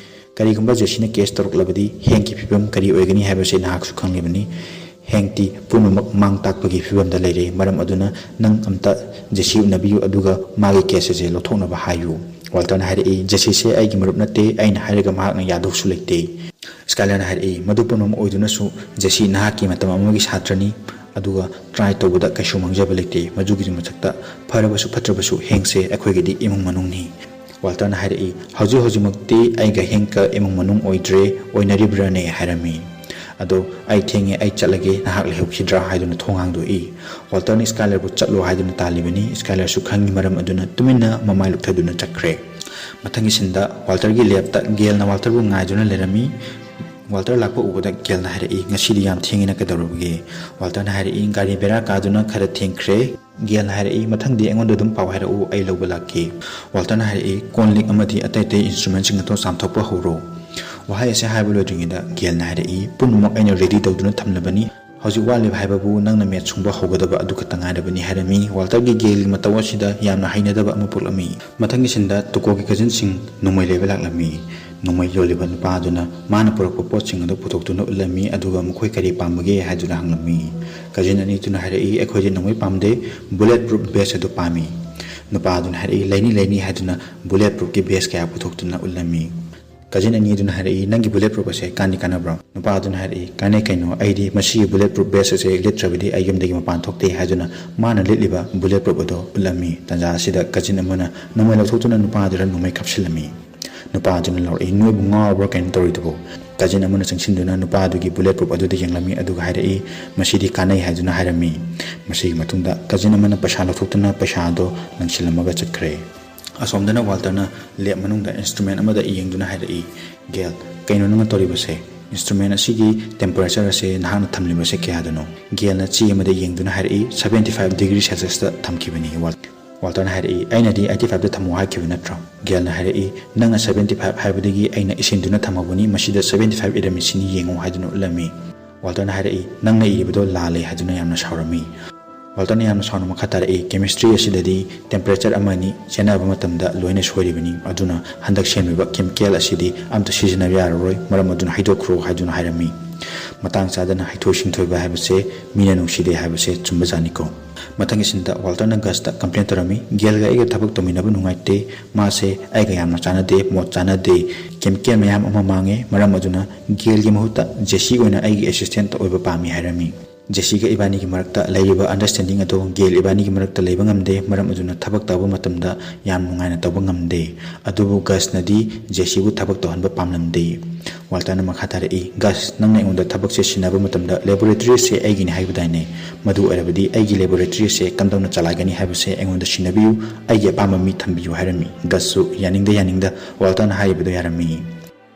ꯀꯔꯤꯒꯨꯝꯕ ꯖꯦꯁꯤꯅ ꯀꯦꯁ ꯇꯧꯔꯛꯂꯕꯗꯤ ꯍꯦꯡꯒꯤ ꯐꯤꯕꯝ ꯀꯔꯤ ꯑꯣꯏꯒꯅꯤ ꯍꯥꯏꯕꯁꯤ ꯅꯍꯥꯛꯁꯨ ꯈꯪꯂꯤꯕꯅꯤ꯫ ꯍꯦꯡꯇꯤ ꯄꯨꯝꯅꯃꯛ ꯃꯥꯡ ꯇꯥꯛꯄꯒꯤ ꯐꯤꯕꯝꯗ ꯂꯩꯔꯦ꯫ ꯃꯔꯝ ꯑꯗꯨꯅ ꯅꯪ ꯑꯝꯇ ꯖꯦꯁꯤ ꯎꯅꯕꯤꯌꯨ, ꯑꯗꯨꯒ ꯃꯥꯒꯤ ꯀꯦꯁ ꯑꯁꯦ ꯂꯧꯊꯣꯛꯅꯕ ꯍꯥꯏꯌꯨ꯫" ꯋꯥꯜꯇꯔꯅ ꯍꯥꯏꯔꯛꯏ, "ꯖꯦꯁꯤꯁꯦ ꯑꯩꯒꯤ ꯃꯔꯨꯞ ꯅꯠꯇꯦ, ꯑꯩꯅ ꯍꯥꯏꯔꯒ ꯃꯍꯥꯛꯅ ꯌꯥꯗꯧꯁꯨ ꯂꯩꯇꯦ꯫" ꯁ꯭ꯀꯥꯏꯂꯔꯅ ꯍꯥꯏꯔꯛꯏ, "ꯃꯗꯨ ꯄꯨꯝꯅꯃꯛ ꯑꯣꯏꯗꯨꯅꯁꯨ ꯖꯦꯁꯤ ꯅꯍꯥꯛꯀꯤ ꯃꯇꯝ ꯑꯃꯒꯤ ꯁꯥꯇ꯭ꯔꯅꯤ, ꯑꯗꯨꯒ ꯇ꯭ꯔꯥꯏ ꯇꯧꯕꯗ ꯀꯩꯁꯨ ꯃꯥꯡꯖꯕ ꯂꯩꯇꯦ꯫ ꯃꯗꯨꯒꯤ ꯃꯊꯛꯇ ꯐꯔꯕꯁꯨ ꯐꯠꯇ꯭ꯔꯕꯁꯨ ꯍꯦꯡꯁꯦ ꯑꯩꯈꯣꯏꯒꯤꯗꯤ ꯏꯃꯨꯡ ꯃꯅꯨꯡꯅꯤ꯫" ꯋꯥꯜꯇꯔꯅ ꯍꯥꯏꯔꯛꯏ, "ꯍꯧꯖꯤꯛ ꯍꯧꯖꯤꯛꯃꯛꯇꯤ ꯑꯩꯒ ꯍꯦꯡꯀ ꯏꯃꯨꯡ ꯃꯅꯨꯡ ꯑꯣꯏꯗ꯭ꯔꯦ, ꯑꯣꯏꯅꯔꯤꯕ꯭ꯔꯥꯅꯦ?" ꯍꯥꯏꯔꯝꯃꯤ꯫ "ꯑꯗꯣ ꯑꯩ ꯊꯦꯡꯉꯦ, ꯑꯩ ꯆꯠꯂꯒꯦ, ꯅꯍꯥꯛ ꯂꯩꯍꯧꯈꯤꯗ꯭ꯔꯥ?" ꯍꯥꯏꯗꯨꯅ ꯊꯣꯡ ꯍꯥꯡꯗꯣꯛꯏ꯫ ꯋꯥꯜꯇꯔꯅ ꯁ꯭ꯀꯥꯏꯂꯔꯕꯨ ꯆꯠꯂꯣ ꯍꯥꯏꯗꯨꯅ ꯇꯥꯜꯂꯤꯕꯅꯤ꯫ ꯁ꯭ꯀꯥꯏꯂꯔꯁꯨ ꯈꯪꯉꯤ ꯃꯔꯝ ꯑꯗꯨꯅ ꯇꯨꯃꯤꯟꯅ ꯃꯃꯥꯏ ꯂꯨꯞꯊꯗꯨꯅ ꯆꯠꯈ꯭ꯔꯦ꯫ ꯃꯊꯪꯒꯤ ꯁꯤꯟꯗ ꯋꯥꯜꯇꯔꯒꯤ ꯂꯦꯞꯇ ꯒꯦꯜꯅ ꯋꯥꯜꯇꯔꯕꯨ ꯉꯥꯏꯗꯨꯅ ꯂꯩꯔꯝꯃꯤ꯫ ꯋꯥꯜꯇꯔ ꯂꯥꯛꯄ ꯎꯕꯗ ꯒꯦꯜꯅ ꯍꯥꯏꯔꯛꯏ, "ꯉꯁꯤꯗꯤ ꯌꯥꯝ ꯊꯦꯡꯉꯤꯅ, ꯀꯩꯗꯧꯔꯕꯒꯦ?" ꯋꯥꯜꯇꯔꯅ ꯍꯥꯏꯔꯛꯏ, "ꯒꯥꯔꯤ ꯕꯦꯔꯥ ꯀꯥꯗꯨꯅ ꯈꯔ ꯊꯦꯡꯈ꯭ꯔꯦ꯫" ꯒꯦꯜꯅ ꯍꯥꯏꯔꯛꯏ, "ꯃꯊꯪꯗꯤ ꯑꯩꯉꯣꯟꯗ ꯑꯗꯨꯝ ꯄꯥꯎ ꯍꯥꯏꯔꯛꯎ, ꯑꯩ ꯂꯧꯕ ꯂꯥꯛꯀꯦ꯫" ꯋꯥꯜꯇꯔꯅ ꯍꯥꯏꯔꯛꯏ, "ꯀꯣꯟ ꯂꯤꯛ ꯑꯃꯗꯤ ꯑꯇꯩ ꯑꯇꯩ ꯏꯟꯁꯇ꯭ꯔꯨꯃꯦꯟꯁꯤꯡ ꯑꯗꯣ ꯆꯥꯝꯊꯣꯛꯄ ꯍꯧꯔꯣ꯫" ꯋꯥꯍꯩ ꯑꯁꯤ ꯍꯥꯏꯕ ꯂꯣꯏꯗ꯭ꯔꯤꯉꯩꯗ ꯒꯦꯜꯅ ꯍꯥꯏꯔꯛꯏ, "ꯄꯨꯝꯅꯃꯛ ꯑꯩꯅ ꯔꯦꯗꯤ ꯇꯧꯗꯨꯅ ꯊꯝꯂꯕꯅꯤ꯫ ꯍꯧꯖꯤꯛ ꯋꯥꯠꯂꯤꯕ ꯍꯥꯏꯕꯕꯨ ꯅꯪꯅ ꯃꯦꯠ ꯁꯨꯡꯕ ꯍꯧꯒꯗꯕ ꯑꯗꯨ ꯈꯛꯇ ꯉꯥꯏꯔꯕꯅꯤ," ꯍꯥꯏꯔꯝꯃꯤ꯫ ꯋꯥꯜꯇꯔꯒꯤ ꯒꯦꯜꯒꯤ ꯃꯇꯧ ꯑꯁꯤꯗ ꯌꯥꯝꯅ ꯍꯩꯅꯗꯕ ꯑꯃ ꯄꯣꯛꯂꯝꯃꯤ꯫ ꯃꯊꯪꯒꯤ ꯁꯤꯟꯗ ꯇꯨꯀꯣꯒꯤ ꯀꯖꯤꯟꯁꯤꯡ ꯅꯣꯡꯃꯩ ꯂꯩꯕ ꯂꯥꯛꯂꯝꯃꯤ꯫ ꯅꯣꯡꯃꯩ ꯌꯣꯜꯂꯤꯕ ꯅꯨꯄꯥ ꯑꯗꯨꯅ ꯃꯥꯅ ꯄꯨꯔꯛꯄ ꯄꯣꯠꯁꯤꯡ ꯑꯗꯨ ꯄꯨꯊꯣꯛꯇꯨꯅ ꯎꯠꯂꯝꯃꯤ, ꯑꯗꯨꯒ ꯃꯈꯣꯏ ꯀꯔꯤ ꯄꯥꯝꯕꯒꯦ ꯍꯥꯏꯗꯨꯅ ꯍꯪꯂꯝꯃꯤ꯫ ꯀꯖꯤꯟ ꯑꯅꯤꯗꯨꯅ ꯍꯥꯏꯔꯛꯏ, "ꯑꯩꯈꯣꯏꯗꯤ ꯅꯣꯡꯃꯩ ꯄꯥꯝꯗꯦ, ꯕꯨꯂꯦꯠ ꯄ꯭ꯔꯨꯐ ꯕꯦꯁ ꯑꯗꯨ ꯄꯥꯝꯃꯤ꯫" ꯅꯨꯄꯥ ꯑꯗꯨꯅ ꯍꯥꯏꯔꯛꯏ, "ꯂꯩꯅꯤ, ꯂꯩꯅꯤ" ꯍꯥꯏꯗꯨꯅ ꯕꯨꯂꯦꯠ ꯄ꯭ꯔꯨꯐꯀꯤ ꯕꯦꯁ ꯀꯌꯥ ꯄꯨꯊꯣꯛꯇꯨꯅ ꯎꯠꯂꯝꯃꯤ꯫ ꯀꯖꯤꯟ ꯑꯅꯤ ꯑꯗꯨꯅ ꯍꯥꯏꯔꯛꯏ, "ꯅꯪꯒꯤ bullet proof ꯑꯁꯦ ꯀꯥꯟꯗꯤ ꯀꯥꯟꯅꯕ꯭ꯔꯣ?" ꯅꯨꯄꯥ ꯑꯗꯨꯅ ꯍꯥꯏꯔꯛꯏ, "ꯀꯥꯟꯅꯩ ꯀꯩꯅꯣ, ꯑꯩꯗꯤ ꯃꯁꯤꯒꯤ bullet proof vest ꯑꯁꯦ ꯂꯤꯠꯇ꯭ꯔꯕꯗꯤ ꯑꯩ ꯌꯨꯝꯗꯒꯤ ꯃꯄꯥꯟ ꯊꯣꯛꯇꯦ" ꯍꯥꯏꯗꯨꯅ ꯃꯥꯅ ꯂꯤꯠꯂꯤꯕ bullet proof ꯑꯗꯨ ꯎꯠꯂꯝꯃꯤ꯫ ꯇꯥꯟꯖꯥ ꯑꯁꯤꯗ ꯀꯖꯤꯟ ꯑꯃꯅ ꯅꯣꯡꯃꯩ ꯂꯧꯊꯣꯛꯇꯨꯅ ꯅꯨꯄꯥ ꯑꯗꯨꯗ ꯅꯣꯡꯃꯩ ꯀꯥꯞꯁꯤꯜꯂꯝꯃꯤ꯫ ꯅꯨꯄꯥ ꯑꯗꯨꯅ ꯂꯥꯎꯔꯛꯏ, "ꯅꯣꯏꯕꯨ ꯉꯥꯎꯔꯕ꯭ꯔꯥ ꯀꯩꯅꯣ ꯇꯧꯔꯤꯗꯨꯕꯨ?" ꯀꯖꯤꯟ ꯑꯃꯅ ꯆꯪꯁꯤꯟꯗꯨꯅ ꯅꯨꯄꯥ ꯑꯗꯨꯒꯤ bullet proof ꯑꯗꯨꯗ ꯌꯦꯡꯂꯝꯃꯤ, ꯑꯗꯨꯒ ꯍꯥꯏꯔꯛꯏ, "ꯃꯁꯤꯗꯤ ꯀꯥꯟꯅꯩ" ꯍꯥꯏꯗꯨꯅ ꯍꯥꯏꯔꯝꯃꯤ꯫ ꯃꯁꯤꯒꯤ ꯃꯇꯨꯡꯗ ꯀꯖꯤꯟ ꯑꯃꯅ ꯄꯩꯁꯥ ꯂꯧꯊꯣꯛꯇꯨꯅ ꯄꯩꯁꯥ ꯑꯗꯨ ꯂꯪꯁꯤꯜꯂꯝꯃꯒ ꯆꯠꯈ꯭ꯔꯦ꯫ ꯑꯁꯣꯝꯗꯅ ꯋꯥꯜꯇꯔꯅ lab ꯃꯅꯨꯡꯗ instrument ꯑꯃꯗ ꯌꯦꯡꯗꯨꯅ ꯍꯥꯏꯔꯛꯏ, "ꯒꯦꯜ, ꯀꯩꯅꯣ ꯅꯪꯅ ꯇꯧꯔꯤꯕꯁꯦ? Instrument ꯑꯁꯤꯒꯤ temperature ꯑꯁꯦ ꯅꯍꯥꯛꯅ ꯊꯝꯂꯤꯕꯁꯦ ꯀꯌꯥꯗꯅꯣ?" ꯒꯦꯜꯅ ꯆꯦ ꯑꯃꯗ ꯌꯦꯡꯗꯨꯅ ꯍꯥꯏꯔꯛꯏ, "Seventy five degree Celsius ꯇ ꯊꯝꯈꯤꯕꯅꯤ, ꯋꯥꯜ-" ꯋꯥꯜꯇꯔꯅ ꯍꯥꯏꯔꯛꯏ, "ꯑꯩꯅꯗꯤ eighty five ꯇ ꯊꯝꯃꯣ ꯍꯥꯏꯈꯤꯕ ꯅꯠꯇ꯭ꯔꯣ?" ꯒꯦꯜꯅ ꯍꯥꯏꯔꯛꯏ, "ꯅꯪꯅ seventy five ꯍꯥꯏꯕꯗꯒꯤ ꯑꯩꯅ ꯏꯁꯤꯟꯗꯨꯅ ꯊꯝꯍꯧꯕꯅꯤ, ꯃꯁꯤꯗ seventy five ꯏꯔꯝꯃꯤꯁꯤꯅꯤ ꯌꯦꯡꯉꯨ" ꯍꯥꯏꯗꯨꯅ ꯎꯠꯂꯝꯃꯤ꯫ ꯋꯥꯜꯇꯔꯅ ꯍꯥꯏꯔꯛꯏ, "ꯅꯪꯅ ꯏꯔꯤꯕꯗꯣ ꯂꯥꯜꯂꯦ" ꯍꯥꯏꯗꯨꯅ ꯌꯥꯝꯅ ꯁꯥꯎꯔꯝꯃꯤ꯫ ꯋꯥꯜꯇꯔꯅ ꯌꯥꯝꯅ ꯁꯥꯎꯅ ꯃꯈꯥ ꯇꯥꯔꯛꯏ, "Chemistry ꯑꯁꯤꯗꯗꯤ temperature ꯑꯃ ꯑꯅꯤ ꯆꯦꯟꯅꯕ ꯃꯇꯝꯗ ꯂꯣꯏꯅ ꯁꯣꯏꯔꯤꯕꯅꯤ, ꯑꯗꯨꯅ ꯍꯟꯗꯛ ꯁꯦꯝꯂꯤꯕ chemical ꯑꯁꯤꯗꯤ ꯑꯝꯇ ꯁꯤꯖꯤꯟꯅꯕ ꯌꯥꯔꯔꯣꯏ, ꯃꯔꯝ ꯑꯗꯨꯅ ꯍꯩꯗꯣꯛꯈ꯭ꯔꯣ" ꯍꯥꯏꯗꯨꯅ ꯍꯥꯏꯔꯝꯃꯤ꯫ ꯃꯇꯥꯡ ꯆꯥꯗꯅ ꯍꯩꯊꯣꯏ ꯁꯤꯡꯊꯣꯏꯕ ꯍꯥꯏꯕꯁꯦ ꯃꯤꯅ ꯅꯨꯡꯁꯤꯗꯦ ꯍꯥꯏꯕꯁꯦ ꯆꯨꯝꯕꯖꯥꯠꯅꯤꯀꯣ꯫ ꯃꯊꯪꯒꯤ ꯁꯤꯟꯗ ꯋꯥꯜꯇꯔꯅ ꯒꯁꯇ complain ꯇꯧꯔꯝꯃꯤ, "ꯒꯦꯜꯒ ꯑꯩꯒ ꯊꯕꯛ ꯇꯧꯃꯤꯟꯅꯕ ꯅꯨꯡꯉꯥꯏꯇꯦ, ꯃꯥꯁꯦ ꯑꯩꯒ ꯌꯥꯝꯅ ꯆꯥꯟꯅꯗꯦ, ꯃꯣꯠ ꯆꯥꯟꯅꯗꯦ, chemical ꯃꯌꯥꯝ ꯑꯃ ꯃꯥꯡꯉꯦ, ꯃꯔꯝ ꯑꯗꯨꯅ ꯒꯦꯜꯒꯤ ꯃꯍꯨꯠꯇ ꯖꯦꯁꯤ ꯑꯣꯏꯅ ꯑꯩꯒꯤ assistant ꯑꯣꯏꯕ ꯄꯥꯝꯃꯤ" ꯍꯥꯏꯔꯝꯃꯤ꯫ "ꯖꯦꯁꯤꯒ ꯏꯕꯥꯅꯤꯒꯤ ꯃꯔꯛꯇ ꯂꯩꯔꯤꯕ understanding ꯑꯗꯣ ꯒꯦꯜ ꯏꯕꯥꯅꯤꯒꯤ ꯃꯔꯛꯇ ꯂꯩꯕ ꯉꯝꯗꯦ, ꯃꯔꯝ ꯑꯗꯨꯅ ꯊꯕꯛ ꯇꯧꯕ ꯃꯇꯝꯗ ꯌꯥꯝ ꯅꯨꯡꯉꯥꯏꯅ ꯇꯧꯕ ꯉꯝꯗꯦ꯫ ꯑꯗꯨꯕꯨ ꯒꯁꯅꯗꯤ ꯖꯦꯁꯤꯕꯨ ꯊꯕꯛ ꯇꯧꯍꯟꯕ ꯄꯥꯝꯂꯝꯗꯦ"꯫ ꯋꯥꯜꯇꯔꯅ ꯃꯈꯥ ꯇꯥꯔꯛꯏ, "ꯒꯁ, ꯅꯪꯅ ꯑꯩꯉꯣꯟꯗ ꯊꯕꯛꯁꯦ ꯁꯤꯟꯅꯕ ꯃꯇꯝꯗ laboratory ꯑꯁꯦ ꯑꯩꯒꯤꯅꯤ ꯍꯥꯏꯕꯗꯥꯏꯅꯦ? ꯃꯗꯨ ꯑꯣꯏꯔꯕꯗꯤ ꯑꯩꯒꯤ laboratory ꯑꯁꯦ ꯀꯝꯗꯧꯅ ꯆꯂꯥꯏꯒꯅꯤ ꯍꯥꯏꯕꯁꯦ ꯑꯩꯉꯣꯟꯗ ꯁꯤꯟꯅꯕꯤꯌꯨ, ꯑꯩꯒꯤ ꯑꯄꯥꯝꯕ ꯃꯤ ꯊꯝꯕꯤꯌꯨ" ꯍꯥꯏꯔꯝꯃꯤ꯫ ꯒꯁꯁꯨ ꯌꯥꯅꯤꯡꯗ ꯌꯥꯅꯤꯡꯗ ꯋꯥꯜꯇꯔꯅ ꯍꯥꯏꯔꯤꯕꯗꯨ ꯌꯥꯔꯝꯃꯤ꯫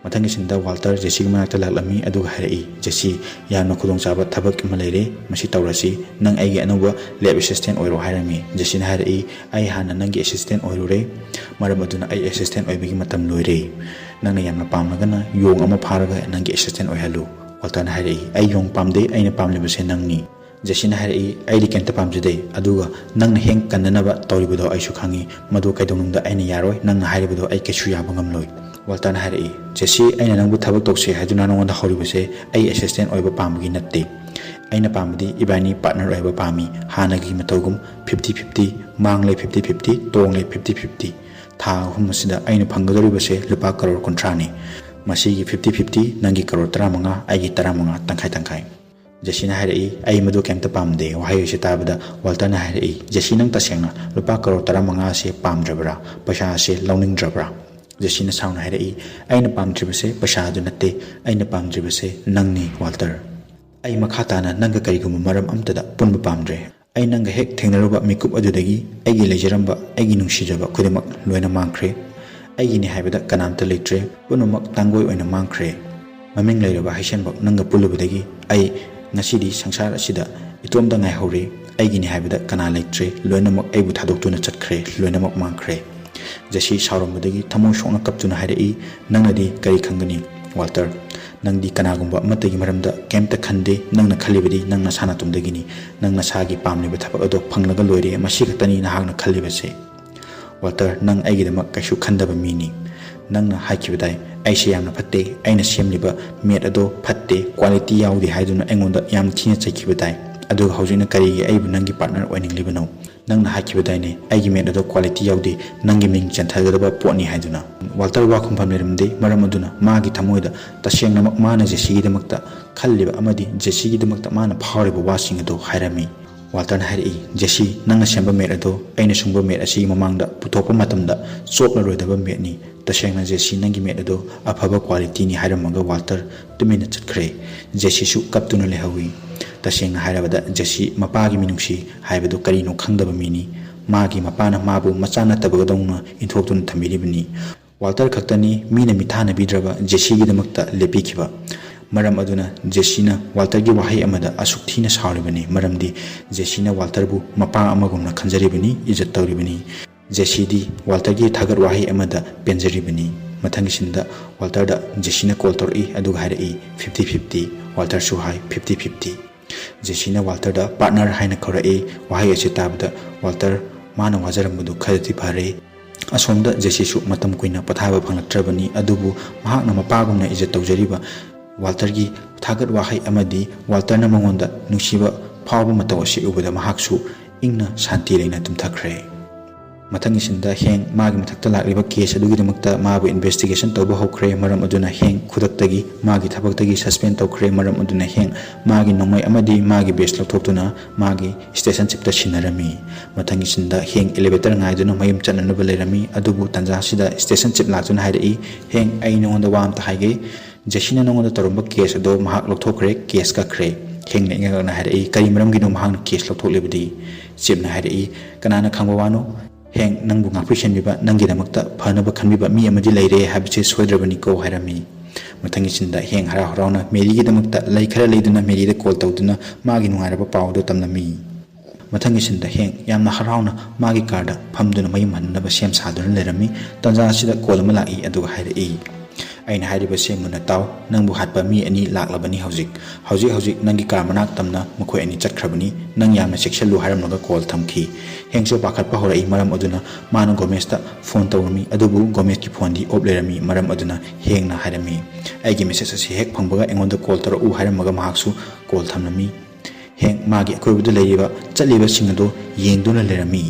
ꯃꯊꯪꯒꯤ ꯁꯤꯟꯗ ꯋꯥꯜꯇꯔ ꯖꯦꯁꯤꯒꯤ ꯃꯅꯥꯛꯇ ꯂꯥꯛꯂꯝꯃꯤ, ꯑꯗꯨꯒ ꯍꯥꯏꯔꯛꯏ, "ꯖꯦꯁꯤ, ꯌꯥꯝꯅ ꯈꯨꯗꯣꯡꯆꯥꯕ ꯊꯕꯛ ꯑꯃ ꯂꯩꯔꯦ, ꯃꯁꯤ ꯇꯧꯔꯁꯤ, ꯅꯪ ꯑꯩꯒꯤ ꯑꯅꯧꯕ lab assistant ꯑꯣꯏꯔꯣ" ꯍꯥꯏꯔꯝꯃꯤ꯫ ꯖꯦꯁꯤꯅ ꯍꯥꯏꯔꯛꯏ, "ꯑꯩ ꯍꯥꯟꯅ ꯅꯪꯒꯤ assistant ꯑꯣꯏꯔꯨꯔꯦ, ꯃꯔꯝ ꯑꯗꯨꯅ ꯑꯩ assistant ꯑꯣꯏꯕꯒꯤ ꯃꯇꯝ ꯂꯣꯏꯔꯦ꯫ ꯅꯪꯅ ꯌꯥꯝꯅ ꯄꯥꯝꯂꯒꯅ ꯌꯣꯡ ꯑꯃ ꯐꯥꯔꯒ ꯅꯪꯒꯤ assistant ꯑꯣꯏꯍꯜꯂꯨ"꯫ ꯋꯥꯜꯇꯔꯅ ꯍꯥꯏꯔꯛꯏ, "ꯑꯩ ꯌꯣꯡ ꯄꯥꯝꯗꯦ, ꯑꯩꯅ ꯄꯥꯝꯂꯤꯕꯁꯦ ꯅꯪꯅꯤ"꯫ ꯖꯦꯁꯤꯅ ꯍꯥꯏꯔꯛꯏ, "ꯑꯩꯗꯤ ꯀꯩꯝꯇ ꯄꯥꯝꯖꯗꯦ, ꯑꯗꯨꯒ ꯅꯪꯅ ꯍꯦꯡ ꯀꯟꯅꯅꯕ ꯇꯧꯔꯤꯕꯗꯣ ꯑꯩꯁꯨ ꯈꯪꯉꯤ, ꯃꯗꯨ ꯀꯩꯗꯧꯅꯨꯡꯗ ꯑꯩꯅ ꯌꯥꯔꯣꯏ, ꯅꯪꯅ ꯍꯥꯏꯔꯤꯕꯗꯣ ꯑꯩ ꯀꯩꯁꯨ ꯌꯥꯕ ꯉꯝꯂꯣꯏ"꯫ ꯋꯥꯜꯇꯔꯅ ꯍꯥꯏꯔꯛꯏ, "ꯖꯦꯁꯤ, ꯑꯩꯅ ꯅꯪꯕꯨ ꯊꯕꯛ ꯇꯧꯁꯦ ꯍꯥꯏꯗꯨꯅ ꯅꯉꯣꯟꯗ ꯍꯧꯔꯤꯕꯁꯦ ꯑꯩ assistant ꯑꯣꯏꯕ ꯄꯥꯝꯕꯒꯤ ꯅꯠꯇꯦ꯫ ꯑꯩꯅ ꯄꯥꯝꯕꯗꯤ ꯏꯕꯥꯅꯤ partner ꯑꯣꯏꯕ ꯄꯥꯝꯃꯤ, ꯍꯥꯟꯅꯒꯤ ꯃꯇꯧꯒꯨꯝ fifty fifty, ꯃꯥꯡꯂꯦ fifty fifty, ꯇꯣꯡꯂꯦ fifty fifty"꯫ ꯊꯥ ꯑꯍꯨꯝ ꯑꯁꯤꯗ ꯑꯩꯅ ꯐꯪꯒꯗꯧꯔꯤꯕꯁꯦ ꯂꯨꯄꯥ ꯀꯔꯣꯔ ꯀꯨꯟꯊ꯭ꯔꯥꯅꯤ꯫ ꯃꯁꯤꯒꯤ ꯐꯤꯐꯇꯤ ꯐꯤꯐꯇꯤ, ꯅꯪꯒꯤ ꯀꯔꯣꯔ ꯇꯔꯥꯃꯉꯥ, ꯑꯩꯒꯤ ꯇꯔꯥꯃꯉꯥ, ꯇꯪꯈꯥꯏ ꯇꯪꯈꯥꯏ꯫ ꯖꯦꯁꯤꯅ ꯍꯥꯏꯔꯛꯏ, "ꯑꯩ ꯃꯗꯨ ꯀꯩꯝꯇ ꯄꯥꯝꯗꯦ"꯫ ꯋꯥꯍꯩ ꯑꯁꯤ ꯇꯥꯕꯗ ꯋꯥꯜꯇꯔꯅ ꯍꯥꯏꯔꯛꯏ, "ꯖꯦꯁꯤ, ꯅꯪ ꯇꯁꯦꯡꯅ ꯂꯨꯄꯥ ꯀꯔꯣꯔ ꯇꯔꯥꯃꯉꯥ ꯑꯁꯤ ꯄꯥꯝꯗ꯭ꯔꯕ꯭ꯔꯥ? ꯄꯩꯁꯥ ꯑꯁꯤ ꯂꯧꯅꯤꯡꯗ꯭ꯔꯕ꯭ꯔꯥ?" ꯖꯦꯁꯤꯅ ꯁꯥꯎꯅ ꯍꯥꯏꯔꯛꯏ, "ꯑꯩꯅ ꯄꯥꯝꯗ꯭ꯔꯤꯕꯁꯦ ꯄꯩꯁꯥ ꯑꯗꯨ ꯅꯠꯇꯦ, ꯑꯩꯅ ꯄꯥꯝꯗ꯭ꯔꯤꯕꯁꯦ ꯅꯪꯅꯤ, ꯋꯥꯜꯇꯔ꯫ ꯑꯩ ꯃꯈꯥ ꯇꯥꯅ ꯅꯪꯒ ꯀꯔꯤꯒꯨꯝꯕ ꯃꯔꯝ ꯑꯃꯠꯇꯗ ꯄꯨꯟꯕ ꯄꯥꯝꯗ꯭ꯔꯦ꯫ ꯑꯩ ꯅꯪꯒ ꯍꯦꯛ ꯊꯦꯡꯅꯔꯨꯕ ꯃꯤꯀꯨꯞ ꯑꯗꯨꯗꯒꯤ ꯑꯩꯒꯤ ꯂꯩꯖꯔꯝꯕ, ꯑꯩꯒꯤ ꯅꯨꯡꯁꯤꯖꯕ ꯈꯨꯗꯤꯡꯃꯛ ꯂꯣꯏꯅ ꯃꯥꯡꯈ꯭ꯔꯦ꯫ ꯑꯩꯒꯤꯅꯤ ꯍꯥꯏꯕꯗ ꯀꯅꯥꯝꯇ ꯂꯩꯇ꯭ꯔꯦ꯫ ꯄꯨꯝꯅꯃꯛ ꯇꯥꯡꯒꯣꯏ ꯑꯣꯏꯅ ꯃꯥꯡꯈ꯭ꯔꯦ꯫ ꯃꯃꯤꯡ ꯂꯩꯔꯕ ꯍꯩꯁꯦꯟꯕ ꯅꯪꯒ ꯄꯨꯜꯂꯨꯕꯗꯒꯤ ꯑꯩ ꯉꯁꯤꯗꯤ ꯁꯪꯁꯥꯔ ꯑꯁꯤꯗ ꯏꯇꯣꯝꯇ ꯉꯥꯏꯍꯧꯔꯦ꯫ ꯑꯩꯒꯤꯅꯤ ꯍꯥꯏꯕꯗ ꯀꯅꯥ ꯂꯩꯇ꯭ꯔꯦ꯫ ꯂꯣꯏꯅꯃꯛ ꯑꯩꯕꯨ ꯊꯥꯗꯣꯛꯇꯨꯅ ꯆꯠꯈ꯭ꯔꯦ꯫ ꯂꯣꯏꯅꯃꯛ ꯃꯥꯡꯈ꯭ꯔꯦ"꯫ ꯖꯦꯁꯤ ꯁꯥꯎꯔꯝꯕꯗꯒꯤ ꯊꯃꯣꯏ ꯁꯣꯛꯅ ꯀꯞꯇꯨꯅ ꯍꯥꯏꯔꯛꯏ, "ꯅꯪꯅꯗꯤ ꯀꯔꯤ ꯈꯪꯒꯅꯤ, ꯋꯥꯜꯇꯔ? ꯅꯪꯗꯤ ꯀꯅꯥꯒꯨꯝꯕ ꯑꯃꯠꯇꯒꯤ ꯃꯔꯝꯗ ꯀꯩꯝꯇ ꯈꯟꯗꯦ꯫ ꯅꯪꯅ ꯈꯜꯂꯤꯕꯗꯤ ꯅꯪ ꯅꯁꯥ ꯅꯇꯣꯝꯗꯒꯤꯅꯤ꯫ ꯅꯪ ꯅꯁꯥꯒꯤ ꯄꯥꯝꯂꯤꯕ ꯊꯕꯛ ꯑꯗꯣ ꯐꯪꯂꯒ ꯂꯣꯏꯔꯦ꯫ ꯃꯁꯤ ꯈꯛꯇꯅꯤ ꯅꯍꯥꯛꯅ ꯈꯜꯂꯤꯕꯁꯦ꯫ ꯋꯥꯜꯇꯔ, ꯅꯪ ꯑꯩꯒꯤꯗꯃꯛ ꯀꯩꯁꯨ ꯈꯟꯗꯕ ꯃꯤꯅꯤ꯫ ꯅꯪꯅ ꯍꯥꯏꯈꯤꯕꯗꯥꯏ, ꯑꯩꯁꯦ ꯌꯥꯝꯅ ꯐꯠꯇꯦ, ꯑꯩꯅ ꯁꯦꯝꯂꯤꯕ ꯃꯦꯠ ꯑꯗꯣ ꯐꯠꯇꯦ, ꯀ꯭ꯋꯥꯂꯤꯇꯤ ꯌꯥꯎꯗꯦ ꯍꯥꯏꯗꯨꯅ ꯑꯩꯉꯣꯟꯗ ꯌꯥꯝ ꯊꯤꯅ ꯆꯩꯈꯤꯕꯗꯥꯏ꯫ ꯑꯗꯨꯒ ꯍꯧꯖꯤꯛꯅ ꯀꯔꯤꯒꯤ ꯑꯩꯕꯨ ꯅꯪꯒꯤ ꯄꯥꯔꯠꯅꯔ ꯑꯣꯏꯅꯤꯡꯂꯤꯕꯅꯣ? ꯅꯪꯅ ꯍꯥꯏꯈꯤꯕꯗꯥꯏꯅꯦ, ꯑꯩꯒꯤ ꯃꯦꯠ ꯑꯗꯣ ꯀ꯭ꯋꯥꯂꯤꯇꯤ ꯌꯥꯎꯗꯦ, ꯅꯪꯒꯤ ꯃꯤꯡ ꯆꯟꯊꯒꯗꯕ ꯄꯣꯠꯅꯤ ꯍꯥꯏꯗꯨꯅ"꯫ ꯋꯥꯜꯇꯔ ꯋꯥ ꯈꯨꯝꯐꯝ ꯂꯩꯔꯝꯗꯦ꯫ ꯃꯔꯝ ꯑꯗꯨꯅ ꯃꯥꯒꯤ ꯊꯃꯣꯏꯗ ꯇꯁꯦꯡꯅꯃꯛ ꯃꯥꯅ ꯖꯦꯁꯤꯒꯤꯗꯃꯛꯇ ꯈꯜꯂꯤꯕ ꯑꯃꯗꯤ ꯖꯦꯁꯤꯒꯤꯗꯃꯛꯇ ꯃꯥꯅ ꯐꯥꯎꯔꯤꯕ ꯋꯥꯁꯤꯡ ꯑꯗꯨ ꯍꯥꯏꯔꯝꯃꯤ꯫ ꯋꯥꯜꯇꯔꯅ ꯍꯥꯏꯔꯛꯏ, "ꯖꯦꯁꯤ, ꯅꯪꯅ ꯁꯦꯝꯕ ꯃꯦꯠ ꯑꯗꯨ ꯑꯩꯅ ꯁꯨꯡꯕ ꯃꯦꯠ ꯑꯁꯤꯒꯤ ꯃꯃꯥꯡꯗ ꯄꯨꯊꯣꯛꯄ ꯃꯇꯝꯗ ꯆꯣꯛꯂꯔꯣꯏꯗꯕ ꯃꯦꯠꯅꯤ꯫ ꯇꯁꯦꯡꯅ ꯖꯦꯁꯤ, ꯅꯪꯒꯤ ꯃꯦꯠ ꯑꯗꯨ ꯑꯐꯕ ꯀ꯭ꯋꯥꯂꯤꯇꯤꯅꯤ" ꯍꯥꯏꯔꯝꯃꯒ ꯋꯥꯜꯇꯔ ꯇꯨꯃꯤꯟꯅ ꯆꯠꯈ꯭ꯔꯦ꯫ ꯖꯦꯁꯤꯁꯨ ꯀꯞꯇꯨꯅ ꯂꯩꯍꯧꯏ꯫ ꯇꯁꯦꯡꯅ ꯍꯥꯏꯔꯕꯗ ꯖꯦꯁꯤ ꯃꯄꯥꯒꯤ ꯃꯤꯅꯨꯡꯁꯤ ꯍꯥꯏꯕꯗꯨ ꯀꯔꯤꯅꯣ ꯈꯪꯗꯕ ꯃꯤꯅꯤ꯫ ꯃꯥꯒꯤ ꯃꯄꯥꯅ ꯃꯥꯕꯨ ꯃꯆꯥ ꯅꯠꯇꯕꯒꯗꯧꯅ ꯏꯟꯊꯣꯛꯇꯨꯅ ꯊꯝꯕꯤꯔꯤꯕꯅꯤ꯫ ꯋꯥꯜꯇꯔ ꯈꯛꯇꯅꯤ ꯃꯤꯅ ꯃꯤꯊꯥꯅꯕꯤꯗ꯭ꯔꯕ ꯖꯦꯁꯤꯒꯤꯗꯃꯛꯇ ꯂꯦꯞꯄꯤꯈꯤꯕ꯫ ꯃꯔꯝ ꯑꯗꯨꯅ ꯖꯦꯁꯤꯅ ꯋꯥꯜꯇꯔꯒꯤ ꯋꯥꯍꯩ ꯑꯃꯗ ꯑꯁꯨꯛ ꯊꯤꯅ ꯁꯥꯎꯔꯤꯕꯅꯤ, ꯃꯔꯝꯗꯤ ꯖꯦꯁꯤꯅ ꯋꯥꯜꯇꯔꯕꯨ ꯃꯄꯥ ꯑꯃꯒꯨꯝꯅ ꯈꯟꯖꯔꯤꯕꯅꯤ, ꯏꯖꯠ ꯇꯧꯔꯤꯕꯅꯤ꯫ ꯖꯦꯁꯤꯗꯤ ꯋꯥꯜꯇꯔꯒꯤ ꯊꯥꯒꯠ ꯋꯥꯍꯩ ꯑꯃꯗ ꯄꯦꯟꯖꯔꯤꯕꯅꯤ꯫ ꯃꯊꯪꯒꯤ ꯁꯤꯟꯗ ꯋꯥꯜꯇꯔꯗ ꯖꯦꯁꯤꯅ ꯀꯣꯜ ꯇꯧꯔꯛꯏ, ꯑꯗꯨꯒ ꯍꯥꯏꯔꯛꯏ, "ꯐꯤꯐꯇꯤ ꯐꯤꯐꯇꯤ"꯫ ꯋꯥꯜꯇꯔꯁꯨ ꯍꯥꯏ, "ꯐꯤꯐꯇꯤ ꯐꯤꯐꯇꯤ"꯫ ꯖꯦꯁꯤꯅ ꯋꯥꯜꯇꯔꯗ ꯄꯥꯔꯠꯅꯔ ꯍꯥꯏꯅ ꯀꯧꯔꯛꯏ꯫ ꯋꯥꯍꯩ ꯑꯁꯤ ꯇꯥꯕꯗ ꯋꯥꯜꯇꯔ ꯃꯥꯅ ꯋꯥꯖꯔꯝꯕꯗꯨ ꯈꯔꯗꯤ ꯐꯔꯦ꯫ ꯑꯁꯣꯝꯗ ꯖꯦꯁꯤꯁꯨ ꯃꯇꯝ ꯀꯨꯏꯅ ꯄꯣꯊꯥꯕ ꯐꯪꯂꯛꯇ꯭ꯔꯕꯅꯤ, ꯑꯗꯨꯕꯨ ꯃꯍꯥꯛꯅ ꯃꯄꯥꯒꯨꯝꯅ ꯏꯖꯠ ꯇꯧꯖꯔꯤꯕ ꯋꯥꯜꯇꯔꯒꯤ ꯊꯥꯒꯠ ꯋꯥꯍꯩ ꯑꯃꯗꯤ ꯋꯥꯜꯇꯔꯅ ꯃꯉꯣꯟꯗ ꯅꯨꯡꯁꯤꯕ ꯐꯥꯎꯕ ꯃꯇꯧ ꯑꯁꯤ ꯎꯕꯗ ꯃꯍꯥꯛꯁꯨ ꯏꯪꯅ ꯁꯥꯟꯇꯤ ꯂꯩꯅ ꯇꯨꯝꯊꯈ꯭ꯔꯦ꯫ ꯃꯊꯪꯒꯤ ꯁꯤꯟꯗ ꯍꯦꯡ ꯃꯥꯒꯤ ꯃꯊꯛꯇ ꯂꯥꯛꯂꯤꯕ ꯀꯦꯁ ꯑꯗꯨꯒꯤꯗꯃꯛꯇ ꯃꯥꯕꯨ ꯏꯟꯚꯦꯁꯇꯤꯒꯦꯁꯟ ꯇꯧꯕ ꯍꯧꯈ꯭ꯔꯦ꯫ ꯃꯔꯝ ꯑꯗꯨꯅ ꯍꯦꯡ ꯈꯨꯗꯛꯇꯒꯤ ꯃꯥꯒꯤ ꯊꯕꯛꯇꯒꯤ ꯁꯁꯄꯦꯟ ꯇꯧꯈ꯭ꯔꯦ꯫ ꯃꯔꯝ ꯑꯗꯨꯅ ꯍꯦꯡ ꯃꯥꯒꯤ ꯅꯣꯡꯃꯩ ꯑꯃꯗꯤ ꯃꯥꯒꯤ ꯕꯦꯁ ꯂꯧꯊꯣꯛꯇꯨꯅ ꯃꯥꯒꯤ ꯁ꯭ꯇꯦꯁꯟ ꯆꯤꯞꯇ ꯁꯤꯟꯅꯔꯝꯃꯤ꯫ ꯃꯊꯪꯒꯤ ꯁꯤꯟꯗ ꯍꯦꯡ ꯑꯦꯂꯤꯚꯦꯇꯔ ꯉꯥꯏꯗꯨꯅ ꯃꯌꯨꯝ ꯆꯠꯅꯅꯕ ꯂꯩꯔꯝꯃꯤ꯫ ꯑꯗꯨꯕꯨ ꯇꯥꯟꯖꯥ ꯑꯁꯤꯗ ꯁ꯭ꯇꯦꯁꯟ ꯆꯤꯞ ꯂꯥꯛꯇꯨꯅ ꯍꯥꯏꯔꯛꯏ, "ꯍꯦꯡ, ꯑꯩ ꯅꯉꯣꯟꯗ ꯋꯥ ꯑꯝꯇ ꯍꯥꯏꯒꯦ꯫ ꯖꯦꯁꯤꯅ ꯅꯉꯣꯟꯗ ꯇꯧꯔꯝꯕ ꯀꯦꯁ ꯑꯗꯣ ꯃꯍꯥꯛ ꯂꯧꯊꯣꯛꯈ꯭ꯔꯦ, ꯀꯦꯁ ꯀꯛꯈ꯭ꯔꯦ꯫" ꯍꯦꯡꯅ ꯏꯉꯛ ꯉꯛꯅ ꯍꯥꯏꯔꯛꯏ, "ꯀꯔꯤ ꯃꯔꯝꯒꯤꯅꯣ ꯃꯍꯥꯛꯅ ꯀꯦꯁ ꯂꯧꯊꯣꯛꯂꯤꯕꯗꯤ?" ꯆꯤꯞꯅ ꯍꯥꯏꯔꯛꯏ, "ꯀꯅꯥꯅ ꯈꯪꯕ ꯋꯥꯅꯣ? ꯍꯦꯡ, ꯅꯪꯕꯨ ꯉꯥꯛꯄꯤꯁꯦꯟꯕꯤꯕ, ꯅꯪꯒꯤꯗꯃꯛꯇ ꯐꯅꯕ ꯈꯟꯕꯤꯕ ꯃꯤ ꯑꯃꯗꯤ ꯂꯩꯔꯦ ꯍꯥꯏꯕꯁꯦ ꯁꯣꯏꯗ꯭ꯔꯕꯅꯤꯀꯣ," ꯍꯥꯏꯔꯝꯃꯤ꯫ ꯃꯊꯪꯒꯤ ꯁꯤꯟꯗ ꯍꯦꯡ ꯍꯔꯥꯎ ꯍꯔꯥꯎꯅ ꯃꯦꯔꯤꯒꯤꯗꯃꯛꯇ ꯂꯩ ꯈꯔ ꯂꯩꯗꯨꯅ ꯃꯦꯔꯤꯗ ꯀꯣꯜ ꯇꯧꯗꯨꯅ ꯃꯥꯒꯤ ꯅꯨꯡꯉꯥꯏꯔꯕ ꯄꯥꯎ ꯑꯗꯨ ꯇꯝꯂꯝꯃꯤ꯫ ꯃꯊꯪꯒꯤ ꯁꯤꯟꯗ ꯍꯦꯡ ꯌꯥꯝꯅ ꯍꯔꯥꯎꯅ ꯃꯥꯒꯤ ꯀꯥꯔꯗ ꯐꯝꯗꯨꯅ ꯃꯌꯨꯝ ꯍꯟꯅꯕ ꯁꯦꯝ ꯁꯥꯗꯨꯅ ꯂꯩꯔꯝꯃꯤ꯫ ꯇꯥꯟꯖꯥ ꯑꯁꯤꯗ ꯀꯣꯜ ꯑꯃ ꯂꯥꯛꯏ, ꯑꯗꯨꯒ ꯍꯥꯏꯔꯛꯏ, "ꯑꯩꯅ ꯍꯥꯏꯔꯤꯕꯁꯦ ꯃꯨꯟꯅ ꯇꯥꯎ, ꯅꯪꯕꯨ ꯍꯥꯠꯄ ꯃꯤ ꯑꯅꯤ ꯂꯥꯛꯂꯕꯅꯤ ꯍꯧꯖꯤꯛ꯫ ꯍꯧꯖꯤꯛ ꯍꯧꯖꯤꯛ ꯅꯪꯒꯤ ꯀꯥꯔ ꯃꯅꯥꯛ ꯇꯝꯅ ꯃꯈꯣꯏ ꯑꯅꯤ ꯆꯠꯈ꯭ꯔꯕꯅꯤ꯫ ꯅꯪ ꯌꯥꯝꯅ ꯆꯦꯛꯁꯤꯜꯂꯨ," ꯍꯥꯏꯔꯝꯂꯒ ꯀꯣꯜ ꯊꯝꯈꯤ꯫ ꯍꯦꯡꯁꯨ ꯄꯥꯈꯠꯄ ꯍꯧꯔꯛꯏ, ꯃꯔꯝ ꯑꯗꯨꯅ ꯃꯥꯅ ꯒꯣꯃꯦꯁꯇ ꯐꯣꯟ ꯇꯧꯔꯝꯃꯤ, ꯑꯗꯨꯕꯨ ꯒꯣꯃꯦꯁꯀꯤ ꯐꯣꯟꯗꯤ ꯑꯣꯞ ꯂꯩꯔꯝꯃꯤ꯫ ꯃꯔꯝ ꯑꯗꯨꯅ ꯍꯦꯡꯅ ꯍꯥꯏꯔꯝꯃꯤ, "ꯑꯩꯒꯤ ꯃꯦꯁꯦꯖ ꯑꯁꯤ ꯍꯦꯛ ꯐꯪꯕꯒ ꯑꯩꯉꯣꯟꯗ ꯀꯣꯜ ꯇꯧꯔꯛꯎ," ꯍꯥꯏꯔꯝꯃꯒ ꯃꯍꯥꯛꯁꯨ ꯀꯣꯜ ꯊꯝꯂꯝꯃꯤ꯫ ꯍꯦꯡ ꯃꯥꯒꯤ ꯑꯀꯣꯏꯕꯗ ꯂꯩꯔꯤꯕ ꯆꯠꯂꯤꯕꯁꯤꯡ ꯑꯗꯨ ꯌꯦꯡꯗꯨꯅ ꯂꯩꯔꯝꯃꯤ꯫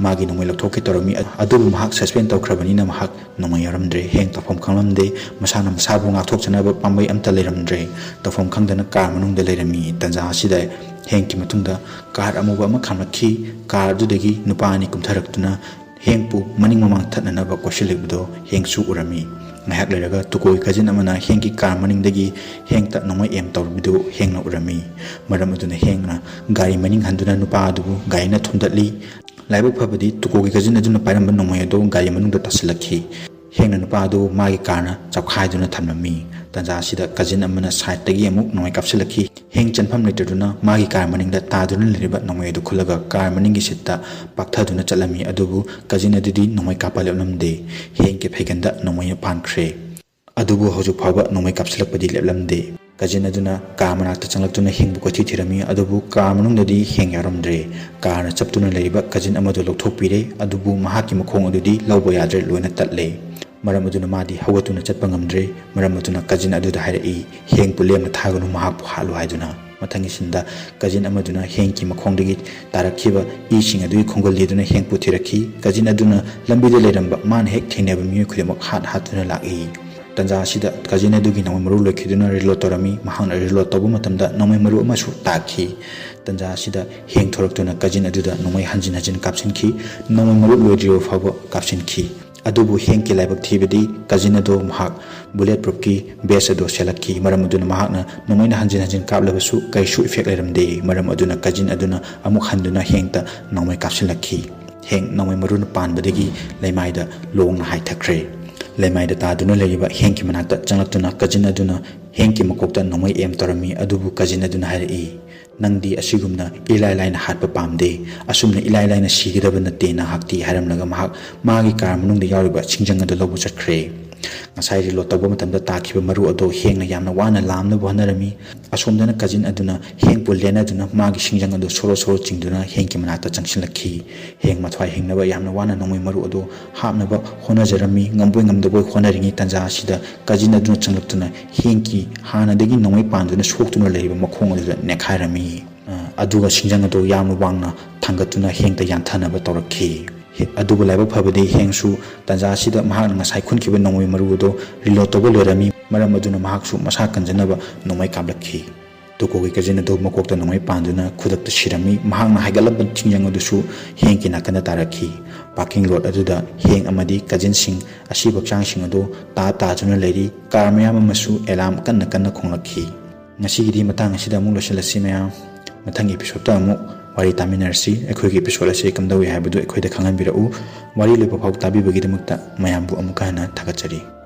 ꯃꯥꯒꯤ ꯅꯣꯡꯃꯩ ꯂꯧꯊꯣꯛꯀꯦ ꯇꯧꯔꯝꯃꯤ, ꯑꯗꯨꯕꯨ ꯃꯍꯥꯛ ꯁꯁꯄꯦꯟ ꯇꯧꯈ꯭ꯔꯕꯅꯤꯅ ꯃꯍꯥꯛ ꯅꯣꯡꯃꯩ ꯌꯥꯎꯔꯝꯗ꯭ꯔꯦ꯫ ꯍꯦꯡ ꯇꯧꯐꯝ ꯈꯪꯂꯝꯗꯦ꯫ ꯃꯁꯥꯅ ꯃꯁꯥꯕꯨ ꯉꯥꯛꯊꯣꯛꯆꯅꯕ ꯄꯥꯝꯕꯩ ꯑꯝꯇ ꯂꯩꯔꯝꯗ꯭ꯔꯦ꯫ ꯇꯧꯐꯝ ꯈꯪꯗꯅ ꯀꯥꯔ ꯃꯅꯨꯡꯗ ꯂꯩꯔꯝꯃꯤ꯫ ꯇꯥꯟꯖꯥ ꯑꯁꯤꯗ ꯍꯦꯡꯒꯤ ꯃꯇꯨꯡꯗ ꯀꯥꯔ ꯑꯃꯨꯕ ꯑꯃ ꯈꯥꯝꯂꯛꯈꯤ꯫ ꯀꯥꯔ ꯑꯗꯨꯗꯒꯤ ꯅꯨꯄꯥ ꯑꯅꯤ ꯀꯨꯝꯊꯔꯛꯇꯨꯅ ꯍꯦꯡꯄꯨ ꯃꯅꯤꯡ ꯃꯃꯥꯡ ꯊꯠꯅꯅꯕ ꯀꯣꯏꯁꯤꯜꯂꯤꯕꯗꯨ ꯍꯦꯡꯁꯨ ꯎꯔꯝꯃꯤ꯫ ꯉꯥꯏꯍꯥꯛ ꯂꯩꯔꯒ ꯇꯨꯀꯣꯒꯤ ꯀꯖꯤꯟ ꯑꯃꯅ ꯍꯦꯡꯒꯤ ꯀꯥꯔ ꯃꯅꯤꯡꯗꯒꯤ ꯍꯦꯡꯇ ꯅꯣꯡꯃꯩ ꯑꯦꯝ ꯇꯧꯔꯤꯕꯗꯨ ꯍꯦꯡꯅ ꯎꯔꯝꯃꯤ꯫ ꯃꯔꯝ ꯑꯗꯨꯅ ꯍꯦꯡꯅ ꯒꯥꯔꯤ ꯃꯅꯤꯡ ꯍꯟꯗꯨꯅ ꯅꯨꯄꯥ ꯑꯗꯨꯕꯨ ꯒꯥꯔꯤꯅ ꯊꯣꯝꯗꯠꯂꯤ꯫ ꯂꯥꯏꯕꯛ ꯐꯕꯗꯤ ꯇꯨꯀꯣꯒꯤ ꯀꯖꯤꯟ ꯑꯗꯨꯅ ꯄꯥꯏꯔꯝꯕ ꯅꯣꯡꯃꯩ ꯑꯗꯨ ꯒꯥꯔꯤ ꯃꯅꯨꯡꯗ ꯇꯥꯁꯤꯜꯂꯛꯈꯤ꯫ ꯍꯦꯡꯅ ꯅꯨꯄꯥ ꯑꯗꯨ ꯃꯥꯒꯤ ꯀꯥꯔꯅ ꯆꯞꯈꯥꯏꯗꯨꯅ ꯊꯝꯂꯝꯃꯤ꯫ ꯇꯥꯟꯖꯥ ꯑꯁꯤꯗ ꯀꯖꯤꯟ ꯑꯃꯅ ꯁꯥꯏꯠꯇꯒꯤ ꯑꯃꯨꯛ ꯅꯣꯡꯃꯩ ꯀꯥꯞꯁꯤꯜꯂꯛꯈꯤ꯫ ꯍꯦꯡ ꯆꯦꯟꯐꯝ ꯂꯩꯇꯗꯨꯅ ꯃꯥꯒꯤ ꯀꯥꯔ ꯃꯅꯤꯡꯗ ꯇꯥꯗꯨꯅ ꯂꯩꯔꯤꯕ ꯅꯣꯡꯃꯩ ꯑꯗꯨ ꯈꯨꯜꯂꯒ ꯀꯥꯔ ꯃꯅꯤꯡꯒꯤ ꯁꯤꯠꯇ ꯄꯥꯛꯊꯗꯨꯅ ꯆꯠꯂꯝꯃꯤ꯫ ꯑꯗꯨꯕꯨ ꯀꯖꯤꯟ ꯑꯗꯨꯗꯤ ꯅꯣꯡꯃꯩ ꯀꯥꯞꯄ ꯂꯦꯞꯂꯝꯗꯦ꯫ ꯍꯦꯡꯒꯤ ꯐꯩꯒꯟꯗ ꯅꯣꯡꯃꯩꯅ ꯄꯥꯟꯈ꯭ꯔꯦ꯫ ꯑꯗꯨꯕꯨ ꯍꯧꯖꯤꯛ ꯐꯥꯎꯕ ꯅꯣꯡꯃꯩ ꯀꯥꯞꯁꯤꯜꯂꯛꯄꯗꯤ ꯂꯦꯞꯂꯝꯗꯦ꯫ ꯀꯖꯤꯟ ꯑꯗꯨꯅ ꯀꯥꯔ ꯃꯅꯥꯛꯇ ꯆꯪꯂꯛꯇꯨꯅ ꯍꯦꯡꯕꯨ ꯀꯣꯏꯊꯤ ꯊꯤꯔꯝꯃꯤ, ꯑꯗꯨꯕꯨ ꯀꯥꯔ ꯃꯅꯨꯡꯗꯗꯤ ꯍꯦꯡ ꯌꯥꯎꯔꯝꯗ꯭ꯔꯦ꯫ ꯀꯥꯔꯅ ꯆꯞꯇꯨꯅ ꯂꯩꯔꯤꯕ ꯀꯖꯤꯟ ꯑꯃꯗꯨ ꯂꯧꯊꯣꯛꯄꯤꯔꯦ, ꯑꯗꯨꯕꯨ ꯃꯍꯥꯛꯀꯤ ꯃꯈꯣꯡ ꯑꯗꯨꯗꯤ ꯂꯧꯕ ꯌꯥꯗ꯭ꯔꯦ, ꯂꯣꯏꯅ ꯇꯠꯂꯦ꯫ ꯃꯔꯝ ꯑꯗꯨꯅ ꯃꯥꯗꯤ ꯍꯧꯒꯠꯇꯨꯅ ꯆꯠꯄ ꯉꯝꯗ꯭ꯔꯦ꯫ ꯃꯔꯝ ꯑꯗꯨꯅ ꯀꯖꯤꯟ ꯑꯗꯨꯗ ꯍꯥꯏꯔꯛꯏ, "ꯍꯦꯡꯄꯨ ꯂꯦꯝꯅ ꯊꯥꯒꯅꯨ, ꯃꯍꯥꯛꯄꯨ ꯍꯥꯠꯂꯨ" ꯍꯥꯏꯗꯨꯅ꯫ ꯃꯊꯪꯒꯤ ꯁꯤꯟꯗ ꯀꯖꯤꯟ ꯑꯃꯗꯨꯅ ꯍꯦꯡꯀꯤ ꯃꯈꯣꯡꯗꯒꯤ ꯇꯥꯔꯛꯈꯤꯕ ꯏꯁꯤꯡ ꯑꯗꯨꯒꯤ ꯈꯣꯡꯒꯨꯜ ꯂꯤꯗꯨꯅ ꯍꯦꯡ ꯄꯨꯊꯤꯔꯛꯈꯤ꯫ ꯀꯖꯤꯟ ꯑꯗꯨꯅ ꯂꯝꯕꯤꯗ ꯂꯩꯔꯝꯕ ꯃꯥꯅ ꯍꯦꯛ ꯊꯦꯡꯅꯕ ꯃꯤꯑꯣꯏ ꯈꯨꯗꯤꯡꯃꯛ ꯍꯥꯠ ꯍꯥꯠꯇꯨꯅ ꯂꯥꯛꯏ꯫ ꯇꯟꯖꯥ ꯑꯁꯤꯗ ꯀꯖꯤꯟ ꯑꯗꯨꯒꯤ ꯅꯣꯡꯃꯩ ꯃꯔꯨ ꯂꯣꯏꯈꯤꯗꯨꯅ ꯔꯤꯂꯣꯗ ꯇꯧꯔꯝꯃꯤ꯫ ꯃꯍꯥꯛꯅ ꯔꯤꯂꯣꯗ ꯇꯧꯕ ꯃꯇꯝꯗ ꯅꯣꯡꯃꯩ ꯃꯔꯨ ꯑꯃꯁꯨ ꯇꯥꯈꯤ꯫ ꯇꯟꯖꯥ ꯑꯁꯤꯗ ꯍꯦꯡ ꯊꯣꯔꯛꯇꯨꯅ ꯀꯖꯤꯟ ꯑꯗꯨꯗ ꯅꯣꯡꯃꯩ ꯍꯟꯖꯤꯟ ꯍꯟꯖꯤꯟ ꯀꯥꯞꯁꯤꯟꯈꯤ꯫ ꯅꯣꯡꯃꯩ ꯃꯔꯨ ꯂꯣꯏꯗ꯭ꯔꯤꯕ ꯐꯥꯎꯕ ꯀꯥꯞꯁꯤꯟꯈꯤ꯫ ꯑꯗꯨꯕꯨ ꯍꯦꯡꯀꯤ ꯂꯥꯏꯕꯛ ꯊꯤꯕꯗꯤ ꯀꯖꯤꯟ ꯑꯗꯨ ꯃꯍꯥꯛ ꯕꯨꯂꯦꯠ ꯄ꯭ꯔꯨꯐꯀꯤ ꯕꯦꯁ ꯑꯗꯨ ꯁꯦꯠꯂꯛꯈꯤ꯫ ꯃꯔꯝ ꯑꯗꯨꯅ ꯃꯍꯥꯛꯅ ꯅꯣꯡꯃꯩꯅ ꯍꯟꯖꯤꯟ ꯍꯟꯖꯤꯟ ꯀꯥꯞꯂꯕꯁꯨ ꯀꯔꯤꯁꯨ ꯏꯐꯦꯛ ꯂꯩꯔꯝꯗꯦ꯫ ꯃꯔꯝ ꯑꯗꯨꯅ ꯀꯖꯤꯟ ꯑꯗꯨꯅ ꯑꯃꯨꯛ ꯍꯟꯗꯨꯅ ꯍꯦꯡꯇ ꯅꯣꯡꯃꯩ ꯀꯥꯞꯁꯤꯜꯂꯛꯈꯤ꯫ ꯍꯦꯡ ꯅꯣꯡꯃꯩ ꯃꯔꯨꯅ ꯄꯥꯟꯕꯗꯒꯤ ꯂꯩꯃꯥꯏꯗ ꯂꯣꯡꯅ ꯍꯥꯏꯊꯈ꯭ꯔꯦ꯫ ꯂꯩꯃꯥꯏꯗ ꯇꯥꯗꯨꯅ ꯂꯩꯔꯤꯕ ꯍꯦꯡꯀꯤ ꯃꯅꯥꯛꯇ ꯆꯪꯂꯛꯇꯨꯅ ꯀꯖꯤꯟ ꯑꯗꯨꯅ ꯍꯦꯡꯀꯤ ꯃꯀꯣꯛꯇ ꯅꯣꯡꯃꯩ ꯑꯦꯝ ꯇꯧꯔꯝꯃꯤ꯫ ꯑꯗꯨꯕꯨ ꯀꯖꯤꯟ ꯑꯗꯨꯅ ꯍꯥꯏꯔꯛꯏ, "ꯅꯪꯗꯤ ꯑꯁꯤꯒꯨꯝꯅ ꯏꯂꯥꯏ ꯂꯥꯏꯅ ꯍꯥꯠꯄ ꯄꯥꯝꯗꯦ꯫ ꯑꯁꯨꯝꯅ ꯏꯂꯥꯏ ꯂꯥꯏꯅ ꯁꯤꯒꯗꯕ ꯅꯠꯇꯦ ꯅꯍꯥꯛꯇꯤ" ꯍꯥꯏꯔꯝꯂꯒ ꯃꯍꯥꯛ ꯃꯥꯒꯤ ꯀꯥꯔ ꯃꯅꯨꯡꯗ ꯌꯥꯎꯔꯤꯕ ꯁꯤꯡꯖꯪ ꯑꯗꯨ ꯂꯧꯕ ꯆꯠꯈ꯭ꯔꯦ꯫ ꯉꯁꯥꯏ ꯔꯤꯂꯣꯗ ꯇꯧꯕ ꯃꯇꯝꯗ ꯇꯥꯈꯤꯕ ꯃꯔꯨ ꯑꯗꯨ ꯍꯦꯡꯅ ꯌꯥꯝꯅ ꯋꯥꯅ ꯂꯥꯝꯅꯕ ꯍꯣꯠꯅꯔꯝꯃꯤ꯫ ꯑꯁꯣꯝꯗꯅ ꯀꯖꯤꯟ ꯑꯗꯨꯅ ꯍꯦꯡꯄꯨ ꯂꯦꯟꯅꯗꯨꯅ ꯃꯥꯒꯤ ꯁꯤꯡꯖꯪ ꯑꯗꯨ ꯁꯣꯔꯣ ꯁꯣꯔꯣ ꯆꯤꯡꯗꯨꯅ ꯍꯦꯡꯀꯤ ꯃꯅꯥꯛꯇ ꯆꯪꯁꯤꯜꯂꯛꯈꯤ꯫ ꯍꯦꯡ ꯃꯊ꯭ꯋꯥꯏ ꯍꯤꯡꯅꯕ ꯌꯥꯝꯅ ꯋꯥꯅ ꯅꯣꯡꯃꯩ ꯃꯔꯨ ꯑꯗꯨ ꯍꯥꯞꯅꯕ ꯍꯣꯠꯅꯖꯔꯝꯃꯤ꯫ ꯉꯝꯕꯣꯏ ꯉꯝꯗꯕꯣꯏ ꯍꯣꯠꯅꯔꯤꯉꯩ ꯇꯟꯖꯥ ꯑꯁꯤꯗ ꯀꯖꯤꯟ ꯑꯗꯨꯅ ꯆꯪꯂꯛꯇꯨꯅ ꯍꯦꯡꯀꯤ ꯍꯥꯟꯅꯗꯒꯤ ꯅꯣꯡꯃꯩ ꯄꯥꯟꯗꯨꯅ ꯁꯣꯛꯇꯨꯅ ꯂꯩꯔꯤꯕ ꯃꯈꯣꯡ ꯑꯗꯨꯗ ꯅꯦꯠꯈꯥꯏꯔꯝꯃꯤ꯫ ꯑ, ꯑꯗꯨꯒ ꯁꯤꯡꯖꯪ ꯑꯗꯨ ꯌꯥꯝꯅ ꯋꯥꯡꯅ ꯊꯥꯡꯒꯠꯇꯨꯅ ꯍꯦꯡꯇ ꯌꯥꯟꯊꯅꯕ ꯇꯧꯔꯛꯈꯤ꯫ ꯍꯦ-, ꯑꯗꯨꯕꯨ ꯂꯥꯏꯕꯛ ꯐꯕꯗꯤ ꯍꯦꯡꯁꯨ ꯇꯟꯖꯥ ꯑꯁꯤꯗ ꯃꯍꯥꯛꯅ ꯉꯁꯥꯏ ꯈꯨꯟꯈꯤꯕ ꯅꯣꯡꯃꯩ ꯃꯔꯨ ꯑꯗꯨ ꯔꯤꯂꯣꯗ ꯇꯧꯕ ꯂꯣꯏꯔꯝꯃꯤ꯫ ꯃꯔꯝ ꯑꯗꯨꯅ ꯃꯍꯥꯛꯁꯨ ꯃꯁꯥ ꯀꯟꯖꯅꯕ ꯅꯣꯡꯃꯩ ꯀꯥꯞꯂꯛꯈꯤ꯫ ꯇꯨꯀꯣꯒꯤ ꯀꯖꯤꯟ ꯑꯗꯨ ꯃꯀꯣꯛꯇ ꯅꯣꯡꯃꯩ ꯄꯥꯟꯗꯨꯅ ꯈꯨꯗꯛꯇ ꯁꯤꯔꯝꯃꯤ꯫ ꯃꯍꯥꯛꯅ ꯍꯥꯏꯒꯠꯂꯝꯕ ꯁꯤꯡꯖꯪ ꯑꯗꯨꯁꯨ ꯍꯦꯡꯀꯤ ꯅꯥꯀꯟꯗ ꯇꯥꯔꯛꯈꯤ꯫ ꯄꯥꯔꯀꯤꯡ ꯂꯣꯠ ꯑꯗꯨꯗ ꯍꯦꯡ ꯑꯃꯗꯤ ꯀꯖꯤꯟꯁꯤꯡ ꯑꯁꯤꯕ ꯍꯛꯆꯥꯡꯁꯤꯡ ꯑꯗꯨ ꯇꯥ ꯇꯥꯗꯨꯅ ꯂꯩꯔꯤ꯫ ꯀꯥꯔ ꯃꯌꯥꯝ ꯑꯃꯁꯨ ꯑꯦꯂꯥꯔꯝ ꯀꯟꯅ ꯀꯟꯅ ꯈꯣꯡꯂꯛꯈꯤ꯫ ꯉꯁꯤꯒꯤꯗꯤ ꯃꯇꯥꯡ ꯑꯁꯤꯗ ꯑꯃꯨꯛ ꯂꯣꯏꯁꯤꯜꯂꯁꯤ ꯃꯌꯥꯝ꯫ ꯃꯊꯪꯒꯤ ꯑꯦꯄꯤꯁꯣꯗꯇ ꯑꯃꯨꯛ ꯋꯥꯔꯤ ꯇꯥꯃꯤꯟꯅꯔꯁꯤ꯫ ꯑꯩꯈꯣꯏꯒꯤ ꯑꯦꯄꯤꯁꯣꯗ ꯑꯁꯤ ꯀꯝꯗꯧꯏ ꯍꯥꯏꯕꯗꯨ ꯑꯩꯈꯣꯏꯗ ꯈꯪꯍꯟꯕꯤꯔꯛꯎ꯫ ꯋꯥꯔꯤ ꯂꯣꯏꯕ ꯐꯥꯎ ꯇꯥꯕꯤꯕꯒꯤꯗꯃꯛꯇ ꯃꯌꯥꯝꯕꯨ ꯑꯃꯨꯛꯀ ꯍꯟꯅ ꯊꯥꯒꯠꯆꯔꯤ꯫